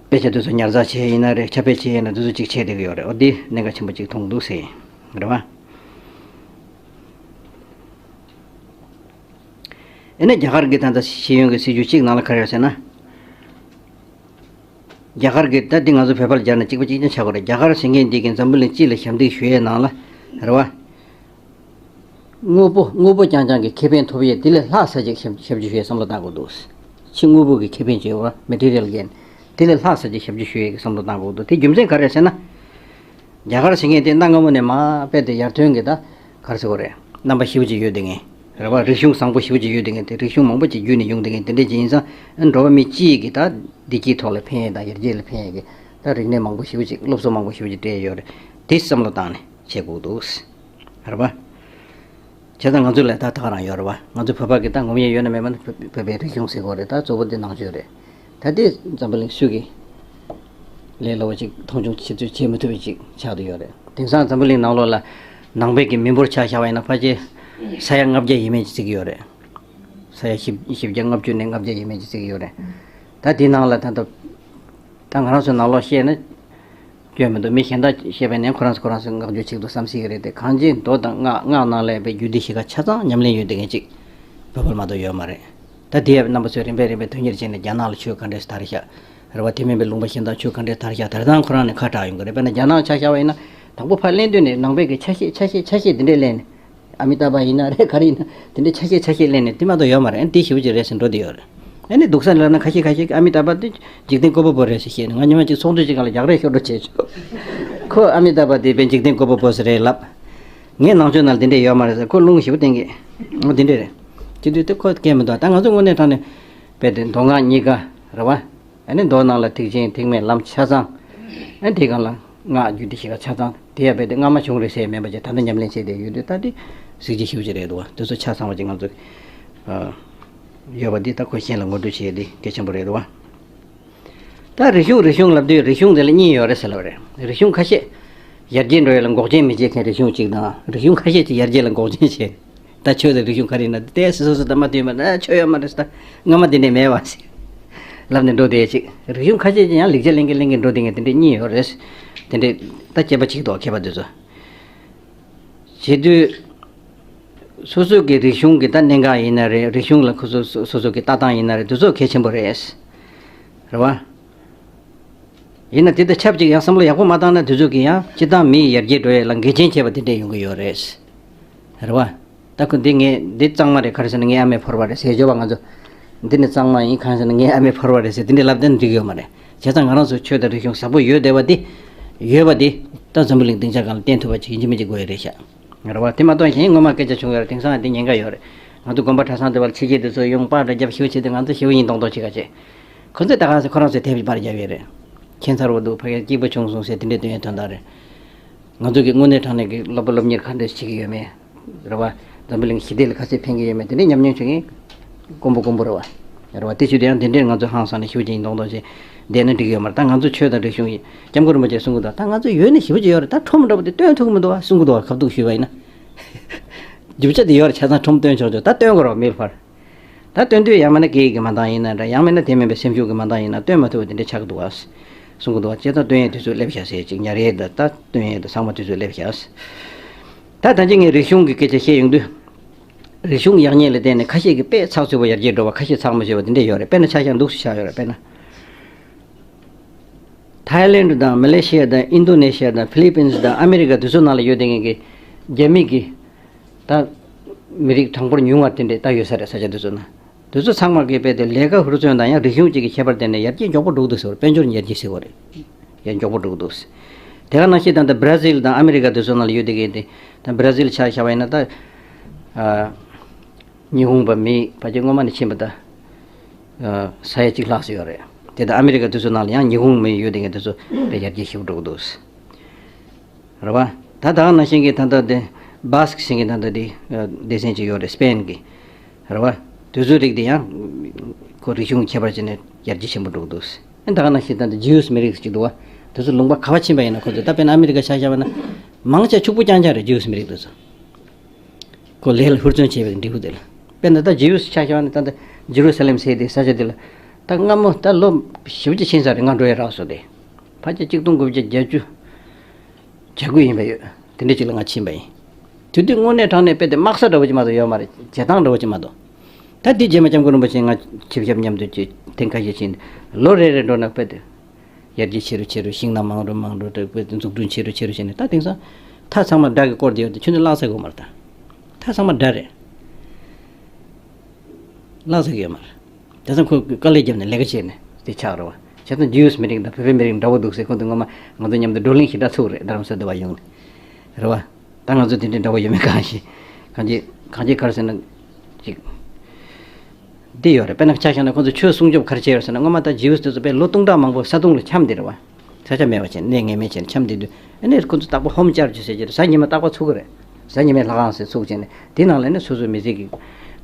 དཔེ་ཆ་དེ་ཚོ་ཉར་ཚགས་བྱས་ཡིན་ན་རེད། ཁྱབ་སྤེལ་བྱས་ཡིན་ན་དེ་ཚོ་ཅིག་བྱེད་བསྡད་ཀྱི་ཡོད་རེད། འོ་དེ་གནད་འགག་ཆེན་པོ་ཅིག་མཐོང་འདུག་ཟེར་ཡིན། རེད་བ། ཨ་ནི་རྒྱ་གར་གྱི་ད་ལྟ་ཤེས་ཡོན་གྱི་སྲིད་བྱུས་གཅིག་ནང་ལ་ག་རེ་ཡོད་ཟེར་ན། རྒྱ་གར་གྱི་ད་འདི་ང་ཚོ་བོད་པ་ལ་སྦྱར་ན་གཅིག་པ་གཅིག་རྐྱང་ཆགས་དགོས་རེད། རྒྱ་གར་ཟེར་མཁན་འདི་གིས་འཛམ་བུ་གླིང་སྤྱི་ལ་ཞབས་འདེགས་ཞུ་ཡའི་ནང་ལ་རེད་བ། དངོས་པོ་དངོས་པོ་རྐྱང་རྐྱང་གི་ཁེ་ཕན་ཐོབ་ཡས་དེ་ལས་ལྷག་ས་ཅིག་ཞབས་ཞབས་ཕྱི་ཞུ་ཡའི་བསམ་བློ་བཏང་དགོས་འདུག། ཕྱི་དངོས་པོ་གི་ཁེ་ཕན་ཅིག་ཡོད་རེད། མེ་ཊི་རི་ཡལ་གན་དེ་ལས་ལྷག་ས་ཅིག་ཞབས་ཕྱི་ཞུ་ཡས་ཀྱི་བསམ་བློ་བཏང་དགོས་འདུག། དེ་རྒྱུ་མཚན་ག་རེ་རེད་ཟེར་ན། རྒྱ་གར་ཟེར་མཁན་དེ་གནའ་སྔ་མོ་ནས་མར་དཔེ་དེ་ཡར་ཐོན་གྱི་ད་ག་རེ་ཟེར་དགོས་རེད། རྣམ་པ་ཞེ་པོ་ཅིག་ཡོད་བསྡད་མཁན་རེད་བ། རིག་གཞུང་བཟང་པོ་ཞེ་པོ་ཅིག་ཡོད་བསྡད་མཁན་དེ། རིག་གཞུང་མང་པོ་ཅིག་བརྒྱུད་ནས་ཡོང་བསྡད་མཁན་དེ་འདྲ་ཅིག་ཡིན་ཙང་། ཨ་ནི་འགྲོ་བ་མི་སྤྱིའི་གི་ད་བདེ་སྐྱིད་ཐོག་ལ་ཕན་ཡས་དང་ཡར་རྒྱས་ལ་ཕན་ཡས་ཀྱི་ད་རིག་གནས་མང་པོ་ཞེ་པོ་ཅིག་སློབ་གསོ་མང་པོ་ཞེ་པོ་ཅིག་སྤྲད་ཡོད་རེད། དེ་བསམ་བློ་བཏང་ནས་བྱེད་དགོས་འདུག། རེད་བ། བྱས་ཙང་ང་ཚོ་ལ་ད་ད་ག་རང་ཡོད་རེད་བ། ང་ཚོ་བོད་པ་གི་ད་ངོམ་ཡས་ཡོད་ན་མེད་ན་བོད་པའི་རིག་གཞུང་ཟེར་དགོས་རེད། ད་གཙོ་བོ་འདི་ནང་ཆོས་རེད། ད་དེ་འཛམ་བུ་གླིང་སུས་ཀྱི་ལས་སླ་བོ་ཅིག་མཐོང་ཆུང་བྱེད་ཚུལ་བྱེད་མི་ཐུབ་པ་ཅིག་ཆགས་བསྡད་ཡོད་རེད། དེང་སང་འཛམ་བུ་གླིང་ནང་ལོགས་ལ་ནང་པའི་གི་མི་འབོར་ཆ་བཞག་པ་ཡིན་ན་ཕལ་ཆེར་ས་ཡ་ལྔ་བརྒྱ་ཡས་མས་ཅིག་བརྩི་གི་ཡོད་རེད། ས་ཡ་བཞི་བཞི་བརྒྱ་ལྔ་བཅུ་ནས་ལྔ་བརྒྱ་ཡས་མས་ཅིག་བརྩི་གི་ཡོད་རེད། ད་དེའི་ནང་ལ་ད་ལྟ་ད་ང་རང་ཚོའི་ནང་ལོགས་བཤད་ན། སྐྱོན་མི་འདུག། མི་གཞན་དག་བཤད་པ་ནས་ཁོ་རང་ཚོ་ཁོ་རང་ཚོ་བསྔགས་བརྗོད་བྱེད་དུ་བསམ་སྲིད་ཀྱི་རེད་དེ། གང་ཅི་མདོ་དང་སྔགས། སྔགས་ནང་ལ་ཡོད་པའི་རྒྱུད་སྡེ་བཞི་ཀ་ཆ་ཚང་ཉམས་ལེན་ཡོད་བསྡད་མཁན་ཅིག་བོད་པར་མ་གཏོགས་ཡོད་མ་རེད། ད་དེ་ཡང་རྣམ་པ་ཚོས་རིམ་པས་རིམ་པས་དོན་གཉེར་བྱས་ནས་རྒྱ་ནག་ལ་ཆོས་ག་འདྲས་དར་ཤག་རེད་བ། དེ་མིན་པའི་ལུང་པ་གཞན་དག་ཆོས་ག་འདྲས་དར་ཤག་དར་སྟངས་ཁོ་རང་ནས་ཁ་གྲག་ཡོང་གི་རེད། དཔེར་ན་རྒྱ་ནག་ཆ་བཞག་པ་ཡིན་ན། དང་པོ་ཕར་གླེང་དུས་ནས་ནང་པའི་གི་ཆ་ཤས་ཆ་ཤས་ཆ་ཤས་དེ་འདྲས་གླེང་ནས། ཨ་མི་ཏཱ་བྷ་ཡིན་ན་རེད། ག་རེ་ཡིན་ན་དེ་འདྲའི་ཆ་ཤས་ཆ་ཤས་གླེང་ནས་དེ་མ་གཏོགས་ཡོད་མ་རེད། ཨ་ནི་དེ་ཞེ་པོ་ཅིག་རེད་ཟེར་འགྲོ་བསྡད་ཡོད་རེད། ཨ་ནི་སྡུག་ས་ལབ་ན་ཁ་ཤས་ཁ་ཤས་ཀྱིས་ཨ་མི་ཏཱ་བྷ་དེ་འཇིག་རྟེན་བཀོད་པ་པོ་རེད་ཟེར་བཤད་ནས། ང་ཉི་མ་གཅིག་ཚོགས་འདུ་ཅིག་སྒང་ལ་རྒྱག་རེས་ཤོར་འགྲོ་བྱས་བྱུང་། ཁོ་ཨ་མི་ཏཱ་བྷ་དེ་དཔེ་འཇིག་རྟེན་བཀོད་པ་པོ་ཟེར་རེད་ལབ། ངའི་ནང་ཆོས་ནང་ལ་དེ་འདྲས་ཡོད་མ་རེད་ཟེར་ཁོ་རླུང་ཞེ་པོ་བསྟན་གི། འོ་དེ་འདྲས་རེད། བྱེད་དུས་དེ་ཁོ་སྐད་མི་འདུག། ད་ང་ཚོ་དངོས་གནས་དྲང་གནས་དཔེ་དེ་མདོ་སྔགས་གཉིས་ཀ་རེད་བ། ཨ་ནི་མདོ་ནང་ལ་ཐེག་ཆེན་ཐེག་དམན་ལམ་ཆ་ཚང་། ཨ་ནི་དེའི་སྒང་ལ་སྔགས་རྒྱུད་སྡེ་བཞི་ཀ་ཆ་ཚང་། དེ་ཡང་རྦད་དེ་སྔ་མ་བྱུང་རེད་ཟེར་མེད་པ་ཅིག་ད་ལྟ་ཉམས་ལེན་བྱས་བསྡད་ཡོད་དུས། ད་དེ་གཟི་བརྗིད་ཞེ་པོ་ཅིག་རེད་འདུག་བ། དེ་ཚོ་ཆ་ཚང་བ་ཅིག་ང་ཚོ་ཨ་ཡོད་པ་འདི་ད་ཁོ་གཞན་ལ་ངོ་སྤྲོད་བྱེད་ཡས་འདི་གལ་ཆེན་པོ་རེད་འདུག་བ། ད་རིག་གཞུང་རིག་གཞུང་ལབ་དུས་རིག་གཞུང་དེ་ལ་གཉིས་ཡོད་རེད་ཟེར་ལབ་རེད། རིག་གཞུང་ཁ་ཤས་ཡར་རྒྱས་འགྲོ་ཡས་ལ་འགོག་རྐྱེན་མི་བྱེད་མཁན་རིག་གཞུང་གཅིག་དང་། རིག་གཞུང་ཁ་ཤས་ཀྱིས་ཡར་རྒྱས་ལ་འགོག་རྐྱེན་བྱེད། ད་ཆོས་དང་རིག་གཞུང་ག་རེ་ཡིན་ན་ཏོག་ཙམ་སོ་སོ་དང་མ་མཐུན་པ་ན་ཆོས་ཡོད་མ་རེད་ཟེར། ད་སྔ་མ་འདི་འདྲས་མེད་པ་ཟེར་ལབ་ནས་འགྲོ་བསྡད་ཅིག། རིག་གཞུང་ཁ་ཤས་ཀྱིས་ཡང་ལེགས་ཆ་ལེན་གྱིན་ལེན་གྱིན་འགྲོ་བསྡད་མཁན་དེ་འདྲས་གཉིས་ཡོད་རེད། དེ་འདྲས་ད་དཔྱད་པ་བྱེད་ཀྱི་འདུག་མཁས་པ་དེ་ཚོ། བྱེད་དུས་སོ་སོ་གི་རིག་གཞུང་གི་ད་གནད་འགག་ཡིན་ན་རེད། རིག་གཞུང་ལ་ཁོ་ཚོ་སོ་སོ་གི་ལྟ་སྟངས་ཡིན་ན་རེད། དེ་ཚོ་གལ་ཆེན་པོ་རེད། རེད་བ། ཡིན་ན་དེ་དང་ཆབས་ཅིག་ཡང་བསམ་བློ་ཡག་པོ་མ་བཏང་ན་དེ་ཚོ་གིས་ཡང་སྤྱིར་བཏང་མི་ཡར་རྒྱས་འགྲོ་ཡས་ལ་འགལ་རྐྱེན་བྱེད་པ་དེ་འདྲས་ཡོང་གི་ཡོད་རེད། རེད་བ། ད་ཁོ་འདི་ངས་འདི་གཙང་མ་རེད། ག་རེ་ཟེར་ན་ངའི་ཨ་མས་ཕོར་པ་རེད་ཟེར་འཇོག་པ། ང་ཚོ་འདི་ནི་གཙང་མ་ཡིན། གང་ཟེར་ན་ངའི་ཨ་མས་ཕོར་པ་རེད་ཟེར་དེ་འདྲས་ལབ་དེ་འགྲིག་གི་ཡོད་མ་རེད། བྱས་ཙང་ང་རང་ཚོ་ཆོས་དང་རིག་གཞུང་ཟབ་པོ་ཡོད་བསྡད་པ་འདི། ཡོད་པ་འདི་ད་འཛམ་བུ་གླིང་སྡིངས་ཆ་སྒང་ལ་བསྟན་ཐུབ་པ་ཅིག་ཡིན་གཅིག་མིན་གཅིག་དགོས་ཡ་རེད་ཤག། རེད་བ། དེ་མ་གཏོགས་གཞན་སྔོན་མ་སྐད་ཆ་བྱུང་ཡོད་རེད། དེང་སང་འདི་ཉེན་ཁ་ཡོད་རེད། ང་ཚོ་དགོན་པ་གྲྭ་ཚང་འདི་བར་ཕྱི་རྒྱལ་དེ་ཚོ་ཡོང་པར་འདྲ་རྒྱབ་ཞེ་པོ་བྱེད་དུས་ང་ཚོ་ཞེ་པོ་ཡིན་མདོག་མདོག་བྱེད་ག་བྱེད། ཁོ་ཚོས་ད་ག་ཟེ་ཁོ་རང་ཚོས་དེབ་པར་རྒྱབ་ཡོད་རེད། ཁྱད་མཚར་བོ་འདུག། ཕ་གིར་སྐྱིད་པོ་བྱུང་སོང་ཟེར་དེ་འདྲའི་སྟོན་ཡས་དོན་དག་རེད། ང་ཚོ་གི་དངོས་གནས་དྲང་གནས་ཀྱི་སློབ་པ་སློབ་གཉེར་ག་འདྲས་བྱེད་ཀྱི་ཡོད་མེད། རེད་བ། འཛམ་བུ་གླིང་ཞི་བདེ་ལ་ག་ཚོད་ཕན་གྱི་ཡོད་མེད་དེ་འདྲའི་ཉམས་མྱོང་བྱུང་ཡིན། དཀོན་པོ་དཀོན་པོ་རེད་བ། རེད་བ། དེ་བྱེད་དུས་ཡང་དེ་འདྲས་ང་ཚོ་ཧང་སང་ནས་ཞེ་པོ་ཅིག་ཡིན་མདོག་མདོག་བྱས་བསྡད་ན་འགྲིག་གི་ཡོད་མ་རེད། ད་ང་ཚོ་ཆོས་དང་རིག་གཞུང་ཡིན། སྐྱབས་མགོན་རིན་པོ་ཆེས་གསུང་གི་འདུག། ད་ང་ཚོ་ཡོད་ནི་ཞེ་པོ་ཅིག་ཡོད་རེད། ད་ཁྲོམ་འདྲ་པོ་དེ་སྟོན་ཐུབ་ཀྱི་མི་འདུག་བ། གསུང་གི་འདུག་བ། ཁ་ཐུག་ཞུས་པ་ཡིན་ན། རྒྱུ་ཆ་དེ་ཡོད་རེད། ཆ་ཚང་ཁྲོམ་སྟོན་ཆོག་ཆོག། ད་སྟོན་དགོས་རེད་བ། མི་ལ་ཕར། ད་སྟོན་དུས་ཡང་མིན་ན་སྐད་ཡིག་གི་མ་འདང་ཡིན་ན་འདྲ། ཡང་མིན་ན་དེ་མིན་པའི་སེམས་ཤུགས་ཀྱི་མ་འདང་ཡིན་ན་སྟོན་མ་ཐུབ་པ་དེ་འདྲ་ཆགས་ཀྱི་འདུག་ཨ། གསུང་གི་འདུག་ཨ། བྱས་ཙང་སྟོན་ཡས་དུས་ཚོད་སླེབས་ཤག་ཟེར་ཅིག་ཉར་ཡས་དང་ད་སྟོན་ཡས་དང་ཚང་མ་དུས་ཚོད་སླེབས་ཤག། ད་ད་ཅི་ངས་རིག་གཞུང་གི་སྐད་ཆ་བཤད་ཡོང་དུས། རིག་གཞུང་ཡག་ཉེས་ལ་བརྟེན་ནས་ཁ་ཤས་ཀྱིས་དཔེ་ཚགས་ཚུད་པོ་ཡར་རྒྱས་འགྲོ་བ། ཁ་ཤས་ཚགས་མ་ཚུད་པ་དེ་འདྲ་ཡོད་རེད། དཔེར་ན་ཆ་བཞག་འདུག་སེ་བཞག་ཡོད་རེད། དཔེར་ན། ཐའི་ལེན་ཌི་དང་མ་ལེ་ཤི་ཡ་དང་ཨིན་རྡུ་ནེ་ཤི་ཡ་དང་ཧྥི་ལི་པིན་སི་དང་ཨ་མི་རི་ཀ་དེ་ཚོ་ནང་ལ་ཡོད་བསྡད་མཁན་གྱི་རྒྱ་མི་གི་ད་མི་རིགས་གྲངས་འབོར་ཉུང་བ་དེ་འདྲས་ད་ཡོད་ས་རེད། ས་ཆ་དེ་ཚོ་ན། དེ་ཚོ་ཚང་མ་གིས་རྦད་དེ་ལས་ཀ་ཧུར་བརྩོན་དང་ཡང་རིག་གཞུང་བཅས་ཀྱི་ཁྱད་པར་བརྟེན་ནས་ཡར་རྒྱས་མགྱོགས་པོ་འགྲོ་གི་འདུག་ཟེར་བ་རེད། དཔལ་འབྱོར་ཡར་རྒྱས་ཟེར་བ་རེད། ཡར་མགྱོགས་པོ་འགྲོ་གི་འདུག། དེ་ག་ནང་བཞིན་ད་ལྟ་བྷ་ར་ཟིལ་དང་ཨ་མི་རི་ཀ་དེ་ཚོ་ནང་ལ་ཡོད་བསྡད་མཁན་དེ། ད་བྷ་ར་ཟིལ་ཆ་བཞག་པ་ཡིན་ན་ད། ཨ། ཉི་ཧོང་པ་མི་ཕལ་ཆེར་སྔོན་མ་ནས་ཕྱིན་པ་ད། ཨ། ས་ཡ་གཅིག་ལྷག་ཙམ་ཡོད་རེད། དེ་ད་ཨ་མི་རི་ཀ་དེ་ཚོ་ནང་ལ་ཡང་ཉི་ཧོང་མི་ཡོད་བསྡད་མཁན་དེ་ཚོ་དཔེ་ཡར་རྒྱས་ཞེ་པོ་འགྲོ་གི་འདུག། རེད་བ། ད་ད་ག་ནང་བཞིན་གྱི་ད་ལྟ་དེ་བྷ་སི་ཀི་ཟེར་མཁན་ད་ལྟ་དེ་སྡེ་ཚན་ཅིག་ཡོད་རེད། སི་པེན་གྱི། རེད་བ། དེ་ཚོའི་རིགས་དེ་ཡང་ཁོ་རིག་གཞུང་ཁྱད་པར་བྱས་ནས་ཡར་རྒྱས་ཆེན་པོ་འགྲོ་གི་འདུག། ཨ་ད་ག་ནང་བཞིན་ད་ལྟ་ཇིའུ་སི་མི་རིགས་ཅིག་འདུག་བ། དེ་ཚོ་ལུང་པ་ག་བ་ཕྱིན་པ་ཡིན་ན་ཁོ་ཚོ་ད་དཔེར་ན་ཨ་མི་རི་ཀ་ཆ་བཞག་པ་ན་མང་ཆེ་ཕྱུག་པོ་རྐྱང་རྐྱང་རེད། ཇིའུ་སི་མི་རིགས་དེ་ཚོ། ཁོ་ལས་ལ་ཧུར་བརྩོན་བྱས་པའི་འབྲས་བུ་དེ་ལ། དཔེར་ན་ད་ཇིའུ་སི་ཆ་བཞག་ན་ད་ལྟ་ཇེ་རུ་ས་ལེམ་ཟེར་དེ་ས་ཆ་དེ་ལ་ད་སྔ་མོ་ད་ལོ་བཞི་བཅུ་ཕྱིན་ས་རེད། ང་འགྲོ་ཡས་རག་སོང་སྟེ། ཕལ་ཆེར་གཅིག་སྟོང་དགུ་བརྒྱ་བརྒྱད་ཅུ་བྱ་དགུ་ཡིན་པ་ཡོད། དེ་འདྲ་ཅིག་ལ་ང་ཕྱིན་པ་ཡིན། དེ་དུས་དངོས་གནས་དྲང་གནས་དཔེ་དེ་དམག་ས་འདྲ་བོ་ཅིག་མ་གཏོགས་ཡོད་མ་རེད། བྱེ་ཐང་འདྲ་བོ་ཅིག་མ་གཏོགས། ད་དེ་རྗེས་མ་སྐྱབས་མགོན་རིན་པོ་ཆེ་ང་ཆིབས་ཞབས་མཉམ་དུ་ཅིག་ཐེངས་ཁ་ཤས་ཕྱིན། ལོ་རེ་རེ་འགྲོ་ན་དཔེ་དེ་ཡར་རྒྱས་ཆེ་རུ་ཆེ་རུ། ཤིང་ནགས་མང་རུ་མང་རུ། དེ་དཔེ་དེ་འཛུགས་སྐྲུན་ཆེ་རུ་ཆེ་རུ་བྱས་ནས་ད་དེང་སང་མཐའ་ཚང་མ་སྦྲ་གིས་བསྐོར་བསྡད་ཡོད་དེ་ཁྱོད་ཚོ་བརླག་ས་དགོས་མ་རེད་ད། མཐའ་ཚང་མ་སྦྲ་རེད། བརླག་ས་གི་ཡོད་མ་རེད། དེང་སང་ཁོས་དཀའ་ལས་བརྒྱབ་ནས་ལས་ཀ་བྱས་ནས་དེ་ཆགས་རེད་བ། བྱས་ཙང་ཇིའུ་སི་མི་རིགས་དང་བོད་པའི་མི་རིགས་འདྲ་བོ་འདུག་ཟེར། ཁོང་ཚོ་སྔོན་མ་ང་ཚོ་མཉམ་དུ་བགྲོ་གླེང་ཞེ་དྲག་ཚུགས་རེད། རྡ་རམ་ས་འདི་བ་ཡོང་ནས་རེད་བ། ད་ང་ཚོ་དེ་འདྲའི་འདྲ་བོ་ཡོད་མེད་གང་ཤེས། གང་ཅི་གང་ཅི་ག་རེ་ཟེར་ན་ཅིག་འདི་ཡོད་རེད། དཔེར་ན་ཆ་བཞག་ན་ཁོང་ཚོ་ཆོས་སྲུང་སྐྱོབ་ག་རེ་བྱས་ཡོད་ཟེར་ན། སྔོན་མ་ད་ཇིའུ་སི་དེ་ཚོ་དཔེ་ལོ་སྟོང་ཕྲག་མང་པོ་ས་དུང་ལ་འཁྱམས་བསྡད་རེད་བ། ས་ཆ་མེད་པ་བྱས་ནས་གནས་ངེས་མེད་བྱས་ནས་འཁྱམས་བསྡད་དུས། ཨ་ནི་ཁོ་ཚོ་རྟག་པར་ཧོམ་ཅར་ཇི་ཟེར་གྱི་རེད། གཟའ་ཉི་མ་རྟག་པར་ཚུགས་ཀྱི་རེད། གཟའ་ཉི་མའི་ལྷ་ཁང་ཟེར་ཚུགས་བྱས་ནས་དེ་ནང་ལ་ནི་སོ་སོའི་མི་ཚེ་གི་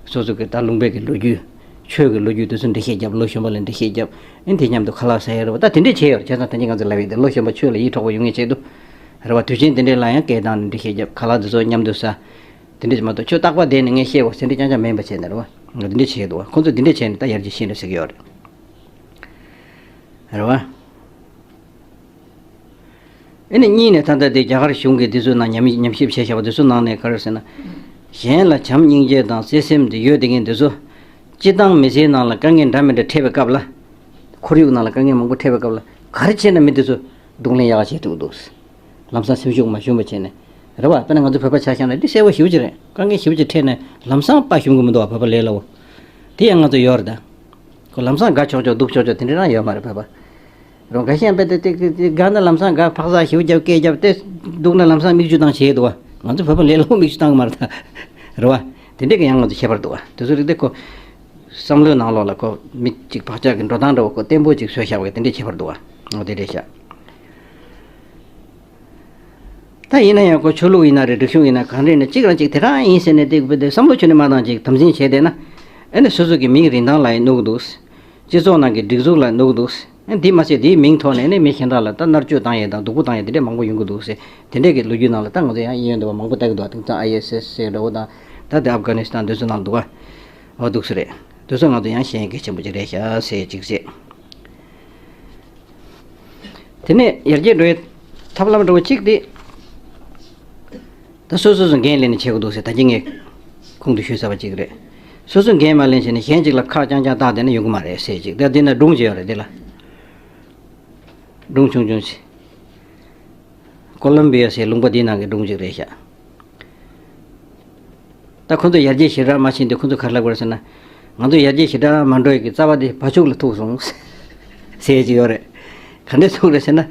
སོ་སོ་གི་ད་ལུང་པའི་གི་ལོ་རྒྱུས། ཆོས་ཀྱི་ལོ་རྒྱུས་དེ་ཚོ་འགྲེལ་བཤད་བརྒྱབ། ལོ་གཞོན་པ་ལ་འགྲེལ་བཤད་བརྒྱབ། ཨ་ནི་དེ་མཉམ་དུ་ཁ་ལག་ཟ་ཡ་རེད་བ། ད་དེ་འདྲས་བྱས་ཡོད་རེད། བྱས་ཙང་ད་གིན་ང་ཚོ་ལབ་ཡས་དེ་ལོ་གཞོན་པ་ཆོས་ལ་ཡིད་འཕྲོག་པ་ཡོང་ངེས་ཆེད་དུ་རེད་བ། དུས་ཆེན་དེ་འདྲས་ལ་ཡང་སྐད་བཏང་ནས་འགྲེལ་བཤད་བརྒྱབ། ཁ་ལག་དེ་ཚོ་མཉམ་དུ་ཟ། དེ་འདྲས་མ་གཏོགས་ཆོས་རྟག་པར་བསྡད་ནས་ངས་བཤད་དགོས་ཟེར་འདྲས་རྐྱང་རྐྱང་མིན་པ་བྱས་ནས་རེད་བ། ང་དེ་འདྲས་བྱས་འདུག་བ། ཁོང་ཚོ་དེ་འདྲས་བྱས་ནས་ད་ཡར་རྒྱས་ཕྱིན་རེད་ཟེར་གྱི་ཡོད་རེད། རེད་བ། ཨ་ནི་གཉིས་ནས་ད་ལྟ་དེ་རྒྱ་གར་གཞུང་གིས་དེ་ཚོའི་ནང་ཉམས་ཉམས་ཞིབ་བྱས་བཞག་པ་དེ་ཚོའི་ནང་ནས་ག་རེ་ཟེར་ན། གཞན་ལ་བྱམས་སྙིང་རྗེ་དང་བརྩེ་སེམས་དེ་ཡོད་དེ་ངས་འདི་ཚོ་སྤྱི་བཏང་མི་ཚེའི་ནང་ལ་དཀའ་ངལ་འདྲ་མི་འདྲ་འཕྲད་པའི་སྐབས་ལ། ཁོར་ཡུག་ནང་ལ་དཀའ་ངལ་མང་པོ་འཕྲད་པའི་སྐབས་ལ་ག་རེ་བྱས་ན་མི་དེ་ཚོ་གདོང་ལེན་ཡག་ག་བྱེད་ཐུབ་འདུག། ལམ་སང་སེམས་ཤུགས་མ་ཞུམ་པ་བྱས་ནས་རེད་བ། དཔེར་ན་ང་ཚོ་བོད་པ་ཆ་བཞག་ན་འདི་གསལ་པོ་ཞེ་པོ་ཅིག་རེད། དཀའ་ངལ་ཞེ་པོ་ཅིག་འཕྲད་ནས་ལམ་སང་དཔའ་ཞུམ་གི་མི་འདུག་བ། བོད་པ་ལས་སླ་བོ། དེ་ཡང་ང་ཚོ་ཡོད་རེད་ད། ཁོ་ལམ་སང་དགའ་ཆོག་ཆོག་སྡུག་ཆོག་ཆོག་དེ་འདྲ་རང་ཡོད་མ་རེད་བོད་པ། རང་དགའ་ཤས་དཔེ་དེ་དེ་དེ་དགའ་ན་ལམ་སང་དགའ། ཕག་ཟ་ཞིབ་རྒྱབ་སྐད་རྒྱབ་སྟེ། སྡུག་ན་ལམ་སང་མིག་ཆུ་བཏང་བྱས་འདུག་བ། ང་ཚོ་བོད་པ་ལས་སླ་པོ་མིག་ཆུ་བཏང་གི་མ་རེད་ད། རེད་བ། དེ་འདྲས་ཀྱི་ཡང་ང་ཚོ་ཁྱད་པར་འདུག་བ། དེ་ཚོ་རིགས་དེ་ཁོ་བསམ་བློའི་ནང་ལོགས་ལ་ཁོ་མི་གཅིག་བག་ཆགས་ཀྱི་འགྲོ་སྟངས་འདྲ་བོ་ཁོ་བརྟན་པོ་གཅིག་བཟོས་བཞག་པ་གི་དེ་འདྲས་ཁྱད་པར་འདུག་བ། ང་དེ་འདྲས་བཞག། ད་ཡིན་ན་ཡང་ཁོ་ཆོས་ལུགས་ཡིན་ན་རེད། རིག་གཞུང་ཡིན་ན་གང་རེད་ན་གཅིག་རང་གཅིག་དེ་རང་ཡིན་ཟེར་ནས་དེ་དཔེ་དེ་བསམ་བློ་ཁྱོན་ནས་མ་བཏང་ཅིག་དམ་འཛིན་བྱས་བསྡད་ན། ཨ་ནི་སོ་སོ་གི་མིང་རིན་ཐང་ལ་ཡང་གནོད་གི་འདུག། སྤྱི་ཚོགས་ནང་གི་སྒྲིག་འཛུགས་ལ་གནོད་གི་འདུག། ཨ་འདི་མ་ཟད་དེའི་མིང་ཐོག་ནས་ནི་མི་གཞན་དག་ལ་ད་མནར་གཅོད་བཏང་ཡས་དང་སྡུག་པོ་བཏང་ཡས་དེ་འདྲས་མང་པོ་ཡོང་གི་འདུག་ཟེར། དེ་འདྲས་ཀྱི་ལོ་རྒྱུས་ནང་ལ་ད་ང་ཚོ་ཡང་གཡས་གཡོན་དུ་མང་པོ་ལྟ་གི་འདུག། དེང་སང་ཨའི་ཨེས་ཨེས་ཟེར་འདྲ་བོ་དང་། ད་དེ་ཨབ་གྷ་ནི་སི་ཐན་དེ་ཚོ་ནང་འདུག་ག། འོ་འདུག་སེ་རེད། དེ་ཚོ་ང་ཚོ་ཡང་ཤེས་ཡོན་གལ་ཆེན་པོ་ཅིག་རེད་ཤག་ཟེར་ཅིག་བྱས། དེ་ནས་ཡར་རྒྱས་འགྲོ་བའི་ཐབས་ལམ་འདྲ་བོ་གཅིག་དེ། ད་སོ་སོ་སོ་འགན་ལེན་ནས་བྱེད་དགོས་འདུག་ཟེར། ད་གིན་ངས་ཁུངས་དུ་ཞུས་ཚར་བ་གཅིག་རེད། སོ་སོ་འགན་མ་ལེན་བྱས་ནས་གཞན་གཅིག་ལ་ཁག་རྐྱང་རྐྱང་བཏགས་བསྡད་ན་ཡོང་གི་མ་རེད་ཟེར་ཅིག། ད་འདི་ན་སྒྲུང་ཅིག་ཡོད་རེད། འདི་ལ་སྒྲུང་ཆུང་ཆུང་ཞིག། ཀོ་ལམ་བི་ཡ་ཟེར་ལུང་པ་འདིའི་ནང་གི་སྒྲུང་ཅིག་རེད་ཤག། ད་ཁོ་ཚོ་ཡར་རྒྱས་ཞེ་དྲག་མ་ཕྱིན་དུས་ཁོ་ཚོ་ག་རེ་ལབ་དགོས་རེད་ཟེར་ན། ང་ཚོ་ཡར་རྒྱས་ཞེ་དྲག་མ་འགྲོ་ཡི་གི་རྩ་བ་དེ་བ་ཕྱུགས་ལ་ཐུག་སོང་ཟེར་གྱི་ཡོད་རེད། ག་འདྲས་ཐུག་རེད་ཟེར་ན།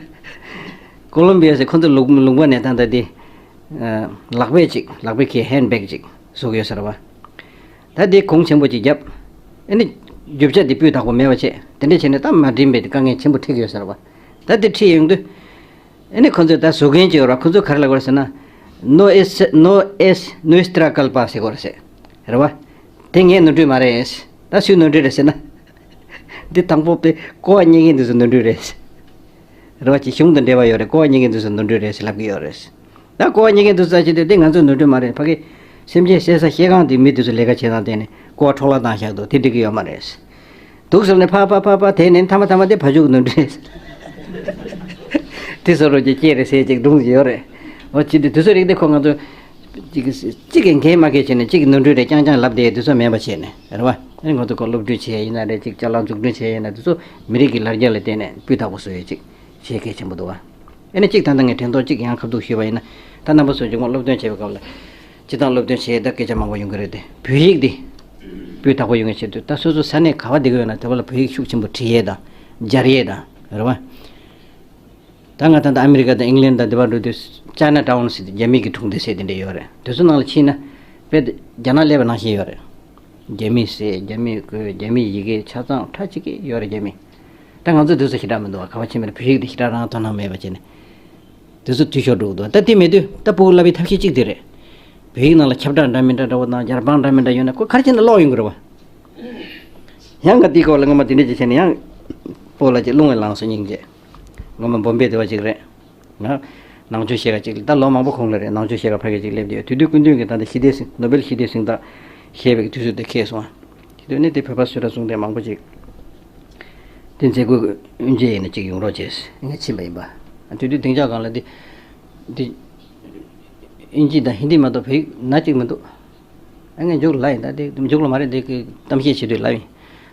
ཀོ་ལོམ་བི་ཡ་ཟེར་ཁོ་ཚོ་ལུང་ལུང་པ་ནས་ད་ལྟ་དེ་ལག་པས་ཅིག། ལག་པའི་ཁའི་ཧེན་བེག་ཅིག་བཟོ་གི་ཡོད་ཟེར་བ། ད་དེ་གོང་ཆེན་པོ་ཅིག་བརྒྱབ། ཨ་ནི་རྒྱུ་ཆ་དེ་སྤུས་དག་པོ་མེད་པ་བྱས། དེ་འདྲས་བྱས་ནས་ད་མ་འགྲིམ་པའི་དཀའ་ངལ་ཆེན་པོ་འཕྲད་ཀྱི་ཡོད་ཟེར་བ། ད་དེ་འཁྲིད་ཡོང་དུས། ཨ་ནི་ཁོ་ཚོས་ད་བཟོ་མཁན་ཅིག་ཡོད་ར། ཁོ་ཚོས་ག་རེ་ལབ་དགོས་རེད་ཟེར་ན། No es, no es nuestra culpa ཟེར་དགོས་རེད་ཟེར། རེད་བ། དེ་ངའི་ནོར་འཁྲུལ་མ་རེད། ད་སུའི་ནོར་འཁྲུལ་རེད་ཟེར་ན། འདི་དང་པོ་དཔེ་ཀོ་བ་རྙེད་མཁན་དེ་ཚོའི་ནོར་འཁྲུལ་རེད། རེད་བ། ཅིག་གཞུང་དང་འབྲེལ་བ་ཡོད་རེད། ཀོ་བ་རྙེད་མཁན་དེ་ཚོའི་ནོར་འཁྲུལ་རེད་ཟེར་ལབ་ཀྱི་ཡོད་རེད། ད་ཀོ་བ་རྙེད་མཁན་དེ་ཚོ་ལྟ་ཅི་དེ་དེ་ང་ཚོའི་ནོར་འཁྲུལ་མ་རེད། ཕ་གི་སེམས་ཅན་བསད་ས་བཤས་ཁང་དེ་མི་དེ་ཚོ་ལས་ཀ་བྱེད་སྟངས་བལྟས་ནས་ཀོ་བ་འཕྲོ་བརླག་བཏང་བཞག་འདུག། དེ་འགྲིག་གི་ཡོད་མ་རེད། འདུག་ཟེར་ནས་ཕར་ཕར་ཕར་ཕར་དེད་ནས་མཐའ་མ་མཐའ་མ་དེ་བ་ཕྱུགས་ནོར་འཁྲུལ་རེད། དེ་བཟོ་རོགས་ཀྱི་སྐྱེས་རེད་ཟེར་ཅིག་སྒྲུང་ཅིག་ཡོད་རེད། འོ་ཅི་དེ་དུས་ཚོད་རིག་དེ་ཁོ་ང་ཚོ་གཅིག་གིས་གཅིག་གིས་འགན་མ་འཁྱེར་བྱས་ནས་གཅིག་གིས་ནོར་འཁྲུལ་རེད་རྐྱང་རྐྱང་ལབ་བསྡད་དུས་ཚོད་མེད་པ་བྱས་ནས་རེད་བ། ཨ་ནི་ང་ཚོ་ཁོ་སློབ་ཁྲིད་བྱས་ཡིན་ན་རེད། གཅིག་ཅ་ལག་འཛུགས་སྐྲུན་བྱས་ཡིན་ན་དེ་ཚོ་མི་རིགས་ཀྱི་ལ་རྒྱ་ལ་བརྟེན་ནས་སྤུས་དག་པོ་བཟོ་ཡས་ཅིག་བྱེད་གལ་ཆེན་པོ་འདུག་བ། ཨ་ནི་གཅིག་ད་ལྟ་ངས་དྲན་ཐོག་གཅིག་ཡང་ཁ་ཐུག་ཞུས་པ་ཡིན་ན། ད་རྣམ་པ་ཚོས་སྤྱི་དམངས་སློབ་སྟོན་བྱེད་པའི་སྐབས་ལ། སྤྱི་བཏང་སློབ་སྟོན་བྱེད་ཡས་ད་སྐད་ཆ་མང་པོ་ཡོང་གི་རེད་དེ། བོད་ཡིག་འདི་སྤུས་དག་པོ་ཡོང་བའི་ཆེད་དུ་ད་སོ་སོ་ས་གནས་ག་བ་བསྡད་ཀྱི་ཡོད་ན་དེ་བ་ལ་བོད་ཡིག་ཤུགས་ཆེན་པོ་བྲིས་ཡས་དང་སྦྱར་ཡས་དང་རེད་བ། ད་ང་ད་ལྟ་ཨ་མི་རི་ཀ་དང་ཨིང་ལན་དང་དེ་བ་འགྲོ་དུས་ཅའི་ན་ཊའུན་ཟེར་དེ་རྒྱ་མི་གི་གྲོང་སྡེ་ཟེར་དེ་འདྲ་ཡོད་རེད། དེ་ཚོ་ནང་ལ་ཕྱིན་ན་དཔེ་རྒྱ་ནག་སླེབས་པ་ནང་བཞིན་ཡོད་རེད། རྒྱ་མི་ཟས། རྒྱ་མི་གོས། རྒྱ་མི་ཡི་གེ་ཆ་ཚང་ཁྲ་གཅིག་གི་ཡོད་རེད། རྒྱ་མི། ད་ང་ཚོ་འདི་ཚོ་ཞེ་དྲག་མི་འདུག་བ། ག་བ་ཕྱིན་པ་རེད། བོད་ཡིག་དེ་ཞེ་དྲག་རང་དོ་སྣང་མེད་པ་བྱས་ནས། འདི་ཚོ་འཐུས་ཤོར་འགྲོ་གི་འདུག། ད་དེ་མེད་དུས་ད་ཕྲུ་གུ་བསླབ་པའི་ཐབས་ཤེས་གཅིག་དེ་རེད། བོད་ཡིག་ནང་ལ་ཁྱབ་བསྒྲགས་འདྲ་མི་འདྲ་འདྲ་བོ་དང་ཡར་དཔང་འདྲ་མི་འདྲ་ཡོད་ན་ཁོ་ག་རེ་བྱས་ན་ཀློག་ཡོང་གི་རེད་བ། ཡང་ང་དེའི་སྐོར་ལ་སྔོན་མ་དེ་འདྲ་ཅིག་བྱས་ནས་ཡང་སྤོ་ལགས་ཀྱི་རླུང་བས་ལངས་སོང་སྙིང་རྗེ། སྔོན་མ་བོམ་བེ་དེ་བ་ཅིག་རེད། ང་ནང་ཆོས་བཤད་ག་ཅིག་ད་ལོ་མང་པོ་གོང་ལ་རེད། ནང་ཆོས་བཤད་ག་ཕ་གི་ཅིག་སླེབས་དུས་དེ་དུས་སྐུ་མདུན་གྱིས་ད་ལྟ་ཞི་བདེ་གཟེངས་ནོ་བེལ་ཞི་བདེ་གཟེངས་རྟགས་བཞེས་པའི་དུས་ཚོད་དེ་འཁེལ་སོང་། དེ་དུས་ནས་དེ་བོད་པ་སུ་ར་གསུང་དེ་མང་པོ་ཅིག་དེ་མཛད་སྒོའི་དབུ་འབྱེད་ཡིན་ན་ཅིག་ཡོང་རོགས་བྱས་ངས་ཕྱིན་པ་ཡིན་པ། དེ་དུས་སྡིངས་ཆ་སྒང་ལ་དེ་དེ་ཨིན་ཇི་དང་ཧིན་དི་མ་གཏོགས་བོད་ཡིག་ན་གཅིག་མི་འདུག་ཨ་ངས་མཇུག་ལ་ཡིན་ད་དེ་མཇུག་ལ་མ་རེད་དེ་གི་གཏམ་བཤད་བྱེད་དུས་ལབ་ཡིན།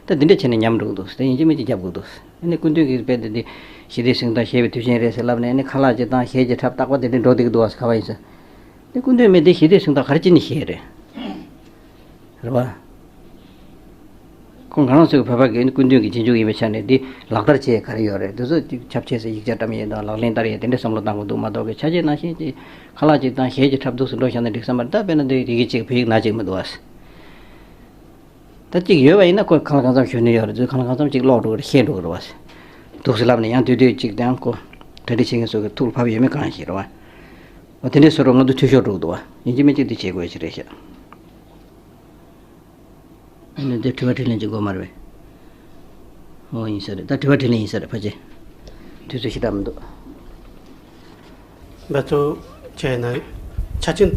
ད་འདི་འདྲ་བྱས་ནས་ཉམས་འགྲོ་གི་འདུག་དེ་ཡིན་གཅིག་མིན་གཅིག་རྒྱབ་དགོས་འདུག་ཨ་ནི་སྐུ་མདུན་གྱིས་རྦད་དེ་འདི་ཞི་བདེ་གཟེངས་རྟགས་བཞེས་པའི་དུས་ཆེན་རེད་ཟེར་ལབ་ནས་ཨ་ནི་ཁ་ལག་ཅིག་བཏང་གཞས་ཅིག་འཁྲབ་རྟག་པར་དེ་འདྲ་འགྲོ་བསྡད་ཀྱི་འདུག་བ་ག་བ་ཡིན་ཟེར། དེ་སྐུ་མདུན་མི་འདི་ཞི་བདེ་གཟེངས་རྟགས་ག་རེ་བྱས་ནས་བཞེས་རེད། རེད་བ། ཁོང་ང་རང་ཚོའི་བོད་པ་གི་སྐུ་མདུན་གྱི་རྗེས་འཇུག་ཡིན་པའི་ཆ་ནས་འདི་ལག་བསྟར་བྱེད་ག་རེ་ཡོད་རེད། འདི་ཚོ་ཅིག་ཁྱབ་ཆེ་ས་ཡིག་ཆ་བཀྲམ་ཡས་དང་ལག་ལེན་བསྟར་ཡས་དེ་འདྲ་བསམ་བློ་བཏང་དགོས་འདུག་མ་གཏོགས་གི་ཆ་རྐྱེན་ནང་བཞིན་ཅིག་ཁ་ལག་ཅིག་བཏང་གཞས་ཅིག་འཁྲབ་འདུག་སེ་འགྲོ་བཞག་ན་འགྲིག་ས་མ་རེད། ད་དཔེར་ན་འདི་ཡི་གེ་གཅིག་བོད་ཡིག་ན་གཅིག་མི་འདུག་བ། ད་གཅིག་ཡོད་པ་ཡིན་ན་ཁོས་གང་ལ་གང་འཚམ་ཞུ་ནི་ཡོད་རེད། ཚོས་གང་ལ་གང་འཚམ་གཅིག་ཀློག་འགྲོ་གི་རེད། ཤེས་འགྲོ་གི་རེད་བ། འདུག་སེ་ལབ་ནས་ཡང་དུས་དུས་གཅིག་དང་ཁོ་གྲ་སྒྲིག་བྱེད་མཁན་ཚོ་གི་ཐུགས་ལ་བབས་ཡོད་མེད་གང་ཤེས་རེད་བ། འོ་དེ་འདྲའི་བཟོ་འདྲ་ང་ཚོ་འཐུས་ཤོར་འགྲོ་གི་འདུག་བ། ཡིན་གཅིག་མིན་གཅིག་དེ་བྱེད་དགོས་ཀྱི་རེད་ཤག་ཨ་ནི་འདི་དྲི་བ་དྲིས་ལན་གྱི་འགོ་མ་རེད་པས། ཨོ་ཡིན་ས་རེད། ད་དྲི་བ་དྲིས་ལན་ཡིན་ས་རེད་ཕལ་ཆེར། དུས་ཚོད་ཞེ་དྲག་མི་འདུག་འབད་རྩོལ་བྱས་ན་ཆ་རྐྱེན་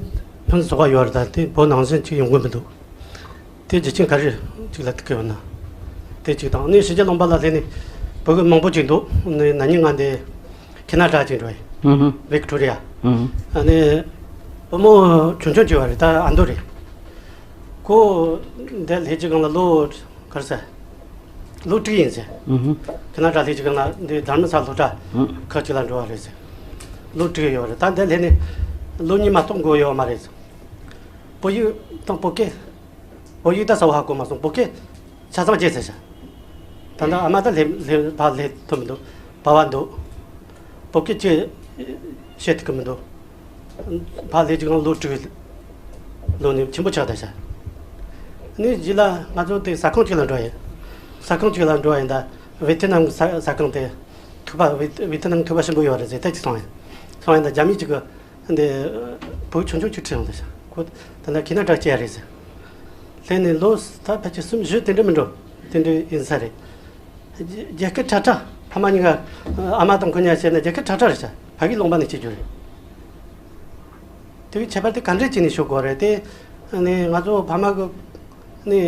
ཕུན་སུམ་ཚོགས་པ་ཡོད་རེད། ད་དེ་བོད་ནང་བཞིན་ཅིག་ཡོང་གི་མི་འདུག་དེ་རྒྱུ་རྐྱེན་ག་རེ་ཅིག་ལ་ཐུག་གི་ཡོད་ན། དེ་གཅིག་དང་ནི་ཕྱི་རྒྱལ་ལུང་པ་ལ་སླེབས་ནས་བོད་ཀྱི་མང་པོ་ཅིག་འདུག་ནི་ན་ནིང་ང་འདི་ཁེ་ན་ཌ་ཅིག་འགྲོ་ཡི། ཨུ་ཧུ། ཝིག་ཊོ་རི་ཡ། ཨུ་ཧུ། ཨ་ནི་བུ་མོ་ཆུང་ཆུང་ཅིག་ཡོད་རེད། ད་ཨ་མདོ་རེད། ཁོ་འདི་སླེབས་ཀྱི་སྒང་ལ་ལོ་ག་རེ་ཟེར། ལོ་དྲུག་ཡིན་ཟེར། ཨུ་ཧུ། ཁེ་ན་ཌ་སླེབས་ཀྱི་སྒང་ལ་འདི་དྷར་མ་ས་ལ་སློབ་གྲྭ་ཨུ། ཁག་ཅིག་ལ་འགྲོ་བ་རེད་ཟེར། ལོ་དྲུག་ཡོད་རེད། ད་འདི་སླེབས་ནས་ལོ་གཉིས་མ་གཏོགས་འགོར་ཡོད་མ་རེད་ཟེར། བོད་ཡིག་དང་བོད་སྐད། བོད་ཡིག་ད་གསལ་བོ་ཧ་གོ་མ་སོང་། བོད་སྐད་ཆ་ཚང་བརྗེད་ཚར་ཤག་ད་ལྟ་ཨ་མ་ད་སླེབས་སླེབས་ཕར་སླེབས་ཐུབ་མི་འདུག་བར་བར་འདུག་བོད་སྐད་ཅིག་བཤད་ཐུབ་ཀྱི་མི་འདུག་ཕར་སླེབས་ཀྱི་སྒང་ལོ་དྲུག་ལོ་ནི་ཆེན་པོ་ཆགས་བསྡད་ཤག་ནི་རྗེས་ལ་ང་ཚོ་དེ་ཟ་ཁང་གཅིག་ལ་འགྲོ་ཡིན། ཟ་ཁང་གཅིག་ལ་འགྲོ་ཡིན། ད་ཝེ་ཐི་ནམ་ཟ་ཟ་ཁང་དེ་ཐུག་པ་ཝེ་ཝེ་ཐི་ནམ་ཐུག་པ་ཆེན་པོ་ཡོད་རེད་ཟེར། ད་ཅིག་སོང་ཡིན། སོང་ཡིན། ད་རྒྱ་མི་གཅིག་གི་འདི་བུ་ཆུང་ཆུང་གཅིག་ཁྲིད་ཡོང་དེ་ཤག་ཁོ་ད་ལྟ་ཁེ་ན་ཌ་སྐྱེས་རེད་ཟེར། སླེབས་ནས་ལོ་ད་ཕལ་ཆེར་གསུམ་བཞི་དེ་འདྲ་མི་འགྲོ། དེ་འདྲ་ཡིན་ས་རེད། རྒྱ་རྒྱ་སྐད་ཁྲ་ཁྲ། ཕ་མ་གཉིས་ཀ་ཨ་མ་དང་ཁོ་གཉིས་ཀ་བཤད་ན་རྒྱ་སྐད་ཁྲ་ཁྲ་རེད་ཤག་ཕ་གིའི་ལུང་པ་ནས་སྐྱེས་རྒྱུ་རེད། དེ་གི་ཁྱད་པར་དེ་ག་འདྲས་བྱས་ནས་ཤོད་དགོས་རེད་དེ། ནི་ང་ཚོ་ཕ་མ་གི་ནི།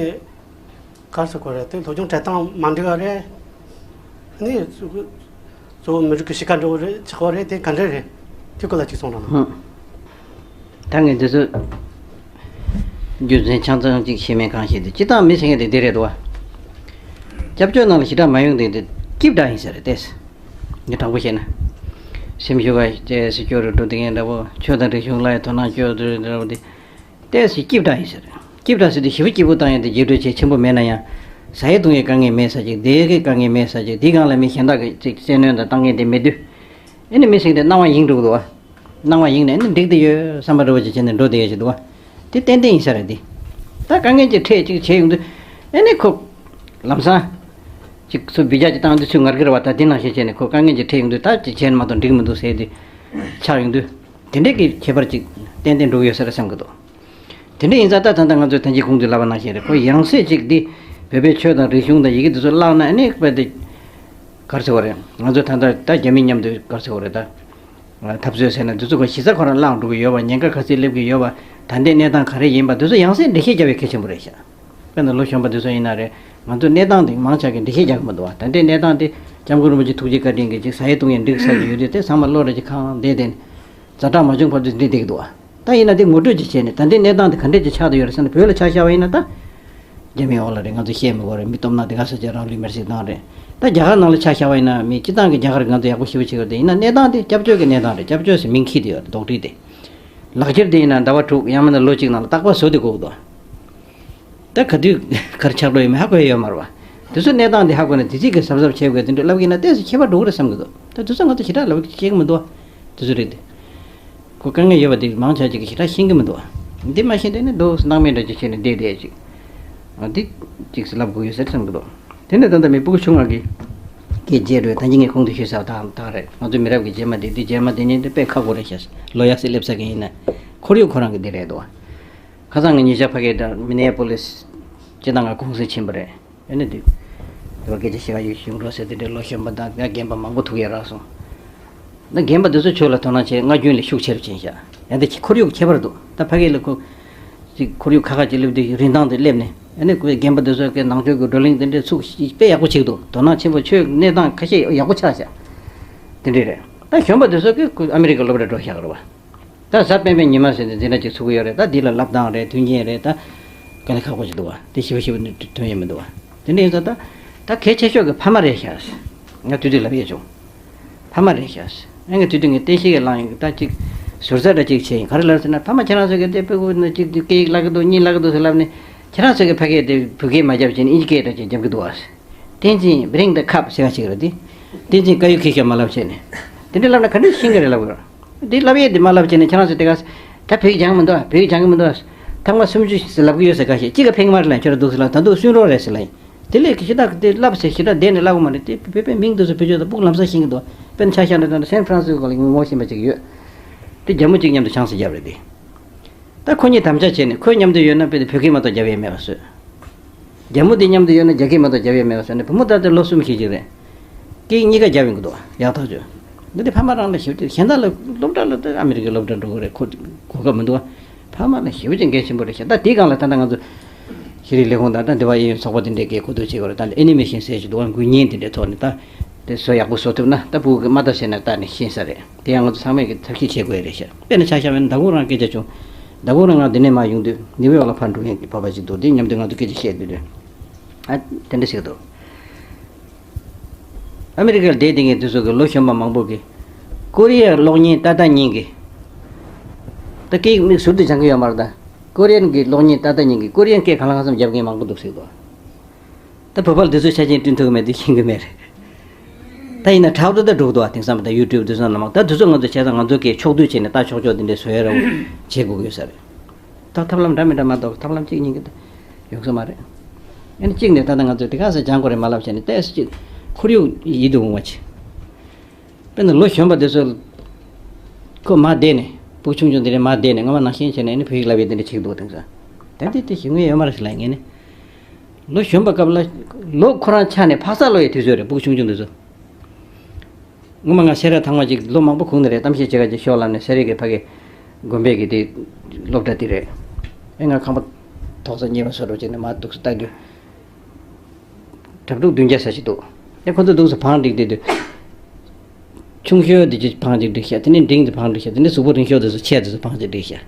ག་རེ་ཟེར་དགོས་རེད། དེ་སློབ་སྦྱོང་སྤྲད་སྟངས་མ་འགྲིག་པ་རེད། ནི་གཙོ་བོ་མི་རིགས་ཀྱི་གཤིས་ཀ་འདྲ་བོ་རེད་ཆགས་པ་རེད། དེ་ག་འདྲ་རེད། དེ་སྐོར་ལ་ཅིག་གསུང་རོགས་གནང་། ཧུམ། ད་ངས་འདི་ཚོ་རྒྱུ་མཚན་ཆ་ཚང་ཅིག་ཤེས་མེད་གང་ཤེས་དེ་སྤྱིར་བཏང་མི་ཟེར་མཁན་དེ་འདི་རེད་འདུག་བ། སྐྱབས་བཅོལ་ནང་ལ་ཞེ་དྲག་མ་ཡོང་དེ་དེ་སྐྱིབས་འདྲ་ཡིན་ས་རེད་དེ། ངས་དྲང་པོ་བཤད་ན། སེམས་ཤུགས་ཀ་ཅེས་སུ་སྐྱོ་རུ་འགྲོ་དེ་ངས་འདྲ་བོ་ཆོས་དང་རིག་གཞུང་ལ་ཡང་དོ་སྣང་སྐྱོ་རུ་འདྲ་བོ་དེ། ཏོག་ཙམ་སྐྱིད་པོ་ཡིན་ཟེར། སྐྱིད་པོ་ཟེར་དུས་ཞེ་པོ་སྐྱིད་པོ་བཏང་ཡོང་དུས་རྒྱས་སྤྲོས་བྱེད་ཆེན་པོ་མེད་ན་ཡང་། ཟ་ཡས་བཏུང་ཡས་དཀའ་ངལ་མེད་ས་ཅིག་བསྡད་ཡས་དཀའ་ངལ་མེད་ས་ཅིག་དེའི་སྒང་ལ་མི་གཞན་དག་གིས་ཅིག་བཙན་གནོན་དང་བཏང་མཁན་དེ་མེད་དུས། ཨེ་ནི་མི་ཟེར་དེ་སྣང་བ་ཡེངས་འགྲོ་གི་འདུག་བ། སྣང་བ་ཡེངས་ནས་ཨེ་ནི་འགྲིག་དེ་ཡོད་བསམ་པ་འདྲ་བོ་ཅིག་བྱས་ནས་འགྲོ་བསྡད་ཡས་ཅིག་འདུག་བ། དེ་ཏན་ཏན་ཡིན་ས་རེད་དེ། ད་དཀའ་ངལ་ཅིག་འཕྲད་ཅིག་བྱས་ཡོང་དུས། ཨེ་ནི་ཁོ། ལམ་སང་། ཅིག་ཚུར་འབུད་རྒྱག་ཅིག་བཏང་དུས་ཚུར་ངར་གི་རེད་བ། ད་དེ་ནང་བཞིན་བྱས་ནས་ཁོ་དཀའ་ངལ་ཅིག་འཕྲད་ཡོང་དུས་ད་ཅིག་བྱས་ན་མ་གཏོགས་འགྲིག་མི་འདུག་ཟེར་དེ། ཆགས་ཡོང་དུས། དེ་འདྲས་ཀྱི་ཁྱད་པར་ཅིག་ཏན་ཏན་འགྲོ་གི་ཡོད་ས་རེད་བསམ་གི་འདུག་དེ་འདྲ་ཡིན་ཙང་ད་ད་ལྟ་ང་ཚོས་ཐེངས་གཅིག་གོང་དུ་ལབ་པ་ནང་བཞིན་རེད། ཁོ་ཡང་སྲིད་ཅིག་འདི་བོད་པའི་ཆོས་དང་རིག་གཞུང་དང་ཡི་གེ་འདི་ཚོ་བརླག་ན་ཨ་ནི་དཔེ་དེ་ག་རེ་ཟེར་བ་རེད། ང་ཚོ་ད་ལྟ་ད་རྒྱ་མི་མཉམ་དུ་ག་རེ་ཟེར་བ་རེད་ད། འཐབ་རྩོད་ཟེར་ན་འདི་ཚོ་ག་གཞི་རྩ་ཁོ་རང་བརླག་འགྲོ་གི་ཡོད་པ། ཉེན་ཁ་ག་ཚོད་སླེབས་ཀྱི་ཡོད་པ། ད་ལྟའི་གནས་སྟངས་ག་རེ་ཡིན་པ་འདི་ཚོ་ཡང་སེ་འགྲེལ་བཤད་རྒྱག་པའི་གལ་ཆེན་པོ་རེད་ཤག་དཔེར་ན་ལོ་གཞོན་པ་འདི་ཚོ་ཡིན་ན་རེད། ང་ཚོ་གནས་སྟངས་འདི་མང་ཆེ་གིས་འགྲེལ་བཤད་རྒྱག་གི་མི་འདུག་བ། ད་ལྟའི་གནས་སྟངས་འདི་སྐྱབས་མགོན་རིན་པོ་ཆེ་ཐུགས་རྗེ་བཀའ་དྲིན་གྱིས་ཅིག་ཟ་ཡས་བཏུང་ཡས་འགྲིག་ཚར་གྱི་ཡོད་དུས་དེ་ཚང་མ་བློ་རེ་ཅིག་ཁེངས་བསྡད་དེ། ཛ་དྲག་མ་བྱུང་བར་དུ་འདི་བསྡད་ཀྱི་འདུག་བ། ད་ཡིན་ན་དེ་ངོ་སྤྲོད་ཅིག་བྱས་ནས་ད་ལྟའི་གནས་སྟངས་དེ་ག་འདྲས་ཅིག་ཆགས་བསྡད་ཡོད་རེད་ཟེར་ན། བོད་ལ་ཆ་བཞག་པ་ཡིན་ན་ད། རྒྱ་མིའི་འོག་ལ་རེད། ང་ཚོ་བཤད་མི་དགོས་རེད། མི་སྟོབས་ན་དེ་ག་ས་ཆ་རང་ལུས་མེར་སྲེག་བཏང་རེད། ད་རྒྱ་གར་ནང་ལ་ཆ་བཞག་པ་ཡིན་ན་མི་སྤྱི་བཏང་གི་རྒྱ་གར་ང་ཚོ་ཡག་པོ་ཞེ་པོ་བྱེད་ཀྱི་ཡོད་རེད། ཡིན་ན་གནས་སྟངས་དེ་སྐྱབས་བཅོལ་གྱི་གནས་སྟངས་རེད། སྐྱབས་བཅོལ་ཟེར་མིང་འཁྱེར་དེ་ཡོད་རེད། རྡོག་ཁྲེས་དེ། ལག་འཁྱེར་དེ་ཡིན་ན་ཟླ་བ་དྲུག་ཡང་མིན་ན་ལོ་གཅིག་ནང་ལ་རྟག་པར་བཟོ་དེ་དགོས་ཀྱི་འདུག་ད་ག་དུས་ག་རེ་ཆགས་འགྲོ་ཡོད་མེད་ཧ་གོ་ཡ་ཡོད་མ་རེད་བ། དེ་ཚོ་གནས་སྟངས་དེ་ཧ་གོ་ནས་དེ་ཚིག་གི་གཟབ་གཟབ་བྱེད་དགོས་དེ་འདྲ་ལབ་ཀྱི་ན་ཏོག་ཙམ་ཁྱད་པར་འགྲོ་གི་རེད་བསམ་གི་འདུག་ད་དེ་ཚོ་ང་ཚོ་ཞེ་དྲག་ལབ་ཀྱི་ཤེས་ཀྱི་མི་འདུག་བ། དེ་ཚོ་རེད་དེ། ཁོ་དཀའ་ངལ་ཡོད་པ་དེ་མང་ཆེ་ཅིག་གིས་ཞེ་དྲག་ཤེས་ཀྱི་མི་འདུག་བ། འདི་མ་ཤེས་དེ་ནི་འདུག་སྣང་མེད་འདྲ་ཅིག་བྱས་ནས་བསྡད་བསྡད་ཅིག་ཨ་འདི་ཅིག་ལབ་དགོས་ཡོད་ཟེར་བསམ་གི་འདུག་དེ་ནས་ད་ལྟ་མི་སྤུ་གུ་ཆུང་བ་གི་སྐད་བརྗེད་འགྲོ་ཡ། ད་གིན་ངས་གོང་དུ་ཞུས་ཚར་བ་དང་དག་རེད། ང་ཚོ་མི་རབས་ཀྱི་རྗེས་མ་དེ་འདི་རྗེས་མ་དེ་ཉིད་དེ་དཔེ་ཁག་པོ་རེད་ཤག་ལོ་ཡག་སེ་སླེབས་ཚར་གི་ཡིན་ན་ཁོར་ཡུག་ཁོ་རང་གི་འདི་རེད་འདུག་བ། ཁ་སང་ངས་ཉེ་ཆར་ཕ་གིར་མི་ནེ་པོ་ལིས་སྤྱི་བཏང་ང་གུང་སེང་ཕྱིན་པ་རེད། ཨ་ནི་དེ་དེ་བ་སྐད་ཆ་བཤད་ག་ཡོད་བཞུགས་འགྲོ་ཟེར། དེ་འདྲའི་ལོ་གཞོན་པ་དང་ང་རྒན་པ་མང་པོ་ཐུག་ཡ་རག་སོང་། ད་རྒན་པ་དེ་ཚོ་ཆོས་ལ་དོ་སྣང་བྱེད་སྔ་རྒྱུན་ལས་ཤུགས་ཆེ་རུ་ཕྱིན་ཤག་ཡང་དེ་ཁོར་ཡུག་ཁྱད་པར་འདུག་ད་ཕ་གི་ལ་ཁོ་ཅིག་ཁོར་ཡུག་ཁ་ཁ་ཅིག་སླེབས་དུས་རིན་ཐང་དེ་སླེབས་ནས། ཨ་ནི་ཁོའི་རྒན་པ་དེ་ཚོ་གི་ནང་ཆོས་ཀྱི་བགྲོ་གླེང་དེ་འདྲའི་ཚུགས་དཔེ་ཡག་པོ་བྱེད་འདུག་དོ་སྣང་ཆེན་པོ། ཆོས་གནས་སྟངས་ཁ་ཤས་ཡག་པོ་ཆགས་ཤག་དེ་འདྲས་རེད། ད་གཞོན་པ་དེ་ཚོ་གི་ཁོ་ཨ་མི་རི་ཀ་སློབ་གྲྭ་འགྲོ་ཤག་རེད་བ། ད་གཟའ་སྤེན་པའི་ཉི་མ་ཟེར་ནས་འཛིན་གྲྭ་གཅིག་ཚུགས་ཀྱི་ཡོད་རེད། ད་འདི་ལ་བསླབ་སྟངས་རེད། མཐུན་རྐྱེན་རེད། ད་དཀའ་ལས་ཁག་པོ་ཞིག་འདུག་བ། དེ་ཞེ་པོ་ཞེ་པོ་ཐོན་ཡས་མི་འདུག་བ། དེ་འདྲ་ཡིན་ཙང་ད་ད་གལ་ཆེ་ཤོས་ཀྱི་ཕ་མ་རེད་ཤག་ང་དུས་དུས་ལབ་ཡས་བྱུང་། ཕ་མ་རེད་ཤག་ཨ་ངས་དུས་དུས་ངས་བསྟན་བཤིག་གི་བླངས་ཡིན། ད་ཅིག་ཟུར་ཟ་འདྲ་ཅིག་བྱས་ཡིན། ག་རེ་ལབ་ཟེར་ན། ཕ་མ་ཁྱེད་རང་ཚོ་གི་དེ་ཕྲུ་གུ་ནི་གཅིག་དེ་སྐད་ཡིག་བརླག་གི་འདུག་གཉིས་བརླག་གི་འདུག་ཟེར་ལབ་ནས། ཁྱེད་རང་ཚོ་གི་ཕ་གིར་དེ་བོད་སྐད་མ་བརྒྱབ་བྱས་ནས་ཨིན་ཇི་སྐད་འདྲ་ཅིག་རྒྱབ་གི་འདུག་བ། བསྟན་འཛིན་བྷི་རིང་ད་ཁབ་ཟེར་བ་ཞིག་རེད་དེ། བསྟན་འཛིན་དཀར་ཡོལ་ཁྱེར་ཤོག་མ་ལབ་བྱས་ནས། དེ་འདྲ་ལབ་ན་ག་འདྲ་ཤེས་ཀྱི་རེད་ལབ་དགོས། འདི་ལབ་ཡས་འདི་མ་ལབ་བྱས་ནས་ཁྱེད་རང་ཚོ་དེ་ག་ད་བོད་ཡིག་སྦྱང་གི་མི་འདུག་བོད་ཡིག་སྦྱང་གི་མི་འདུག་ཐེངས་མ་སུམ་ཅུ་ཞིག་ལབ་གི་ཡོད་ཟེར། ཁ་ཤས་གཅིག་ག་ཕན་གི་མ་རེད་ལབ། ཁྱོད་རང་འདུག་ཟེར་ལབ། ད་འདུག་སུན་རོགས་རེད་ཟེར་ལབ་ཡིན། དེ་ལས་ཞེ་དྲག་དེ་ལབ་ཟེར་ཞེ་དྲག་བསྡད་ནས་ལབ་གི་མ་རེད་དེ། བོད་པའི་མིང་འདི་ཚོ་བེད་སྤྱོད་ད་སྤུ་གུ་ལམ་སང་ཤེས་ཀྱི་འདུག་དཔེར་ན་ཆ་བཞག་ན་ད་སན་ཧྥ་རན་སི་སྐོར་ལ་ངོ་ཤེས་པ་ཅིག་ཡོད། དེ་རྒྱ་མོ་གཅིག་མཉམ་དུ་ཆང་ས་བརྒྱབ་རེད་དེ། ད་ཁོ་གཉིས་དམ་བཅའ་བྱས་ནས་ཁོ་མཉམ་དུ་ཡོད་ན་དཔེ་དེ་བོད་སྐད་མ་གཏོགས་རྒྱབ་ཡས་མེད་པ་བཟོས། རྒྱ་མོ་དེ་མཉམ་དུ་ཡོད་ན་རྒྱ་སྐད་མ་གཏོགས་རྒྱབ་ཡས་མེད་པ་བཟོས་ནས། བུ་མོ་ད་ལྟ་ལོ་གསུམ་ཞིག་ཅིག་རེད། སྐད་ཡིག་གཉིས་ཀ་རྒྱབ་ཡོང་གི་འདུག་ཡག་ཐག་ཆོད། འདི་དེ་ཕ་མ་རང་ལ་ཞེ་པོ་ཅིག་གཞན་དག་ལ་སློབ་གྲྭ་ལ་ད་ཨ་མི་རི་ཀའི་སློབ་གྲྭ་འགྲོ་གི་རེད། ཁོ་གོ་སྐབས་མི་འདུག་ཕ་མ་ལ་ཞེ་པོ་ཅིག་འགན་ཆེན་པོ་རེད་ཤག་ད་དེའི་སྒང་ལ་ད་ལྟ་ང་ཚོ་ཤེས་རིག་ལས་ཁུངས་དང་ད་འདི་བ་ཨེ་ཡོད་ཚོགས་པ་དེ་འདྲས་ཀྱིས་གོ་བསྡུར་བྱེད་དགོས་རེད། ད་ལྟ་ཨེ་ནི་མེ་ཤན་ཟེར་ཞིག་འདུག་འགུལ་བརྙན་དེ་འདྲའི་ཐོག་ནས་ད་དེ་བཟོ་ཡག་པོ་བཟོ་ཐུབ་ན། ད་ཕྲུ་གུ་གི་མ་ལྟ་ཟེར་ན་ལྟ་ནས་ཤེས་ས་རེད། དེ་ཡང་ང་ཚོ་ཚང་མས་ཀྱི་ཐབས་ཤེས་བྱེད་དགོས་རེད་ཤག་དཔེར་ན་ཆ་བཞག་པ་ཡིན་ན་ཟླ་གུང་རང་སྐད་ཆ་བྱུང་། ཟླ་གུང་རང་ང་འདི་ནས་མར་ཡོང་དུས་ནིའུ་ཡོག་ལ་ཕར་འགྲོ་མཁན་གྱི་བོད་པ་ཞིག་འདུག་དེ་མཉམ་དུ་ང་ཚོ་སྐད་ཆ་བཤད་དུས་དུས་ཨ་དེ་འདྲ་ཞིག་འདུག་ཨ་མི་རི་ཀར་བསྡད་བསྡད་མཁན་དེ་ཚོ་གི་ལོ་གཞོན་པ་མང་པོ་གིས་ཀོ་རི་ཡའི་གློག་བརྙན་ལྟ་ལྟ་ཉན་གི། ད་སྐད་ཡིག་མིག་ཟུར་དུ་སྦྱང་གི་ཡོད་མ་རེད། ད་ཀོ་རི་ཡན་གྱི་གློག་བརྙན་ལྟ་ལྟ་ཉན་གི་ཀོ་རི་ཡན་སྐད་གང་ལ་གང་འཚམ་རྒྱབ་མཁན་མང་པོ་འདུག་ཟེར་གི་འདུག་ད་བོད་པ་ལ་དེ་ཚོའི་ཆ་རྐྱེན་བསྐྲུན་ཐུབ་ཀྱི་མེད་དུས་ཤེས་ཀྱི་མེད་རེད། ད་ཡིན་ན་དྲག་ཏུ་ད་འགྲོ་གི་འདུག་བ། དེང་སང་ད་ཡུ་ཊུབ་དེ་ཚོ་ནང་ལ་མང་། ད་དེ་ཚོ་ང་ཚོ་བྱས་ཙང་ང་ཚོ་སྐད་ཕྱོགས་བསྡུས་བྱས་ནས་ལྟ་ཆོག་ཆོག་དེ་འདྲས་བཟོ་ཡ་ར་བྱེད་དགོས་ཀྱི་ཡོད་ས་རེད། ད་ཐབས་ལམ་འདྲ་མི་འདྲ་མ་གཏོགས་ཐབས་ལམ་གཅིག་གཉིས་ཀྱི་ད་ཡོང་ས་མ་རེད། ཨ་ནི་གཅིག་ནས་ད་ལྟ་ང་ཚོས་དེ་ག་ས་སྦྱང་དགོས་རེད་མ་ལབ་བྱས་ནས་ཏོག་ཙམ་ཅིག་ཁོར་ཡུག་ཡིད་དུ་འོང་བ་ཅིག་དཔེར་ན་ལོ་གཞོན་པ་དེ་ཚོ་ཁོ་མར་བསྡད་ནས། ཕྲུ་གུ་ཆུང་ཆུང་དེ་འདྲས་མར་བསྡད་ནས་སྔོན་མ་ནང་བཞིན་བྱས་ནས་ཨ་ནི་བོད་ཡིག་བསླབ་ཡས་དེ་འདྲས་བྱེད་ཀྱི་འདུག་དེང་སང་། ད་དེ་དེ་ཞིག་ངས་ཡོད་མ་རེད་ཟེར་ལབ་ངས་ནི། ལོ་གཞོན་པ་སྐབས་ལ་ལོ་ཁོ་རང་ཆགས་ནས་འཕག་འཚག་སློག་ཡས་དུས་ཚོད་རེད། ཕྲུ་གུ་ཆུང་ཆུང་དེ་ཚོ། སྔོན་མ་ང་སེ་ར་ཐང་མ་ཅིག་ལོ་མང་པོ་གོང་ནས་རེད། གཏམ་བཤད་བྱེད་ག་ཅིག་ཤོག་ལབ་ནས་སེ་ར་གི་ཕ་གི་དགོན་པའི་གི་དེ་སློབ་གྲྭ་དེ་རེད། ཨེ་ང་ཁང་པ་ཐོག་ས་གཉིས་པ་བཟོ་འདྲ་བྱས་ནས་མར་འདུག་སེ་ལྟ་དུས། གྲྭ་ཕྲུག་བདུན་བརྒྱ་ཙམ་ཞིག་འདུག་ཨེ་ཁོ་ཚོ་འདུག་སེ་བང་སྒྲིག་བསྡད་དུས། ཆུང་ཤོས་དེ་ཚོས་བང་ཅིག་སྒྲིག་ཤག་དེ་ནས་འབྲིང་དེ་བང་སྒྲིག་ཤག་དེ་ནས་གཟུགས་པོ་རིང་ཤོས་དེ་ཚོ་ཆེ་དེ་ཚོ་བང་ཅིག་སྒྲིག་ཤག་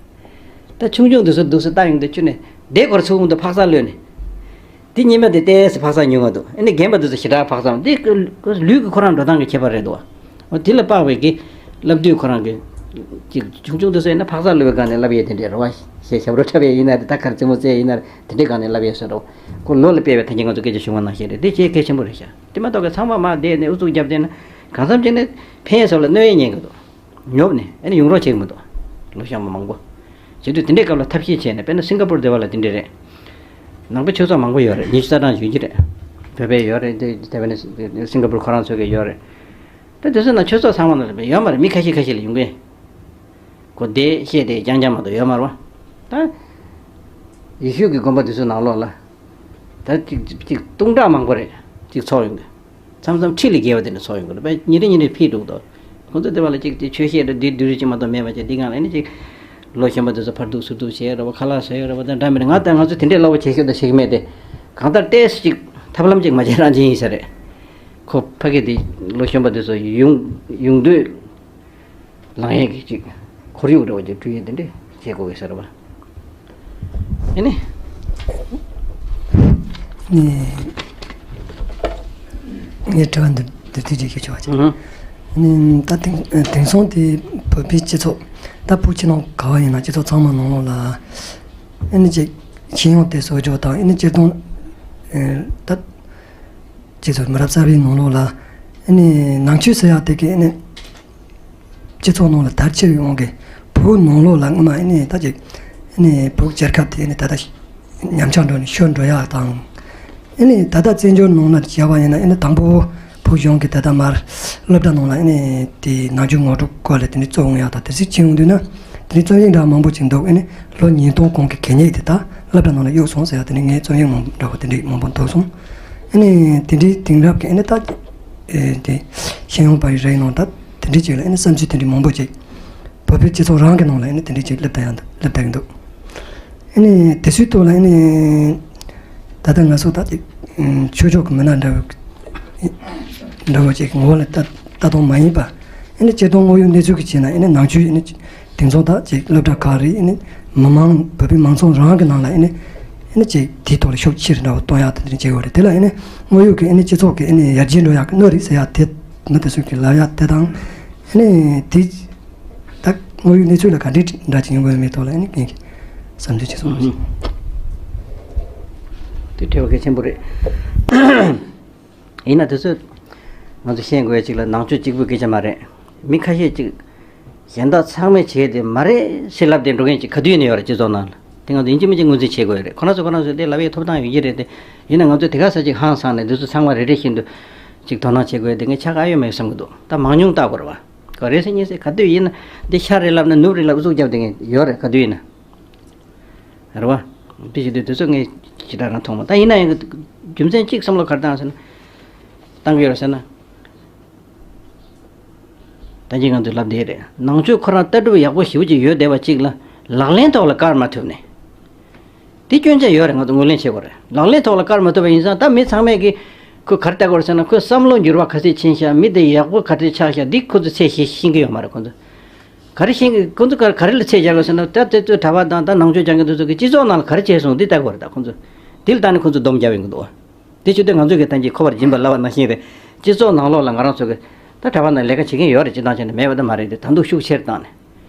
ད་ཆུང་ཆུང་དེ་ཚོ་འདུག་སེ་ལྟ་ཡོང་དུས་ཁྱོན་ནས་བསྡད་དགོས་རེད། ཚུར་འོང་དུས་འཕག་འཚག་གློད་ནས། དེ་གཉིས་མ་དེ་ཏོག་ཙམ་འཕག་འཚག་ཉུང་བ་འདུག་ཨ་ནི་རྒན་པ་དེ་ཚོ་ཞེ་དྲག་འཕག་འཚག་འདི་ལུས་ཀྱི་ཁོ་རང་འགྲོ་སྟངས་ཀྱི་ཁྱད་པར་རེད་འདུག་འོ་དེ་ལ་དཔག་པའི་གི་བསླབ་དུས་ཁོ་རང་གི་ཅིག་ཆུང་ཆུང་དེ་ཚོ་ཡིན་ན་འཕག་འཚག་གློད་པའི་སྒང་ནས་བསླབ་ཡས་དེ་འདྲས་རེད་བ། ཞེས་ཞབས་བྲོ་འཁྲབ་ཡས་ཡིན་ན་རེད། ད་གར་རྩེད་མོ་རྩེ་ཡས་ཡིན་ན་རེད། དེ་འདྲའི་སྒང་ནས་བསླབ་ཡས་བཟོ་འདྲ་བོ། ཁོ་ལོ་ལ་དཔག་པའི་ཐང་ཆེན་ང་ཚོ་སྐད་ཆ་ཞུ་བ་ནང་བཞིན་རེད། དེ་ཆེས་གལ་ཆེན་པོ་རེད་ཤག་དེ་མ་གཏོགས་ཀྱི་ཚང་མ་མར་བསྡད་ནས་ཨུ་ཚུགས་བརྒྱབ་བསྡད་ན་གང་འཚམ་བྱས་ནས་ཕན་ཡས་སོགས་ལ་གནོད་ཡས་ཉན་གི་འདུག་ཉོབ་ནས་ཨ་ནི་ཡོང་རོགས་བྱེད་ཀྱི་མི་འདུག་ལོ་གཞོན་པ་མང་པོ། བྱེད་དུས་དེ་འདྲའི་སྐབས་ལ་ཐབས་ཤེས་བྱས་ནས། དཔེར་ན་སིང་ག་པུར་དེ་བ་ལ་དེ་འདྲས་རེད། ནང་པའི་ཆོས་ཚོགས་མང་པོ་ཡོད་རེད། ཉི་ཤུ་རྩ་གྲངས་ཡོད་ཀྱི་རེད། བོད་པའི་ཡོད་རེད། དེ་དེ་བས་ན་སིང་ག་པུར་ཁོ་རང་ཚོ་གི་ཡོད་རེད། ད་དེ་ཚོ་ན་ཆོས་ཚོགས་ཚང་མ་ན་ཡོད་མ་རེད། མི་ཁ་ཤས་ཁ་ཤས་ལ་ཡོང་གི། ཁོ་བསྡད་བཤད་བསྡད་རྐྱང་རྐྱང་མ་གཏོགས་ཡོད་མ་རེད་བ། ད་ཡེ་ཤུ་གི་དགོན་པ་དེ་ཚོའི་ནང་ལོགས་ལ་ད་ཅིག་ཅིག་སྟོང་ཕྲག་མང་པོ་རེད་ཅིག་ཚོགས་ཡོང་གི། མཚམས་མཚམས་ཁྲི་ལས་བརྒལ་བ་དེ་འདྲ་ཚོགས་ཡོང་གི་རེད་པས། ཉིན་རེ་ཉིན་རེ་འཕེལ་འགྲོ་གི་འདུག་ཁོང་ཚོ་དེ་བ་ལ་ཅིག་དེ་ཆོས་བཤད་རེད། འདི་བསྡུས་རེད་ཅིག་མ་གཏོགས་མེད་པ་ཅིག་འདི་སྒང་ལ་ནི་ཅིག་ལོ་གཞོན་པ་དེ་ཚོ་ཕར་འདུག་ཚུར་འདུག་བྱས་རེད་བ། ཁ་ལག་ཟ་ཡོད་རེད་བ། ད་འདྲ་མི་འདྲ་ང་ད་ང་ཚོ་དེ་འདྲས་སླ་བོ་བྱེད་ཤོག་ད་ཤེས་ཀྱི་མེད་དེ། གང་ལྟར་ཏོག་ཙམ་ཅིག་ཐབས་ལམ་ཅིག་མ་བྱས་རང་བྱས་ཡིན་ས་རེད། ཁོ་ཕ་གི་དེ་ལོ་གཞོན་པ་དེ་ཚོ་ཡོང་ཡོང་དུས། ལངས་ཡས་ཀྱི་ཅིག་ཁོར་ཡུག་འདྲ་བོ་ཅིག་བསྐྲུན་ཡས་དེ་འདྲས་བྱེད་དགོས་ཀྱི་ཟེར་བ། ཨེ་ནི། ནི། ངས་དྲི་བ་འདི་འདི་དུས་ཅིག་ཞུ་ཆོག་ཅིག་ཨུ་ཧུ། ནི་ད་དེང་དེང་སང་དེ་བོད་པའི་སྤྱི་ཚོགས་ད་བོད་ཕྱི་ནང་ག་བ་ཡིན་ན་སྤྱི་ཚོགས་ཚང་མ་ནང་ལོགས་ལ་ཨེ་ནི་ཅིག་ཤེས་ཡོན་དེ་གསོག་འཇོག་དང་ཨེ་ནི་སྤྱིར་བཏང་ད་སྤྱི་ཚོགས་མི་རབས་གསར་པའི་ནང་ལོགས་ལ་ཨེ་ནི་ནང་ཆོས་ཟེར་ཡག་དེ་གི་ཨེ་ནི། སྤྱི་ཚོགས་ནང་ལ་དར་ཁྱབ་ཡོང་གི། བོད་ནང་ལོགས་ལ་སྔོན་མ་ཨེ་ནི་ད་ཅིག་ཨེ་ནི་བོད་རྒྱལ་ཁབ་དེ་ཨེ་ནི་ད་ལྟ་ཉམས་ཆག་འགྲོ་ནས་ཤོར་འགྲོ་ཡག་དང་། ཨེ་ནི་ད་ལྟ་བཙན་བྱོལ་ནང་ལ་བྱས་པ་ཡིན་ན་ཨེ་ནི་དང་པོ་བོད་གཞུང་གི་ད་ལྟ་མར་སློབ་གྲྭ་ནང་ལ་ཨེ་ནི་དེ་ནང་ཆོས་ངོ་སྤྲོད་སྐོར་ལ་དེ་ནི་རྩོམ་ཡག་དང་དེ་ཚིག་ཕྱིན་ཡོང་དུས་ན་དེ་ནི་རྩོམ་ཡིག་འདྲ་མང་པོ་ཅིག་འདུག་ཨེ་ནི་ལོ་ཉིས་སྟོང་གོང་གི་གད་སྙིགས་དེ་ད་སློབ་གྲྭ་ནང་ལ་གཡུགས་སོང་ཟེར་ཡག་དེ་ནི་ངའི་རྩོམ་ཡིག་མང་འདྲ་བོ་དེ་འདྲ་མང་པོ་འདུག་སོང་། ཨ་ནི་དེ་འདྲའི་དེང་རབས་ཀྱི་ཨ་ནི་ད་ཨེ་དེ་ཤེས་ཡོན་པ་ཡི་རེད་ནང་ད་དེ་འདྲའི་ཅིག་ལ་ཨ་ནི་བསམ་ཚུལ་དེ་འདྲའི་མང་པོ་ཅིག་བོད་པའི་སྤྱི་ཚོགས་རང་གི་ནང་ལ་ཨ་ནི་དེ་འདྲའི་ཅིག་སླེབས་ད་ཡང་སླེབས་ད་ཡིན་འདུག་ཨ་ནི་དེ་ཚོའི་ཐོག་ལ་ཨ་ནི་ད་ལྟ་ང་ཚོ་ད་ཅིག་ཆོས་ཕྱོགས་ཀྱི་མི་སྣ་འདྲ་བོ་འདྲ་བོ་ཅིག་ངོ་བོ་ལ་ལྟ་ལྟ་སྟངས་མ་ཡིན་པ་ཨ་ནི་སྤྱིར་བཏང་དངོས་ཡོད་གནས་ཚུལ་གྱི་ཆ་ནས་ཨ་ནི་ནང་ཆོས་ཨ་ནི། དེ་ཚོ་དག་ཅིག་སློབ་གྲྭ་ཁག་རེད་ཨ་ནི་མི་མང་བོད་པའི་མང་ཚོགས་རང་གི་ནང་ལ་ཨ་ནི་ཨ་ནི་ཅིག་དེའི་ཐོག་ལ་ཤུགས་ཆེ་རུ་འདྲ་བོ་གཏོང་ཡག་དེ་འདྲ་བྱེད་དགོས་རེད། དེ་ལ་ཨ་ནི་དངོས་ཡོད་ཀྱི་ཨ་ནི་སྤྱི་ཚོགས་ཀྱི་ཨ་ནི་ཡར་རྒྱས་འགྲོ་ཡག་གི་གནོད་རེད་ཟེར་ཡག་དེ་མི་དེ་ཚོ་གི་ལབ་ཡག་དེ་དང་ཨ་ནི་དེ་ད་དངོས་ཡོད་གནས་ཚུལ་ལ་ག་འདྲའི་འདྲ་ཅིག་ཡོང་གི་ཡོད་མེད་ཐོག་ལ་ཨ་ནི་ངས་བསམ་ཚུལ་ཅིག་གསུངས་རོགས་ཞུ། དེ་དྲི་བ་གལ་ཆེན་པོ་རེད། ཡིན་ན་དེ་ཚོ་ང་ཚོ་ཤེས་དགོས་ཡ་གཅིག་ལ་ནང་ཆོས་གཅིག་པུའི་སྐད་ཆ་མ་རེད། མི་ཁ་ཤས་གཅིག་གཞན་དག་ཚང་མས་བྱས་ཏེ་མ་རེད་ཞེས་ལབ་སྟེ་འགྲོ་མཁན་གཅིག་ག་དུས་ཡིན་ན་ཡོད་རེད་སྤྱི་ཚོགས་ནང་ལ། དེ་ང་ཚོ་ཡིན་གཅིག་མིན་གཅིག་ངོས་འཛིན་བྱེད་དགོས་ཡོད་རེད། ཁོ་རང་ཚོ་ཁོ་རང་ཚོས་དེ་ལབ་ཡའི་ཐོབ་ཐང་ཡོད་ཀྱི་རེད་དེ། ཡིན་ན་ང་ཚོས་དེ་ག་ས་ཅིག་ཧང་སངས་ནས་འདི་ཚོ་ཚང་མ་རེ་རེ་བཞིན་དུ་ཅིག་དོ་སྣང་བྱེད་དགོས་ཡ་དེ་ངས་ཆ་ག་ཡོད་མེད་བསམ་གྱི་འདུག་ད་མང་ཉུང་བལྟ་དགོས་རེད་བ། ག་རེ་ཟེར་ཉེ་ཟེར་ག་དུས་ཡིན་ན་འདི་ཤར་རེད་ལབ་ན་ནུབ་རེད་ལབ་ཨུ་ཚུགས་རྒྱབ་བསྡད་མཁན་ཡོད་རེད་ག་དུས་ཡིན་ན། རེད་བ། དེ་བྱེད་དུས་དེ་ཚོ་ངས་ཇི་ལྟར་རང་མཐོང་མ་ད་ཡིན་ན་ཡང་རྒྱུ་མཚན་གཅིག་བསམ་བློ་ག་རེ་བཏང་ཟེར་ན། བཏང་གི་ཡོད་རེད་ཟེར་ན། ད་གིན་ང་ཚོས་ལབ་བསྡད་རེད། ནང་ཆོས་ཁོ་རང་ལྟ་གྲུབ་ཡག་པོ་ཞེ་པོ་ཅིག་ཡོད་བསྡད་པ་གཅིག་ལ་ལག་ལེན་ཐོག་ལ་བཀར་མ་ཐུབ་ནས། དེ་སྐྱོན་ཆ་ཡོད་རེད། ང་ཚོ་ངོས་ལེན་བྱེད་དགོས་རེད། ལག་ལེན་ཐོག་ལ་བཀར་མ་ཐུབ་པ་ཡིན་ཙང་ད་མི་ཚང་མས་ཀྱི་ཁོས་ག་རེ་ལྟ་དགོས་རེད་ཟེར་ན་ཁོའི་བསམ་བློ་འགྱུར་བ་ག་ཚད་ཕྱིན་ཤག་མི་དེ་ཡག་པོ་ག་འདྲས་ཆགས་ཤག་འདི་ཁོ་ཚོས་ཚད་ཤེས་ཤེས་ཀྱི་ཡོད་མ་རེད་ཁོ་ཚོ། ག་རེ་ཤེས་ཀྱི་ཁོ་ཚོ་ག་ག་རེ་ལ་ཚད་རྒྱག་དགོས་ཟེར་ན་ད་དེ་ཚོའི་གྲྭ་པ་དང་ད་ནང་ཆོས་སྦྱང་མཁན་དེ་ཚོ་གི་སྤྱི་ཚོགས་ནང་ལ་ག་རེ་བྱས་སོང་འདི་ལྟ་དགོས་རེད་ད་ཁོ་ཚོ། འདི་ལ་བལྟས་ནས་ཁོ་ཚོ་སྡོམ་རྒྱག་ཡོང་གི་འདུག་བ། དེ་བྱེད་དུས་ང་ཚོ་གི་ད་གིན་ཁོ་པར་སྦྱིན་པ་ལབ་པ་ནང་བཞིན་རེད། སྤྱི་ཚོགས་ནང་ལོགས་ལ་ང་རང་ཚོ་གི་ད་གྲྭ་པ་ནང་ལས་ཀ་བྱེད་མཁན་ཡོད་རེད། སྤྱི་བཏང་བྱས་ན་མེད་པ་ད་མ་རེད་དེ་ད་འདུག་ཤུགས་ཆེར་བཏང་ནས།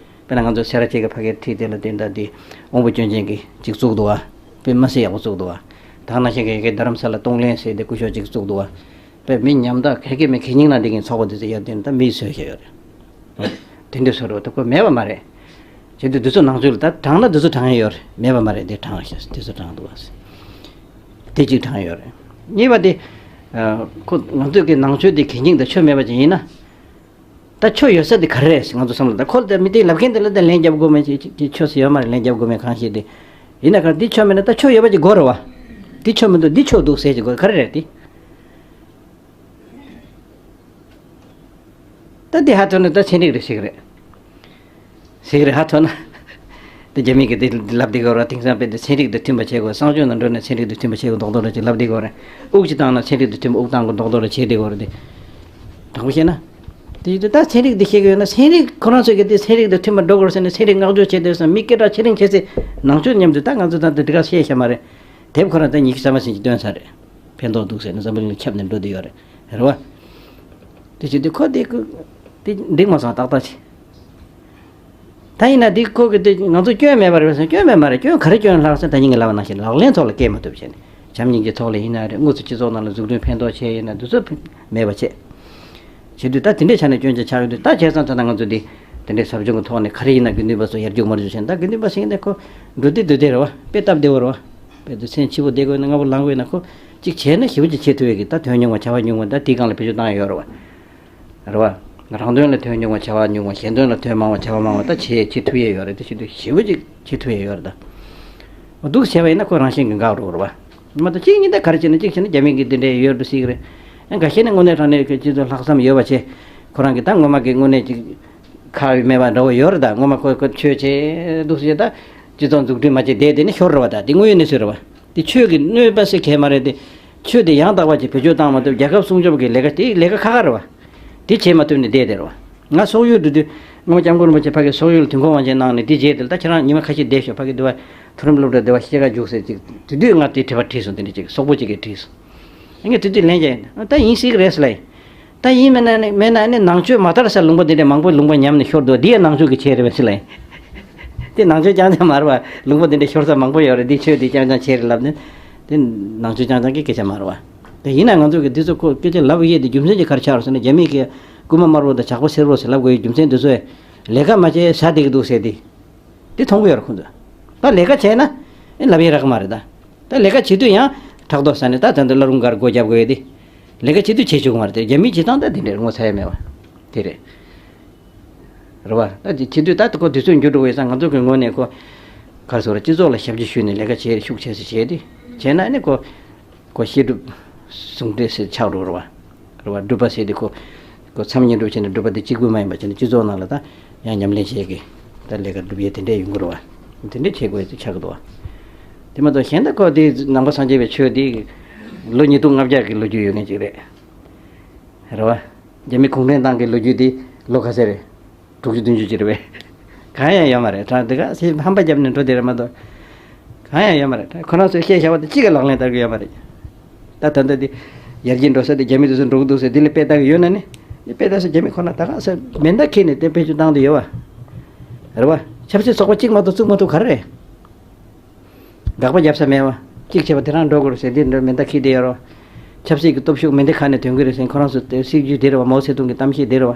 དཔེར་ན་ང་ཚོ་སེ་ར་བྱེས་ཀྱི་ཕ་གིར་ཁྲིད་དེ་ལ་དེ་འདྲ་དེ་དབང་པོ་སྐྱོན་ཅན་གྱི་ཅིག་བཙུགས་འདུག་བ། དཔེ་མི་སྲིད་ཡག་པོ་བཙུགས་འདུག་བ། ད་ནང་བཞིན་གྱི་ཡ་གི་རྡ་རམ་ས་ལ་གཏོང་ལེན་ཟེར་ཏེ་སྐུ་ཞབས་ཅིག་བཙུགས་འདུག་བ། དཔེ་མི་ཉམ་ཐག་ག་གེ་མེད་གད་སྙིགས་ནང་བསྡད་མཁན་ཚོགས་པ་དེ་ཚོ་ཡར་དེ་འདྲ་མིས་བཟོས་བཞག་ཡོད་རེད། དེ་འདྲ་བཟོ་རོགས་ད་ཁོ་མེད་པ་མ་རེད། བྱེད་དུས་དེ་ཚོ་ནང་ཆོས་ལ་ད་དྲངས་ན་དེ་ཚོ་དྲངས་ཡ་ཡོད་རེད། མེད་པ་མ་རེད་དེ་དྲངས་ཤག་དེ་ཚོ་དྲངས་འདུག་བ། དེ་གཅིག་དྲངས་ཡོད་རེད། གཉིས་པ་དེ། ཁོ་ང་ཚོས་ཀྱི་ནང་ཆོས་དེ་གད་སྙིགས་དང་ཆོས་མེད་པ་ཅིག་ཡིན་ན། ད་ཆོས་ཡོད་ས་དེ་ག་རེ་རེད་ཟེར་ང་ཚོ་བསམ་བློ་ད་ཁོ་ལ་ད་མི་དེ་ལབ་མཁན་དེ་ལ་ད་ལན་རྒྱབ་དགོས་མེད་ཅིག་ཅིག་ཅིག་ཆོས་སུ་ཡོད་མ་རེད་ལན་རྒྱབ་དགོས་མེད་གང་ཤེས་དེ། ཡིན་ན་ག་འདི་ཆོས་མེད་ན་ད་ཆོས་ཡོད་པ་ཅིག་དགོས་རེད་བ། འདི་ཆོས་མི་འདུག་འདི་ཆོས་འདུག་ཟེར་ཅིག་དགོས་ག་རེ་རེད་དེ། ད་འདི་ཧ་ཐོན་ན་ད་ཚན་རིག་རེད་ཟེར་གི་རེད། ཟེར་གི་རེད་ཧ་ཐོན་ན། དེ་རྒྱ་མི་གི་དེ་ལབ་བསྡད་ཀྱི་ཡོད་རེད། དེང་སང་དཔེ་དེ་ཚན་རིག་དང་མཐུན་པ་བྱེད་དགོས། གསང་སྤྱོད་ནང་འགྲོ་ནས་ཚན་རིག་དང་མཐུན་པ་བྱེད་དགོས་མདོག་མདོག་འདྲ་ཅིག་ལབ་བསྡད་ཀྱི་ཡོད་རེད། དབུགས་ཅིག་བཏང་ན་ཚན་རིག་དང་མཐུན་པ་དབུགས་བཏང་དགོས་མདོག་མདོག་འདྲ་བྱེད་བསྡད་ཀྱི་ཡོད་རེད་དེ། དྲང་པོ་བཤད་ན། དེ་ཡིན་དུས་ད་ཚན་རིག་འདི་བཤད་ཀྱི་ཡོད་ན་ཚན་རིག་ཁོ་རང་ཚོས་གི་དེ་ཚན་རིག་དང་མཐུན་པ་འགྲོ་དགོས་ཟེར་ནས་ཚན་རིག་བསྔགས་བརྗོད་བྱས་བསྡད་སོང་མི་སྐད་གྲགས་ཆེ་རིང་ཆེ་ཚེ་ནང་ཆོས་མཉམ་དུ་ད་ང་ཚོ་ད་འདི་འདྲ་བཤད་ཤ་མ་རེད། དེབ་ཁོ་རང་ད་ཉི་ཤུ་རྩ་མ་ཟིན་གྱི་བཏོན་ཚར་རེད། ཕན་ཐོགས་འདུག་ཟེར་ནས་འཛམ་བུ་གླིང་ལ་ཁྱབ་ནས་འགྲོ་བསྡད་ཡོད་རེད། རེད་བ། དེ་བྱེད་དུས་ཁོ་དེ་ཁོ་དེ་འགྲིག་མ་སོང་ཏག་ཏག་ཅིག་ད་ཡིན་ན་དེ་ཁོ་གི་དེ་ང་ཚོ་སྐྱོན་མེད་པ་རེད་པས་སོང་སྐྱོན་མེད་མ་རེད། སྐྱོན་ག་རེ་སྐྱོན་ལྷག་ཟེར་ད་ཉིན་གྱི་ལབ་པ་ནང་བཞིན་ལག་ལེན་ཐོག་ལ་བཀལ་མ་ཐུབ་བྱས་ནས་བྱམས་སྙིང་རྗེ་ཐོག་ལ་ཡིན་ན་རེད། དངོས་སུ་སྤྱི་ཚོགས་ནང་ལ་འཛུགས་སྐྲུན་ཕན་ཐོགས་བྱས་ཡིན་ན་དེ་ཚོ་མེད་པ་བྱས། བྱེད་དུས་ད་དེ་འདྲའི་ཆ་ནས་སྐྱོན་ཅན་ཆགས་ཡོང་དུས་ད་བྱས་ཙང་ད་ལྟ་ང་ཚོ་འདི་དེ་འདྲའི་ཟབ་སྦྱོང་གི་ཐོག་ནས་ག་རེ་ཡིན་ན་དགེ་འདུན་པ་ཚོ་ཡར་རྒྱུག་མར་རྒྱུག་བྱས་ནས་ད་དགེ་འདུན་པ་ཟེར་མཁན་དེ་ཁོ་འགྲོ་དུས་སྡོད་བསྡད་རེད་བ། དཔེ་སྟབས་བདེ་བོ་རེད་བ། དཔེ་དུས་ཚན་ཕྱི་པོ་བསྡད་དགོས་ན་སྔ་པོ་ལངས་དགོས་ན་ཁོ་གཅིག་བྱས་ན་ཞེ་པོ་ཅིག་བྱེད་ཐུབ་ཡས་ཀྱི་ད་དོན་ཉུང་བ་བྱ་བ་ཉུང་བ་ད་དེའི་སྒང་ལ་བེད་སྤྱོད་བཏང་ཡས་ཡོད་རེད་བ། རེད་བ། རང་དོན་ལ་དོན་ཉུང་བ་བྱ་བ་ཉུང་བ་གཞན་དོན་ལ་དོན་མང་བ་བྱ་བ་མང་བ་ད་བྱེད་བྱེད་ཐུབ་ཡས་ཡོད་རེད། དེ་བྱེད་དུས་ཞེ་པོ་ཅིག་བྱེད་ཐུབ་ཡས་ཡོད་རེད་ད། འོ་འདུག་བྱས་པ་ཡིན་ན་ཁོ་རང་བཞིན་གྱིས་འགག་འགྲོ་གི་རེད་བ། མ་གཏོགས་གཅིག་གཉིས་ད་ག་རེ་བྱས་ན་གཅིག་བྱས་ན་རྒྱ་མི་གི་འདི་འདྲའི་ཡོད་འགྲོ་སྲིད་ཀྱི་རེད། ཨ་འགའ་ཤས་ནི་དངོས་གནས་དྲང་གནས་ཀྱི་སྤྱི་ཚོགས་ལྷག་བསམ་ཡོད་པ་བྱས། ཁོ་རང་གི་ད་སྔོན་མ་གི་དངོས་གནས་ཅིག་ཁག་མེད་པ་འདྲ་བོ་ཡོད་རེད་ད། སྔོན་མ་ཁོ་ཁོ་ཆོས་བྱས་འདུག་ཟེར་ད། སྤྱི་ཚོགས་འཛུགས་སྐྲུན་མ་བྱས་བསྡད་དེ་ནི་ཤོར་རེད་བ་ད། འདི་དངོས་ཡོད་གནས་ཚུལ་རེད་བ། འདི་ཆོས་ཀྱི་གནོད་པ་སེལ་གལ་མ་རེད་དེ། ཆོས་དེ་ཡང་དག་པ་ཅིག་བེད་སྤྱོད་བཏང་མ་ཐུབ་རྒྱལ་ཁབ་སྲུང་སྐྱོབ་ཀྱི་ལས་ཀ་དེ་ལས་ཀ་ཁག་ཁག་རེད་བ། དེ་བྱེད་མ་ཐུབ་ནས་བསྡད་དེ་རེད་བ། ང་སོག་ཡུལ་དུ་དུས་སྔོན་སྐྱབས་མགོན་རིན་པོ་ཆེ་ཕ་གི་སོག་ཡུལ་ལ་དུས་འཁོར་དབང་ཆེན་གནང་ནས་དེ་རྗེས་དེ་ལ་ད་ཁྱེད་རང་ཉི་མ་ཁ་ཤས་བསྡད་ཤོག་ཕ་གི་དུ་བ་མཐོ་རིམ་སློབ་གྲྭ་དུ་བ་ཤེས་ཀ་རྒྱུགས་ཟེར་ཅིག་དེ་དུས་ང་དེ་དྲི་བ་དྲིས་སོང་། དེ་འདྲ་ཅིག་སོག་པོ་ཅིག་གིས་དྲིས་སོང་། ངས་དེ་དུས་ལན་བརྒྱབ་ཡིན། ད་ཡིན་སྲིད་ཀྱི་རེད་ཟེར་ལ་ཡིན། ད་ཡིན་མིན་ན་ནི་མིན་ན་ནི་ནང་ཆོས་མ་དར་ས་ལུང་པ་དེ་འདྲ་མང་པོ་ལུང་པ་ཉམས་ནས་ཤོར་འདུག་འདི་ཡང་ནང་ཆོས་ཀྱི་ཆེད་རེད་པས་ཟེར་ལ་ཡིན། དེ་ནང་ཆོས་རྐྱང་རྐྱང་མ་རེད་བ། ལུང་པ་དེ་འདྲ་ཤོར་ས་མང་པོ་ཡོད་རེད། འདི་ཆོས་དེ་རྐྱང་རྐྱང་ཆེད་རེད་ལབ་ནས། དེ་ནང་ཆོས་རྐྱང་རྐྱང་གི་སྐད་ཆ་མ་རེད་བ། དེ་ཡིན་ན་ང་ཚོ་གི་འདི་ཚོ་ཁོ་སྐད་ཆ་ལབ་ཡས་དེ་རྒྱུ་མཚན་ཅིག་ག་རེ་ཆགས་རེད་ཟེར་ན། རྒྱ་མི་གི་རྐུན་མ་དམར་པོ་དང་ཇག་པ་སེར་པོ་ཟེར་ལབ་དགོས་ཡའི་རྒྱུ་མཚན་འདི་ཚོས་ལས་ཀ་མ་བྱས་ཟ་བསྡད་ཀྱི་འདུག་ཟེར་དེ། དེ་མཐོང་གི་ཡོད་རེད་ཁོང་ཚོས། ད་ལས་ཀ་བྱས་ན་ཨེ་ལབ་ཡས་རག་གི་མ་རེད་ད། ད་ལས་ཀ་བྱེད་དུས་ཡང་ཕྲག་དོག་ཟ་ནས་ད་ད་འདི་བླ་རུང་སྒར་སྒོ་རྒྱབ་དགོས་ཡས་དེ། ལས་ཀ་བྱེད་དུས་བྱེད་ཆོག་གི་མ་རེད་དེ། རྒྱ་མིའི་བྱེད་སྟངས་ད་དེ་འདྲས་ངོ་ཚ་ཡ་མེད་བ། དེ་རེད། རེད་བ། ད་དེ་བྱེད་དུས་ད་ཁོ་དུས་ཚོད་འགྱུར་འགྲོ་གི་ཡོད་ཙང་ང་ཚོ་གི་ངོས་ནས་ཁོ་ག་རེ་ཟེར་ར་སྤྱི་ཚོགས་ལ་ཞབས་ཕྱི་ཞུས་ནས་ལས་ཀ་བྱེད་ཤུགས་ཆེ་ཙམ་བྱས་ཏེ་བྱས་ན་ཨ་ནི་ཁོ་ཁོ་བཤད་སྒྲུབ་ ཟུང་འབྲེལ་ཟེར་ཆགས་འགྲོ་རེད་བ། རེད་བ། སྒྲུབ་པ་ཟེར་དེ་ཁོ་ཁོ་མཚམས་བསྙེན་སྒྲུབ་བྱས་ནས་སྒྲུབ་པ་དེ་གཅིག་པུ་མ་ཡིན་པ་བྱས་ནས་སྤྱི་ཚོགས་ནང་ལ་ད་ཡང་ཉམས་ལེན་བྱེད་ཀྱི་ད་ལས་ཀ་སྒྲུབ་ཡས་དེ་འདྲས་ཡོང་གི་རེད་བ། དེ་འདྲས་བྱེད་དགོས་ཚུལ་ཆགས་ཀྱི་འདུག་བ། དེ་མ་གཏོགས་གཞན་དག་ཁོ་དེ་ནང་པ་སངས་རྒྱས་པའི་ཆོས་དེ་ལོ་ཉིས་སྟོང་ལྔ་བརྒྱ་གི་ལོ་རྒྱུས་ཡོད་མཁན་ཅིག་རེད། རེད་བ། རྒྱ་མི་གུང་ཁྲན་ཏང་གི་ལོ་རྒྱུས་དེ་ལོ་ག་ཚོད་རེད། དྲུག་ཅུ་བདུན་ཅུ་ཅིག་རེད་པས། གང་ཡང་ཡོད་མ་རེད། དྲང་དེ་ག་སེ་ཧམ་པ་བརྒྱབ་ནས་འགྲོ་དེ་རེད་མ་གཏོགས། གང་ཡང་ཡོད་མ་རེད། ཁོ་རང་ཚོས་བཤད་བཞག་པ་དེ་གཅིག་གི་ལག་ལེན་བསྟར་གི་ཡོད་མ་རེད། ད་ད་ལྟ་དེ་ཡར་རྒྱས་འགྲོ་ས་དེ་རྒྱ་མི་དེ་ཚོ་འགྲོ་གི་འདུག་ཟེར་དེ་ལ་དཔེ་བལྟ་གི་ཡོད་ན་ནི། དེ་དཔེ་བལྟ་ས་རྒྱ་མི་ཁོ་ན་ད་ག་ས་མེ་མདའ་འཁྱེར་ནས་དེ་དཔེ་ཆ་བཏང་དུ་ཡོད་བ། རེད་བ། ཆབ་སྲིད་ཚོགས་པ་གཅིག་མ་གཏོགས་བཙུགས་མ་ཐུབ་ག་རེ་རེད། དགག་པ་རྒྱབ་ས་མེད་བ། གཅིག་བྱས་པ་དེ་རང་འགྲོ་དགོས་རེད་ཟེར་འདི་འདྲ་མེ་མདའ་འཁྱེར་བསྡད་ཡོད་རེད་བ། ཆབ་སྲིད་ཀྱི་སྟོབས་ཤུགས་མེ་མདའ་ཁ་ནས་ཐོན་གི་རེད་ཟེར་ཁོ་རང་ཚོ་དེ་སྲིད་ཇུས་དེ་རེད་བ། མའོ་ཙེ་ཏུང་གི་གཏམ་བཤད་དེ་རེད་བ།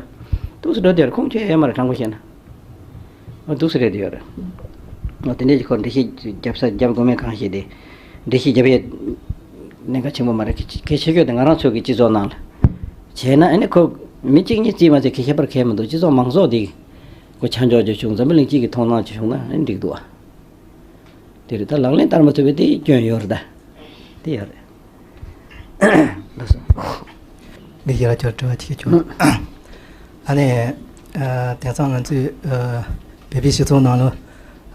འདུག་སེ་འགྲོ་དེ་ཡོད་རེད། ཁུངས་ཆོད་ཡོད་མ་རེད། དྲང་པོ་བཤད་ན། འོ་འདུག་སེ་རེད་དེ་ཡོད་རེད། འོ་དེ་འདྲས་ཀྱི་ཁོ་འགྲེལ་བཤད་རྒྱབ་ས་རྒྱབ་དགོས་མེད་གང་ཞིག་དེ། འགྲེལ་བཤད་རྒྱབ་ཡས་གནད་འགག་ཆེན་པོ་མ་རེད། གལ་ཆེ་ཤོས་དེ་ང་རང་ཚོ་གི་སྤྱི་ཚོགས་ནང་ལ་བྱས་ན་ཨ་ནི་ཁོ་མི་གཅིག་གཉིས་རྩིས་མ་ཚད་གལ་ཁྱད་པར་གལ་མི་འདུག་སྤྱི་ཚོགས་མང་ཚོགས་དེ་ཁོ་ཆ་འཇོག་རྒྱུ་བྱུང་། འཛམ་བུ་གླིང་སྤྱི་གི་མཐོང་སྣང་ཅིག་བྱུང་ན་ཨ་ནི་འགྲིག་འདུག་ཨ། དེ་རེད། ད་ལག་ལེན་བསྟར་མ་ཐུབ་པའི་དེ་སྐྱོན་ཡོད་རེད་ད། དེ་ཡོད་རེད། ལགས་སོ། འདི་ཡར་ཁྱོད་དྲི་བ་གཅིག་བྱུང་། ཨ་ནི། ཨ། དེང་སང་ང་ཚོའི། ཨ། བོད་པའི་སྤྱི་ཚོགས་ནང་ལ།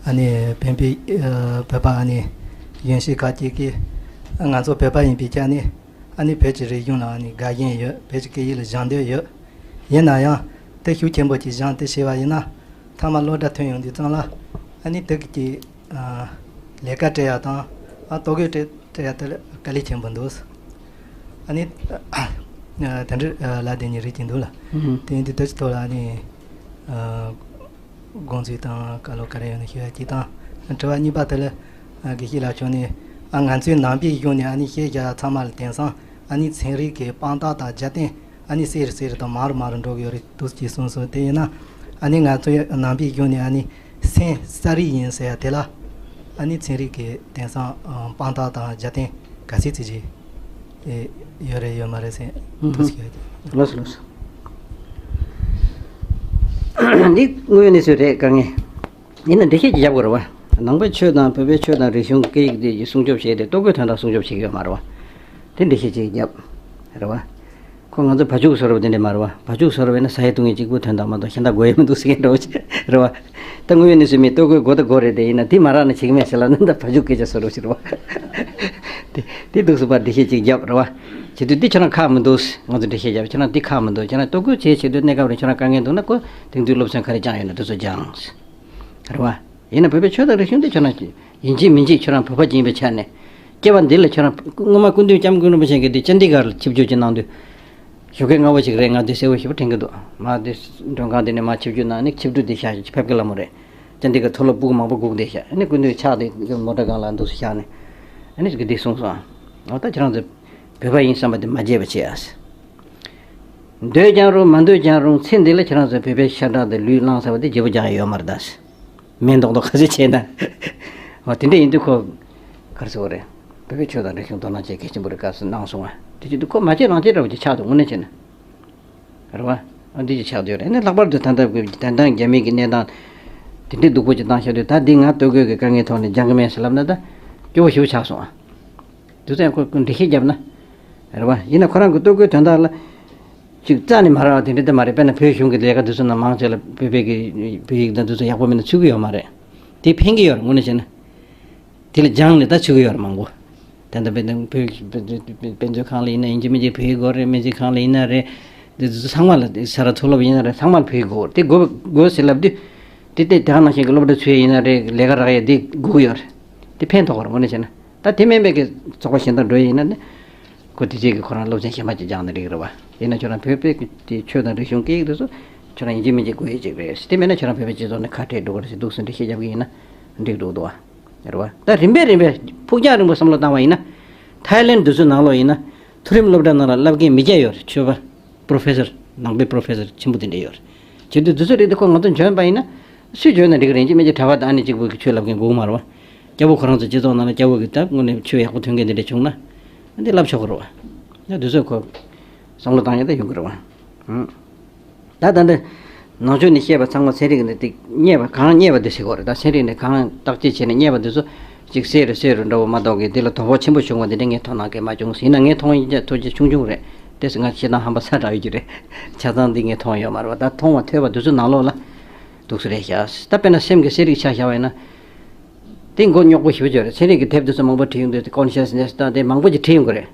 ཨ་ནི་བོད་པའི། ཨ། བོད་པ་ཨ་ནི་གཞོན་སྐྱེས་ཁག་ཅིག་གིས། ང་ཚོ་བོད་པ་ཡིན་པའི་ཆ་ནས། ཨ་ནི་བོད་ཀྱི་རིག་གཞུང་ལ་ཨ་ནི་དགའ་ཞེན་ཡོད། བོད་ཀྱི་སྐད་ཡིག་ལ་སྦྱང་འདོད་ཡོད། ཡིན་ན་ཡང་དེ་ཤུགས་ཆེན་པོ་ཅིག་སྦྱངས་ཏེ་བྱས་པ་ཡིན་ན། མཐའ་མ་སློབ་གྲྭ་ཐོན་ཡོང་དུས་ཙམ་ལ། ཨ་ནི་དེ་གི་ཀྱི། ཨ། ལས་ཀ་སྤྲད་ཡག་དང་། ཨ། ལྟོ་གོས་སྤྲད་སྤྲད་ཡག་དེ་ལ་དཀའ་ལས་ཆེན་པོ་འདུག་ཨ་ནི། ཨ། དེ་འདྲ་ལབ་བསྡད་མཁན་རིགས་ཅིག་འདུག་ལ། ཨུ་ཧུམ། དེ་ཡིན་དུས་དེ་ཚོའི་ཐོག་ལ་ཨ་ནི། ཨ། དགོངས་ཚུལ་དང་བཀའ་སློབ་ག་རེ་ཡོད་ན་ཞུ་ཡག་གཅིག་དང་། དྲི་བ་གཉིས་པ་དེ་ལ། ཨ། དགེ་བཤེས་ལགས་མཆོག་ནས། ཨ། ང་ཚོའི་ནང་པའི་གཞུང་ནས་ཨ་ནི་བཤད་བཞག་ཚང་མ་ལ་དེང་སང་ཨ་ནི་ཚན་རིག་གི་དཔང་རྟགས་དང་རྒྱབ་རྟེན། ཨ་ནི་གསལ་རུ་གསལ་རུ་དང་མང་རུ་མང་རུ་འགྲོ་གི་ཡོད་རེད་འདུག་ཅེས་གསུངས་སོང་། དེ་ཡིན་ན་ཨ་ནི་ང་ཚོའི་ནང་པའི་གཞུང་ནས་ཨ་ནི་སེམས་གསལ་རིག་ཡིན་ཟེར་ཡ་དེ་ལ། ཨ་ནི་ཚན་རིག་གི་དེང་སང་དཔང་རྟགས་དང་རྒྱབ་རྟེན་ག་ཚད་ཅིག་ཅིག་ཡོད་རེད་ཡོད་མ་རེད་ཟེར་འདུག་ཅིག་ཡོད། ལགས་སོ་ལགས་སོ། འདི་དངོས་ཡོད་གནས་ཚུལ་རེད། དཀའ་ངལ། ཡིན་ན་འགྲེལ་བཤད་ཅིག་རྒྱབ་དགོས་རེད་བ། ནང་པའི་ཆོས་དང་བོད་པའི་ཆོས་དང་རིག་གཞུང་སྐད་ཡིག་དེ་སྲུང་སྐྱོབ་བྱས་ཏེ་ལྟོ་གོས་དོན་དག་སྲུང་སྐྱོབ་བྱེད་ཀྱི་ཡོད་མ་རེད་བ། དེ་འགྲེལ་བཤད་ཅིག་རྒྱབ། རེད་བ། ཁོ་ང་ཚོ་བ་ཕྱུགས་བཟོ་འདྲ་བོ་དེ་འདྲ་མ་རེད་བ། བ་ཕྱུགས་བཟོ་འདྲ་བོ་ཡིན་ན་ཟ་ཡས་བཏུང་ཡས་གཅིག་པུ་དོན་དག་མ་གཏོགས་གཞན་དག་དགོས་ཡས་མི་འདུག་ཟེར་མཁན་འདྲ་བོ་ཅིག་རེད་བ། ད་དངོས་ཡོད་གནས་ཚུལ་མི་ལྟོ་གོས་དགོས་ད་དགོས་རེད། དེ་ཡིན་ན་དེ་མ་རག་ན་བྱེད་ཀྱི་མེད་ཟེར་ལབ་ན་ད་བ་ཕྱུགས་སྐད་ཆ་བཟོ་འདྲ་བོ་ཅིག་རེད་བ། དེ་དེ་འདུག་སེ་ཕར་འགྲེལ་བཤད་ཅིག་རྒྱབ། རེད་བ། བྱེད་དུས་འདི་ཁྱོད་རང་ཁག་མི་འདུག་ང་ཚོ་འགྲེལ་བཤད་རྒྱབ། ཁྱོད་རང་འདི་ཁག་མི་འདུག་ཁྱོད་རང་ལྟོ་གོས་བྱེད་བྱེད་དུས་གནས་སྐབས་རིང་ཁྱོད་རང་དཀའ་ངལ་འདུག་ན་ཁོ་དེང་དུས་སློབ་ཚན་ག་རེ་སྦྱངས་ཡོད་ན་དེ་ཚོ་སྦྱངས། རེད་བ། ཡིན་ན་བོད་པའི་ཆོས་དང་རིག་གཞུང་འདི་ཁྱོད་རང་ཡིན་གཅིག་མིན་གཅིག་ཁྱོད་རང་བོད་པ་ཡིན་པའི་ཆ་ནས། སྐྱེ་བ་འདི་ལ་ཁྱོད་རང་སྔོན་མ་སྐུ་མདུན་སྐྱབས་མགོན་རིན་པོ་ཆེ་གིས་འདི་ཅན་ཌི་གྷར་ལ་ཆིབས་བསྒྱུར་ཅིག་གནང་དུས། ཞོགས་ཀས་སྔ་པོ་ཞིག་རེད། ང་འདི་གསལ་བོ་ཞེ་པོ་དྲན་གྱི་འདུག་མ་འདི་མགྲོན་ཁང་འདི་ནས་མ་ཆིབས་བསྒྱུར་གནང་ནས་ཆིབས་འགྲུལ་འདི་ཤག་ཅིག་ཕེབས་ཀྱི་ལ་མོ་རེད། ཅན་ཌི་གྷར་མཐོ་སློབ་ཕྲུ་གུ་མང་པོ་སྒུག་བསྡད་ཤག་ཨ་ནི་སྐུ་མདུན་ཕྱག་དེ་མོ་ཊ་སྒང་ལ་འདུག་སེ་བཞག་ནས། ཨ་ནི་འདི་གསུངས་སོང་། འོ་ད་ཁྱེད་རང་ཚོ་བོད་པ་ཡིན་བསམ་པ་དེ་མ་བརྗེད་པ་བྱེད་ཨ། འདོད་ཀྱང་རུང་མ་འདོད་ཀྱང་རུང་ཚེ་འདི་ལ་ཁྱེད་རང་ཚོ་བོད་པའི་ཤ་ཁྲག་དེ་ལུས་བླངས་ཚར་བ་དེ་བརྗེ་པོ་རྒྱག་ཡ་ཡོད་མ་རེད་ད། མེད་མདོག་མདོག་ཁ་ཤས་བྱས་ན། འོ་དེ་འདྲ་ཡིན་དུས་ཁོ། ག་རེ་ཟེར་དགོས་རེད། བོད་པའི་ཆོས་དང་རིག་གཞུང་དོ་སྣང་བྱེད་གལ་ཆེན་པོ་རེད་ག་ཟེར་གནང་སོང་ང་། དེ་བྱེད་དུས་ཁོ་མ་བྱེད་རང་བྱེད་འདྲ་བོ་ཅིག་ཆགས་འདུག་དངོས་གནས་བྱས་ན། རེད་བ། ཨ་འདི་ཅིག་ཆགས་བསྡད་ཡོད་རེད། ཨ་ནི་ལྷག་པར་དུ་ད་ལྟ་གི་ད་ལྟ་རྒྱ་མི་གི་གནས་སྟངས་དེ་འདྲའི་སྡུག་པོ་ཅིག་བཏང་བཞག་དུས་ད་འདི་ང་ལྟོ་གོས་ཀྱི་དཀའ་ངལ་ཐོག་ནས་སྦྱང་གི་མེད་ཟེར་ལབ་ན་ད་སྐྱོ་བོ་ཞེ་པོ་ཆགས་སོང་ཨ། དུས་ཚོད་ཡང་ཁོས་འགྲེལ་བཤད་བརྒྱབ་ན། རེད་བ། ཡིན་ན་ཁོ་རང་གི་ལྟོ་གོས་དོན་དག་ལ་ཅིག་རྩ་ནས་མ་རག་པ་དེ་འདྲ་ད་མ་རེད། དཔེར་ན་བོད་གཞུང་གི་ལས་ཀ་དེ་ཚོ་ནང་མང་ཆེ་ལ་བོད་པའི་གི་བོད་ཡིག་དང་དེ་ཚོ་ཡག་པོ་མེད་ན་ཚུད་ཀྱི་ཡོད་མ་རེད། དེ་ཕན་གྱི་ཡོད་རེད་དངོས་གནས་བྱས་ན། དེ་ལ་སྦྱངས་ནས་ད་ཚུད་ཀྱི་ཡོད་རེད་མང་པོ། ད་ལྟ་དཔེ་དེ་བོད་དཔེ་དཔེ་མཛོད་ཁང་ལ་ཡིན་ན་ཡིན་གཅིག་མིན་གཅིག་བོད་ཡིག་དགོས་རེད། སྨན་རྩིས་ཁང་ལ་ཡིན་ན་རེད། འདི་ཚོ་ཚང་མ་ལ་ས་རཱ་མཐོ་སློབ་ཡིན་ན་རེད། ཚང་མ་ལ་བོད་ཡིག་དགོས་རེད། དེ་དགོས་དགོས་ཟེར་ལབ་དུས། དེ་ལྟས་དེ་ག་ནང་བཞིན་གྱི་སློབ་གྲྭ་ཚུད་ཡ་ཡིན་ན་རེད། ལས་ཀ་རག་ཡ་དེ་དགོས་ཀྱི་ཡོད་རེད། དེ་ཕན་ཐོགས་རེད་དངོས་གནས་བྱས་ན། ད་དེ་མིན་པའི་གི་ཚོགས་པ་གཞན་དག་འགྲོ་ཡ་ཡིན་ན་ནི། ཁོ་དེ་རྗེས་ཀྱི་ཁོ་རང་སློབ་ཚན་གཞན་པ་ཅིག་སྦྱངས་ནས་འགྲིག་གི་རེད་བ། ཡིན་ན་ཁྱོད་རང་བོད་པའི་གི་དེ་ཆོས་དང་རིག་གཞུང་སྐད་ཡིག་དེ་ཚོ་ཁྱོད་རང་ཡིན་གཅིག་མིན་གཅིག་དགོས་ཡ་ཅིག་རེད། དེ་མེད་ན་ཁྱོད་རང་བོད་པའི་སྤྱི་ཚོགས་ནས་ཁ་བྲལ་འགྲོ་གི་རེད་ཟེར་འདུག་སེ་འགྲེལ་བཤད་རྒྱབ་གི་ཡིན་ན་འགྲིག་འགྲོ་གི་འདུག་བ། རེད་བ། ད་རིམ་པས་རིམ་པས་ཕུགས་རྒྱང་རིང་པོ་བསམ་བློ་བཏང་བ་ཡིན་ན། ཐའི་ལེན་དེ་ཚོའི་ནང་ལོགས་ཡིན་ན། མཐོ་རིམ་སློབ་གྲྭ་ནང་ལ་བསླབ་མཁན་མི་སྐྱ་ཡོད་རེད། ཆོས་པ། པྲོ་ཕེ་སར། ནང་པའི་པྲོ་ཕེ་སར་ཆེན་པོ་དེ་འདྲས་ཡོད་རེད། བྱེད་དུས་དེ་ཚོ་རིགས་དེ་ཁོ་ང་ཚོ་འཇོན་པ་ཡིན་ན། སུས་འཇོན་ན་འགྲིག་གི་རེད། ཡིན་གཅིག་མིན་གཅིག་གྲྭ་པ་དང་ཨ་ནེ་གཅིག་པུ་གིས་ཆོས་བསླབ་མཁན་དགོས་ཀྱི་མ་རེད་བ། སྐྱ་བོ་ཁོ་རང་ཚོ་སྤྱི་ཚོགས་ནང་ལ་སྐྱ་བོ་གིས་ད་དངོས་གནས་ཆོས་ཡག་པོ་ཐོན་མཁན་དེ་འདྲས་བྱུང་ན། ཨ་འདི་བསླབ་ཆོག་གི་རེད་བ། ཡང་དེ་ཚོ་ཁོ་བསམ་བློ་བཏང་ཡ་ད་ཡོང་གི་རེད་བ། ཨང་། ད་ད་འདི་ནང་ཆོས་ནས་བཤད་པ་ཚང་མ་ཚན་རིག་ནས་དེ་རྙེད་པ་གང་རྙེད་པ་དེ་ཟེར་གྱི་ཡོད་རེད། ད་ཚན་རིག་ནས་གང་བརྟག་དཔྱད་བྱས་ནས་རྙེད་པ་དེ་ཚོ་ ཅིག་གསལ་རུ་གསལ་རུ་འདྲ་བོ་མ་གཏོགས་ཀྱི་འདི་ལ་དོ་ཕོག་ཆེན་པོ་བྱུང་བ་འདི་འདྲ་ངས་མཐོང་གནང་མཁན་མ་བྱུང་། ཡིན་ན་ངས་མཐོང་ཡིན་ཀྱང་ཐུགས་རྗེ་ཆུང་ཆུང་རེད། དེ་སུ་ང་ཤེས་དང་ཧམ་པ་ས་དྲག་ཡོད་ཀྱི་རེད། ཆ་ཚང་འདི་ངས་མཐོང་ཡོད་མ་རེད་བ། ད་མཐོང་བ་ཐོས་པ་འདི་ཚོ་ནང་ལོགས་ལ་འདུག་སེ་རེད་ཤག། ད་དཔེར་ན་སེམས་ཀྱི་གསལ་རིག་ཆ་བཞག་པ་ཡིན་ན། དེ་མགོ་རྙོག་པོ་ཞེ་པོ་ཅིག་རེད། ཚན་རིག་གི་དེབ་འདི་ཚོ་མང་པོ་བྲིས་ཡོང་དུས་དེ་ཀོན་ཤི་ཡས་ནེ་སི་དང་དེ་མང་པོ་ཅིག་བྲིས་ཡོང་གི་རེད།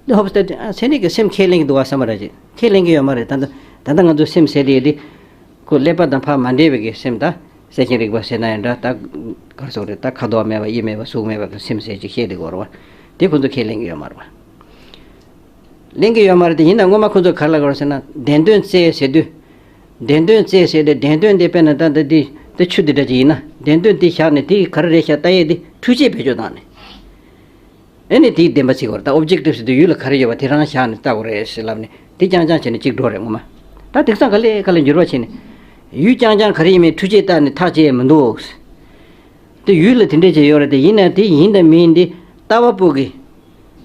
འདི་ཧོབ་སྟེ་ཨ་ཚན་རིག་གི་སེམས་ཁས་ལེན་གྱི་འདུག་བ་བསམ་པ་རེད་ཅིག། ཁས་ལེན་གྱི་ཡོད་མ་རེད། ད་ལྟ་ད་ལྟ་ང་ཚོ་སེམས་ཟེར་དེ་འདི་ཁོ་ཀླད་པ་དང་ཕར་མ་འབྲེལ་བའི་གི་སེམས། ད་གསལ་ཆེན་རིག་པ་ཟེར་ན་ཡང་འདྲ། ད་ག་རེ་ཟེར་དགོས་རེད། ད་ཁ་དོག་མེད་པ་དབྱིབས་མེད་པ་གཟུགས་མེད་པ་གི་སེམས་ཟེར་ཅིག་བཤད་བསྡད་ཀྱི་ཡོད་རེད་བ། དེ་ཁོ་ཚོ་ཁས་ལེན་གྱི་ཡོད་མ་རེད་བ། ལེན་གྱི་ཡོད་མ་རེད་དེ། ཡིན་ན་སྔོན་མ་ཁོ་ཚོ་ག་རེ་ལབ་ཀྱི་ཡོད་རེད་ཟེར་ན། བདེན་དོན་རྩལ་ཟེར་དུས། བདེན་དོན་རྩལ་ཟེར་ཏེ་བདེན་དོན་དེ་དཔེར་ན་ད་ད་འདི་ད་ཆུ་འདི་འདྲ་ཅིག་ཡིན་ན། བདེན་དོན་དེ་བཞག་ནས་དེ་ག་རེ་རེད་ཤག་ལྟ་ཡས་དེ་འཕྲུལ་ཆས་བེད་སྤྱོད་བཏང་ནས། ཨེ་ནི་དེའི་བདེན་པ་བརྩི་དགོས་རེད། ད་ཨོབ་ཇེག་ཊིབ་ཟེར་དུས་ཡུལ་ལ་ག་རེ་ཡོད་པ་དེ་རང་བཞག་ནས་ལྟ་དགོས་རེད་ཟེར་ལབ་ནས་དེ་རྐྱང་རྐྱང་བྱས་ནས་གཅིག་འགྲོ་རེད་སྔོན་མ། ད་དེང་སང་ག་ལེ་ག་ལེ་འགྱུར་བ་ཕྱིན་ནས། ཡུལ་རྐྱང་རྐྱང་ག་རེ་ཡིན་མིན་འཕྲུལ་ཆས་བཏང་ནས་ཐག་བཅད་ཡས་མི་འདུག། དེ་ཡུལ་ལ་དེ་འདྲས་ཅིག་ཡོད་རེད་དེ། ཡིན་ན་དེ་ཡིན་དང་མིན་དེ་ལྟ་བ་པོ་གི་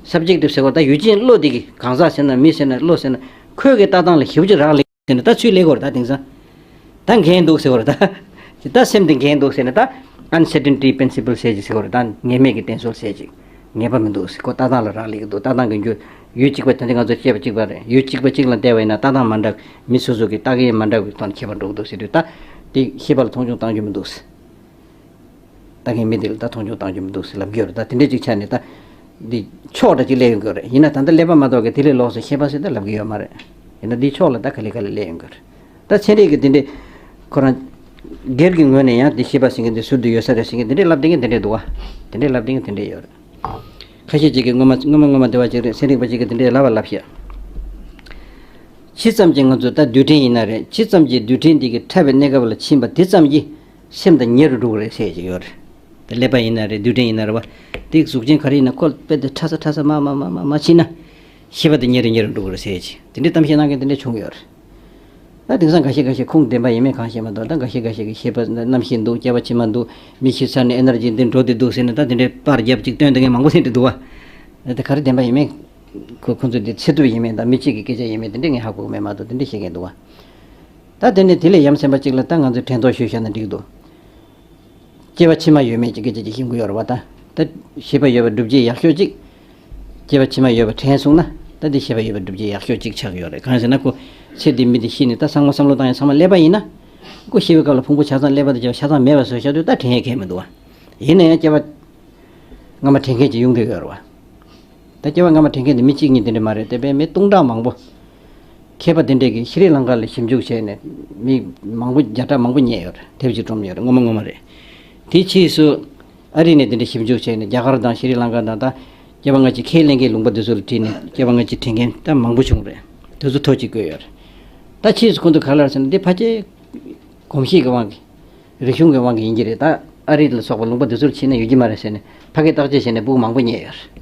སབ་ཇེག་ཊིབ་ཟེར་བ། ད་ཡུལ་ཅན་བློ་དེ་གི་གང་ཟག་ཟེར་ན་མི་ཟེར་ན་བློ་ཟེར་ན་ཁོའི་གི་ལྟ་སྟངས་ལ་ཞེ་པོ་ཅིག་རག་ལས་ཟེར་ན། ད་ཚུར་ལེན་དགོས་རེད། ད་དེང་སང་ད་འགལ་འདུག་ཟེར་བ་རེད། ད་ད་སེམས་དེ་འགལ་འདུག་ཟེར་ནས། ད་ཨན་སར་ཊེན་ཊི་པི་རིན་སི་པལ་ཟེར་ཅིག་ཟེར་བ་རེད། ད་ངེས་མེད་ཀྱི་གཏན་སྲོལ་ཟེར་ཅིག། ངེས་པ་མི་འདུག་ཟེར། ཁོ་ལྟ་སྟངས་ལ་རག་ལས་ཀྱི་འདུག། ལྟ་སྟངས་ཀྱི་འགྱུར། ཡུལ་གཅིག་པ་ད་ལྟ་ང་ཚོ་བཤད་པ་གཅིག་པ་རེད། ཡུལ་གཅིག་པ་གཅིག་ལ་བལྟས་པ་ཡིན་ན་ལྟ་སྟངས་མ་འདྲ། མི་སོ་སོ་གི་ལྟ་མཁན་མ་འདྲ་བའི་ཐོག་ནས་ཁྱད་པར་འགྲོ་གི་འདུག་ཟེར་དུས། ད་དེ་ཤེས་པ་ལ་མཐོང་ཆུང་བཏང་རྒྱུ་མི་འདུག་ཟེར། ལྟ་མཁན་མི་དེ་ལ་ད་མཐོང་ཆུང་བཏང་རྒྱུ་མི་འདུག་ཟེར་ལབ་ཀྱི་ཡོད་རེད། ད་དེ་འདྲས་ཅིག་ཆགས་ནས་ད་འདི་ཕྱོགས་འདྲ་ཅིག་སླེབས་ཡོང་གི་ཡོད་རེད། ཡིན་ན་ད་ལྟ་ཀླད་པ་མ་གཏོགས་ཀྱི་དེ་ལས་ལོགས་སུ་ཤེས་པ་ཟེར་ད་ལབ་ཀྱི་ཡོད་མ་རེད། ཡིན་ན་འདིའི་ཕྱོགས་ལ་ད་ག་ལེ་ག་ལེ་སླེབས་ཡོང་གི་ཡོད་རེད། ད་ཚན་རིག་གི་དེ་འདྲས་ཁོ་རང་སྒེར་གྱི་ངོས་ནས་ཡང་འདི་ཤེས་པ་ཟེར་མཁན་འདི་ཟུར་དུ་ཡོད་ས་རེད་ཟེར་མཁན་དེ་འདྲས་ལབ་བསྡད་མཁན་དེ་འདྲས་འདུག་བ། དེ་འདྲས་ལབ་བསྡད་མཁན་དེ་འདྲས་ཡོད་རེད། ཁ་ཤས་ཅིག་གིས་སྔོན་མ་སྔོན་མ་སྔོན་མ་དེ་བ་ཅིག་རེད། ཚན་རིག་པ་ཅིག་གིས་དེ་འདྲས་ལབ་པ་ལབ་ཤག། ཇི་ཙམ་གྱིས་ང་ཚོ་ད་རྡུལ་ཕྲན་ཡིན་ན་རེད། ཇི་ཙམ་གྱིས་རྡུལ་ཕྲན་འདི་གི་ཕྲ་བའི་གནས་སྐབས་ལ་ཕྱིན་པ་དེ་ཙམ་གྱིས་སེམས་དང་ཉེ་རུ་འགྲོ་གི་རེད་ཟེར་གྱི་ཡོད་རེད། ད་ཀླད་པ་ཡིན་ན་རེད། རྡུལ་ཕྲན་ཡིན་ན་རེད་བ། དེ་གཟུགས་ཅན་ག་རེ་ཡིན་ན་ཁོ་དཔེ་དེ་ཕྲ་ས་ཕྲ་ས་མ་མ་མ་མ་མ་ཕྱིན་ན། ཤེས་པ་དེ་ཉེ་རུ་ཉེ་རུ་འགྲོ་གི་རེད་ཟེར་གྱི། དེ་འདྲའི་གཏམ་བཤད་གནང་མཁན་དེ་འདྲ་བྱུང་ཡོད་རེད། ད་དེང་སང་འགའ་ཤས་འགའ་ཤས་ཁུངས་ལྡན་པ་ཡིན་མིན་གང་ཤེས་མ་གཏོགས། ད་འགའ་ཤས་འགའ་ཤས་ཀྱི་ཤེས་པ་རྣམ་ཤེས་འདུག། སྐྱེ་བ་ཕྱི་མ་འདུག། མི་ཤི་ཚར་ནས་ཨེ་ནར་ཇི་འདི་འགྲོ་བསྡད་འདུག་ཟེར་ནས་ད་དེ་འདྲའི་པར་རྒྱབ་ཅིག་སྟོན་བསྡད་མཁན་མང་པོ་ཟེར་འདྲ་འདུག་བ། ད་ག་རེ་བདེན་པ་ཡིན་མིན། ཁོ་ཁོ་ཚོ་འདི་ཚེ་ཐུབ་ཡིན་མིན་དང་མི་གཅིག་གི་སྐད་ཆ་ཡིན་མིན་དེ་འདྲ་ངས་ཧ་གོ་གི་མེད་མ་གཏོགས། དེ་འདྲ་བཤད་མཁན་འདུག་བ། ད་དེ་ནས་དེ་ལས་ཡ་མཚན་པ་གཅིག་ལ་ད་ང་ཚོས་དྲན་རྟོག་ཞུས་བཞག་ན་འགྲིག་འདུག། སྐྱེ་བ་ཕྱི་མ་ཡོད་མེད་ཀྱི་སྐད་ཆ་ཅིག་ཤེས་ཀྱི་ཡོད་རེད་བ། ད་ད་ཤེས་པ་ཡོད་པ་སྒྲུབ་བྱེད་ཡག་ཤོས་གཅིག། སྐྱེ་བ་ཕྱི་མ་ཡོད་པ་དྲན་སོང་ན། ད་འདི་ཤེས་པ་ཡོད་པ་སྒྲུབ་བྱེད་ཡག་ཤོས་གཅིག་ཆགས་ཀྱི་ཡོད་རེད། གང་ཡིན་ཟེར་ན་ཁོ་ཚེ་འདི་མི་འདི་ཤི་ནས་ད་ཚང་མ་བསམ་བློ་བཏང་ཡ་ཚང་མ་སླེབས་པ་ཡིན་ན། ཁོ་ཤི་བའི་སྐབས་ལ་ཕུང་པོ་ཆ་ཚང་ཀླད་པ་དང་བཅས་པ་ཆ་ཚང་མེད་པ་བཟོས་བཞག་དུས་ད་དྲན་ཡ་གང་ཡང་མི་འདུག་བ། ཡིན་ན་ཡང་སྐྱེ་བ་སྔ་མ་དྲན་མཁན་ཅིག་ཡོང་གི་ཡོད་རེད་བ། ད་སྐྱེ་བ་སྔ་མ་དྲན་མཁན་དེ་མི་གཅིག་གཉིས་དེ་འདྲ་མ་རེད། དེ་བས་མི་སྟོང་ཕྲག་མང་པོ། མཁས་པ་དེ་འདྲས་ཀྱིས་ཤྲི་ལང་ཀ་ལ་ཞིབ་འཇུག་བྱས་ནས་མི་མང་པོ་བརྒྱ་ཕྲག་མང་པོ་རྙེད་ཡོད་རེད། དེབ་ཅིག་བཀྲོངས་ཡོད་རེད། སྔོན་མ་སྔོན་མ་རེད། དེའི་ཕྱིས་སུ་ཨ་རི་ནས་དེ་འདྲས་ཞིབ་འཇུག་བྱས་ནས་རྒྱ་གར་དང་ཤྲི་ལང་ཀ་དང་། ད་སྐྱེ་བ་སྔ་ཕྱི་ཁས་ལེན་མཁན་ལུང་པ་དེ་ཚོ་ལ་དྲིས་ནས་སྐྱེ་བ་སྔ་ཕྱི་དྲན་མཁན་ད་མང་པོ་བྱུང་རེད། དེ་ཚོ་ཐོ་གཅིག་བཀོད་ཡོད་རེད། ད་ཕྱིས་སུ་ཁོང་ཚོས་ག་རེ་ལབ་ཟེར་ན། འདི་ཕལ་ཆེར་གོམས་གཤིས་ཀྱི་དབང་གིས། རིག་གཞུང་གི་དབང་གིས་ཡིན་གྱི་རེད། ད་ཨ་རི་ལ་སོགས་པ་ལུང་པ་འདི་ཚོར་ཕྱིན་ན་ཡོད་ཀྱི་མ་རེད་ཟེར་ནས་ཕ་གིར་བརྟག་དཔྱད་བྱས་ནས་སྤུ་གུ་མང་པོ་རྙེད་ཡོད་རེད།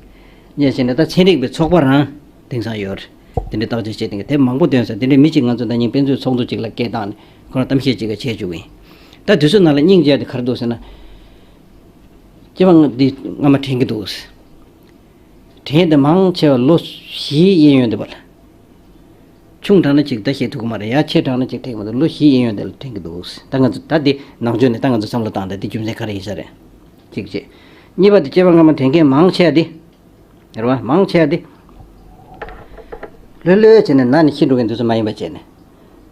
རྙེད་བྱས་ནས་ད་ཚན་རིག་པའི་ཚོགས་པ་རང་དེང་སང་ཡོད་རེད། དེ་འདྲའི་བརྟག་དཔྱད་བྱས་དེ་ག་དེབ་མང་པོ་བཏོན་ས། དེ་འདྲའི་མི་གཅིག་ང་ཚོ་ད་ཉིན་དཔེ་མཛོད་ཚོགས་འདུ་གཅིག་ལ་སྐད་བཏང་ནས་ཁོ་རང་གཏམ་བཤད་གཅིག་ག་བྱས་བཅུག་གི་ཡིན། ད་དུས་ཚོད་ནང་ལ་སྙིང་རྗེ་དེ་ག་རེ་འདུག་ཟེར་ན། སྐྱེ་བ་འདི་སྔ་མ་དྲན་གྱི་འདུག། དྲན་དེ་མང་ཆེ་བ་ལོ་བཞིའི་གཡས་གཡོན་དེ་བ་ལ། ཆུང་དྲགས་ན་ཅིག་ད་བཤད་ཐུབ་ཀྱི་མ་རེད། ཡང་ཆེ་དྲགས་ན་ཅིག་དྲན་གྱི་མ་འདུག། ལོ་བཞིའི་གཡས་གཡོན་དེ་ལ་དྲན་གྱི་འདུག། ད་ང་ཚོ་ད་འདི་ནང་ཆོས་ནས་ད་ང་ཚོ་བསམ་བློ་བཏང་སྟེ་འདི་རྒྱུ་མཚན་ག་རེ་ཡིན་ས་རེད། གཅིག་བྱས། གཉིས་པ་དེ་སྐྱེ་བ་སྔ་མ་དྲན་མཁན་མང་ཆེ་བ་དེ། རེད་བ། མང་ཆེ་བ་དེ་ལྷོད་ལྷོད་བྱས་ནས་ན་ནས་ཤི་འགྲོ་མཁན་དེ་ཚོ་མ་ཡིན་པ་བྱས་ནས།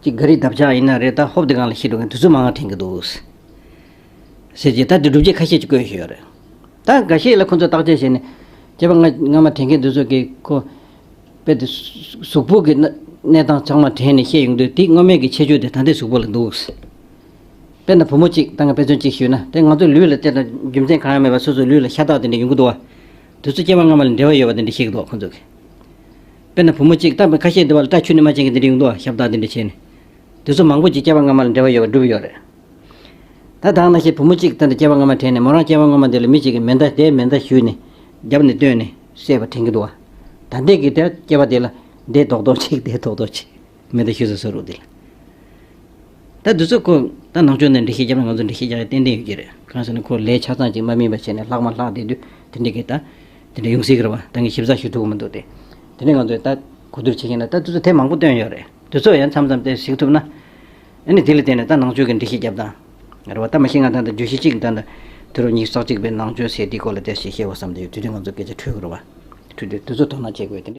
གཅིག་ག་རི་འདབ་ཆགས་ཡིན་ན་རེད། ད་ཧོབ་དེ་སྒང་ལ་ཤི་འགྲོ་མཁན་དེ་ཚོ་མང་བ་དྲན་གྱི་འདུག་ཟེར་གྱི། ད་འདི་སྒྲུབ་བྱེད་ཁ་ཤས་ཅིག་བཀོད་ཡོད་རེད། ད་འགའ་ཤས་ལ་ཁོ་ཚོས་བརྟག་དཔྱད་བྱས་ནས་སྐྱེ་བ་སྔ་སྔ་མ་དྲན་མཁན་དེ་ཚོ་གིས་ཁོ་དཔེ་དེ་གཟུགས་པོ་གི་གནས་གནས་སྟངས་ཚང་མ་དྲན་ནས་བཤད་ཡོང་དུས། དེ་སྔོན་མའི་གི་ཁྱད་ཆོས་དེ་ད་ལྟའི་གཟུགས་པོ་ལ་འདུག། དཔེར་ན་བུ་མོ་གཅིག་ད་ང་དཔེ་མཚོན་གཅིག་ཞུས་ན། དེ་ང་ཚོའི་ལུས་ལ་བལྟས་ན་རྒྱུ་མཚན་གང་ཡང་མེད་པར་སོ་སོའི་ལུས་ལ་ཤ་སྟག་དེ་འདྲ་ཡོང་གི་འདུག་བ། དེ་ཚོ་སྐྱེ་བ་སྔ་མ་ལ་འབྲེལ་བ་ཡོད་པ་དེ་འདྲ་བཤད་ཀྱི་འདུག་བ། ཁོ་ཚོ་གིས། དཔེར་ན་བུ་མོ་གཅིག་ད་ཁ་ཤས་འདི་བ་ལ་སྐྲ་ཆུ་ནས་མ་ཅན་གྱི་དེ་འདྲ་ཡོང་འདུག་བ། ཤ་སྟག་དེ་འདྲ་བྱས་ནས། དེ་ཚོ་མང་པོ་ཅིག་སྐྱེ་བ་སྔ་མ་ལ་འབྲེལ་བ་ཡོད་པ་གྲུབ་ཡོད་རེད། ད་དེང་ནང་བཞིན་བུ་མོ་གཅིག་ད་ལྟ་སྐྱེ་བ་སྔ་མ་དྲན་ནས། མོ་རང་སྐྱེ་བ་སྔ་མ་དེ་ལ་མི་གཅིག་གིས་མེ་མདའ་དེ་མེ་མདའ་གཞུས་ནས་རྒྱབ་ནས་བཏོན་ནས་བསད་པ་དྲན་གྱི་འདུག་བ། ད་ལྟའི་གི་དེ་སྐྱེ་བ་དེ་ལ་བདེ་རྡོག་རྡོག་ཅིག། བདེ་རྡོག་རྡོག་ཅིག། མེ་མདའ་གཞུ་ས་ས་རུ་དེ་ལ། ད་འདི་ཚོ་ཁོ་ད་ནང་ཆོས་ནས་འགྲེལ་བཤད་བརྒྱབ་ན་ང་ཚོ་འགྲེལ་བཤད་རྒྱག་ཡ་ཏན་ཏན་ཡོད་ཀྱི་རེད། གང་ཟེར་ན་ཁོ་ལས་ཆ་ཚང་ཅིག་མ་སྨིན་པ་བྱས་ནས་ལྷག་མ་ལྷག་བསྡད་དུས་དེ་འདྲའི་གི་ད་དེ་འདྲ་ཡོང་སྲིད་ཀྱི་རེད་བ། ད་ངས་ཞིབ་ཚགས་ཞུ་ཐུབ་ཀྱི་མི་འདུག་སྟེ། དེ་ནས་ང་ཚོས་ད་གོ་བསྡུར་བྱེད་མཁན་ལ་ད་དེ་ཚོ་དེབ་མང་པོ་བཏོན་ཡོད་རེད། དེ་ཚོ་ཡང་མཚམས་མཚམས་དེ་གཟིགས་ཐུབ་ན། ཨ་ནི་དེ་ལ་བརྟེན་ནས་ད་ནང་ཆོས་ཀྱི་འགྲེལ་བཤད་རྒྱབ་སྟངས་རེད་བ། ད་མ་གཞི་ང་ད་ལྟ་བརྗོད་གཞི་གཅིག་ད་ལྟ་ དུས་རབས་ཉི་ཤུ་རྩ་གཅིག་པའི་ནང་ཆོས་ཟེར་དེའི་སྐོར་ལ་དེ་ཞིག་བཤད་དགོས་བསམ་དེ་ཡོད། དུས་དེ་ང་ཚོ་སྐད་ཆ་འཕྲོད་ཀྱི་རེད་བ། འཕྲོད་དུས་དུས་ཚོད་དོ་སྣང་བྱེད་དགོས་དེ།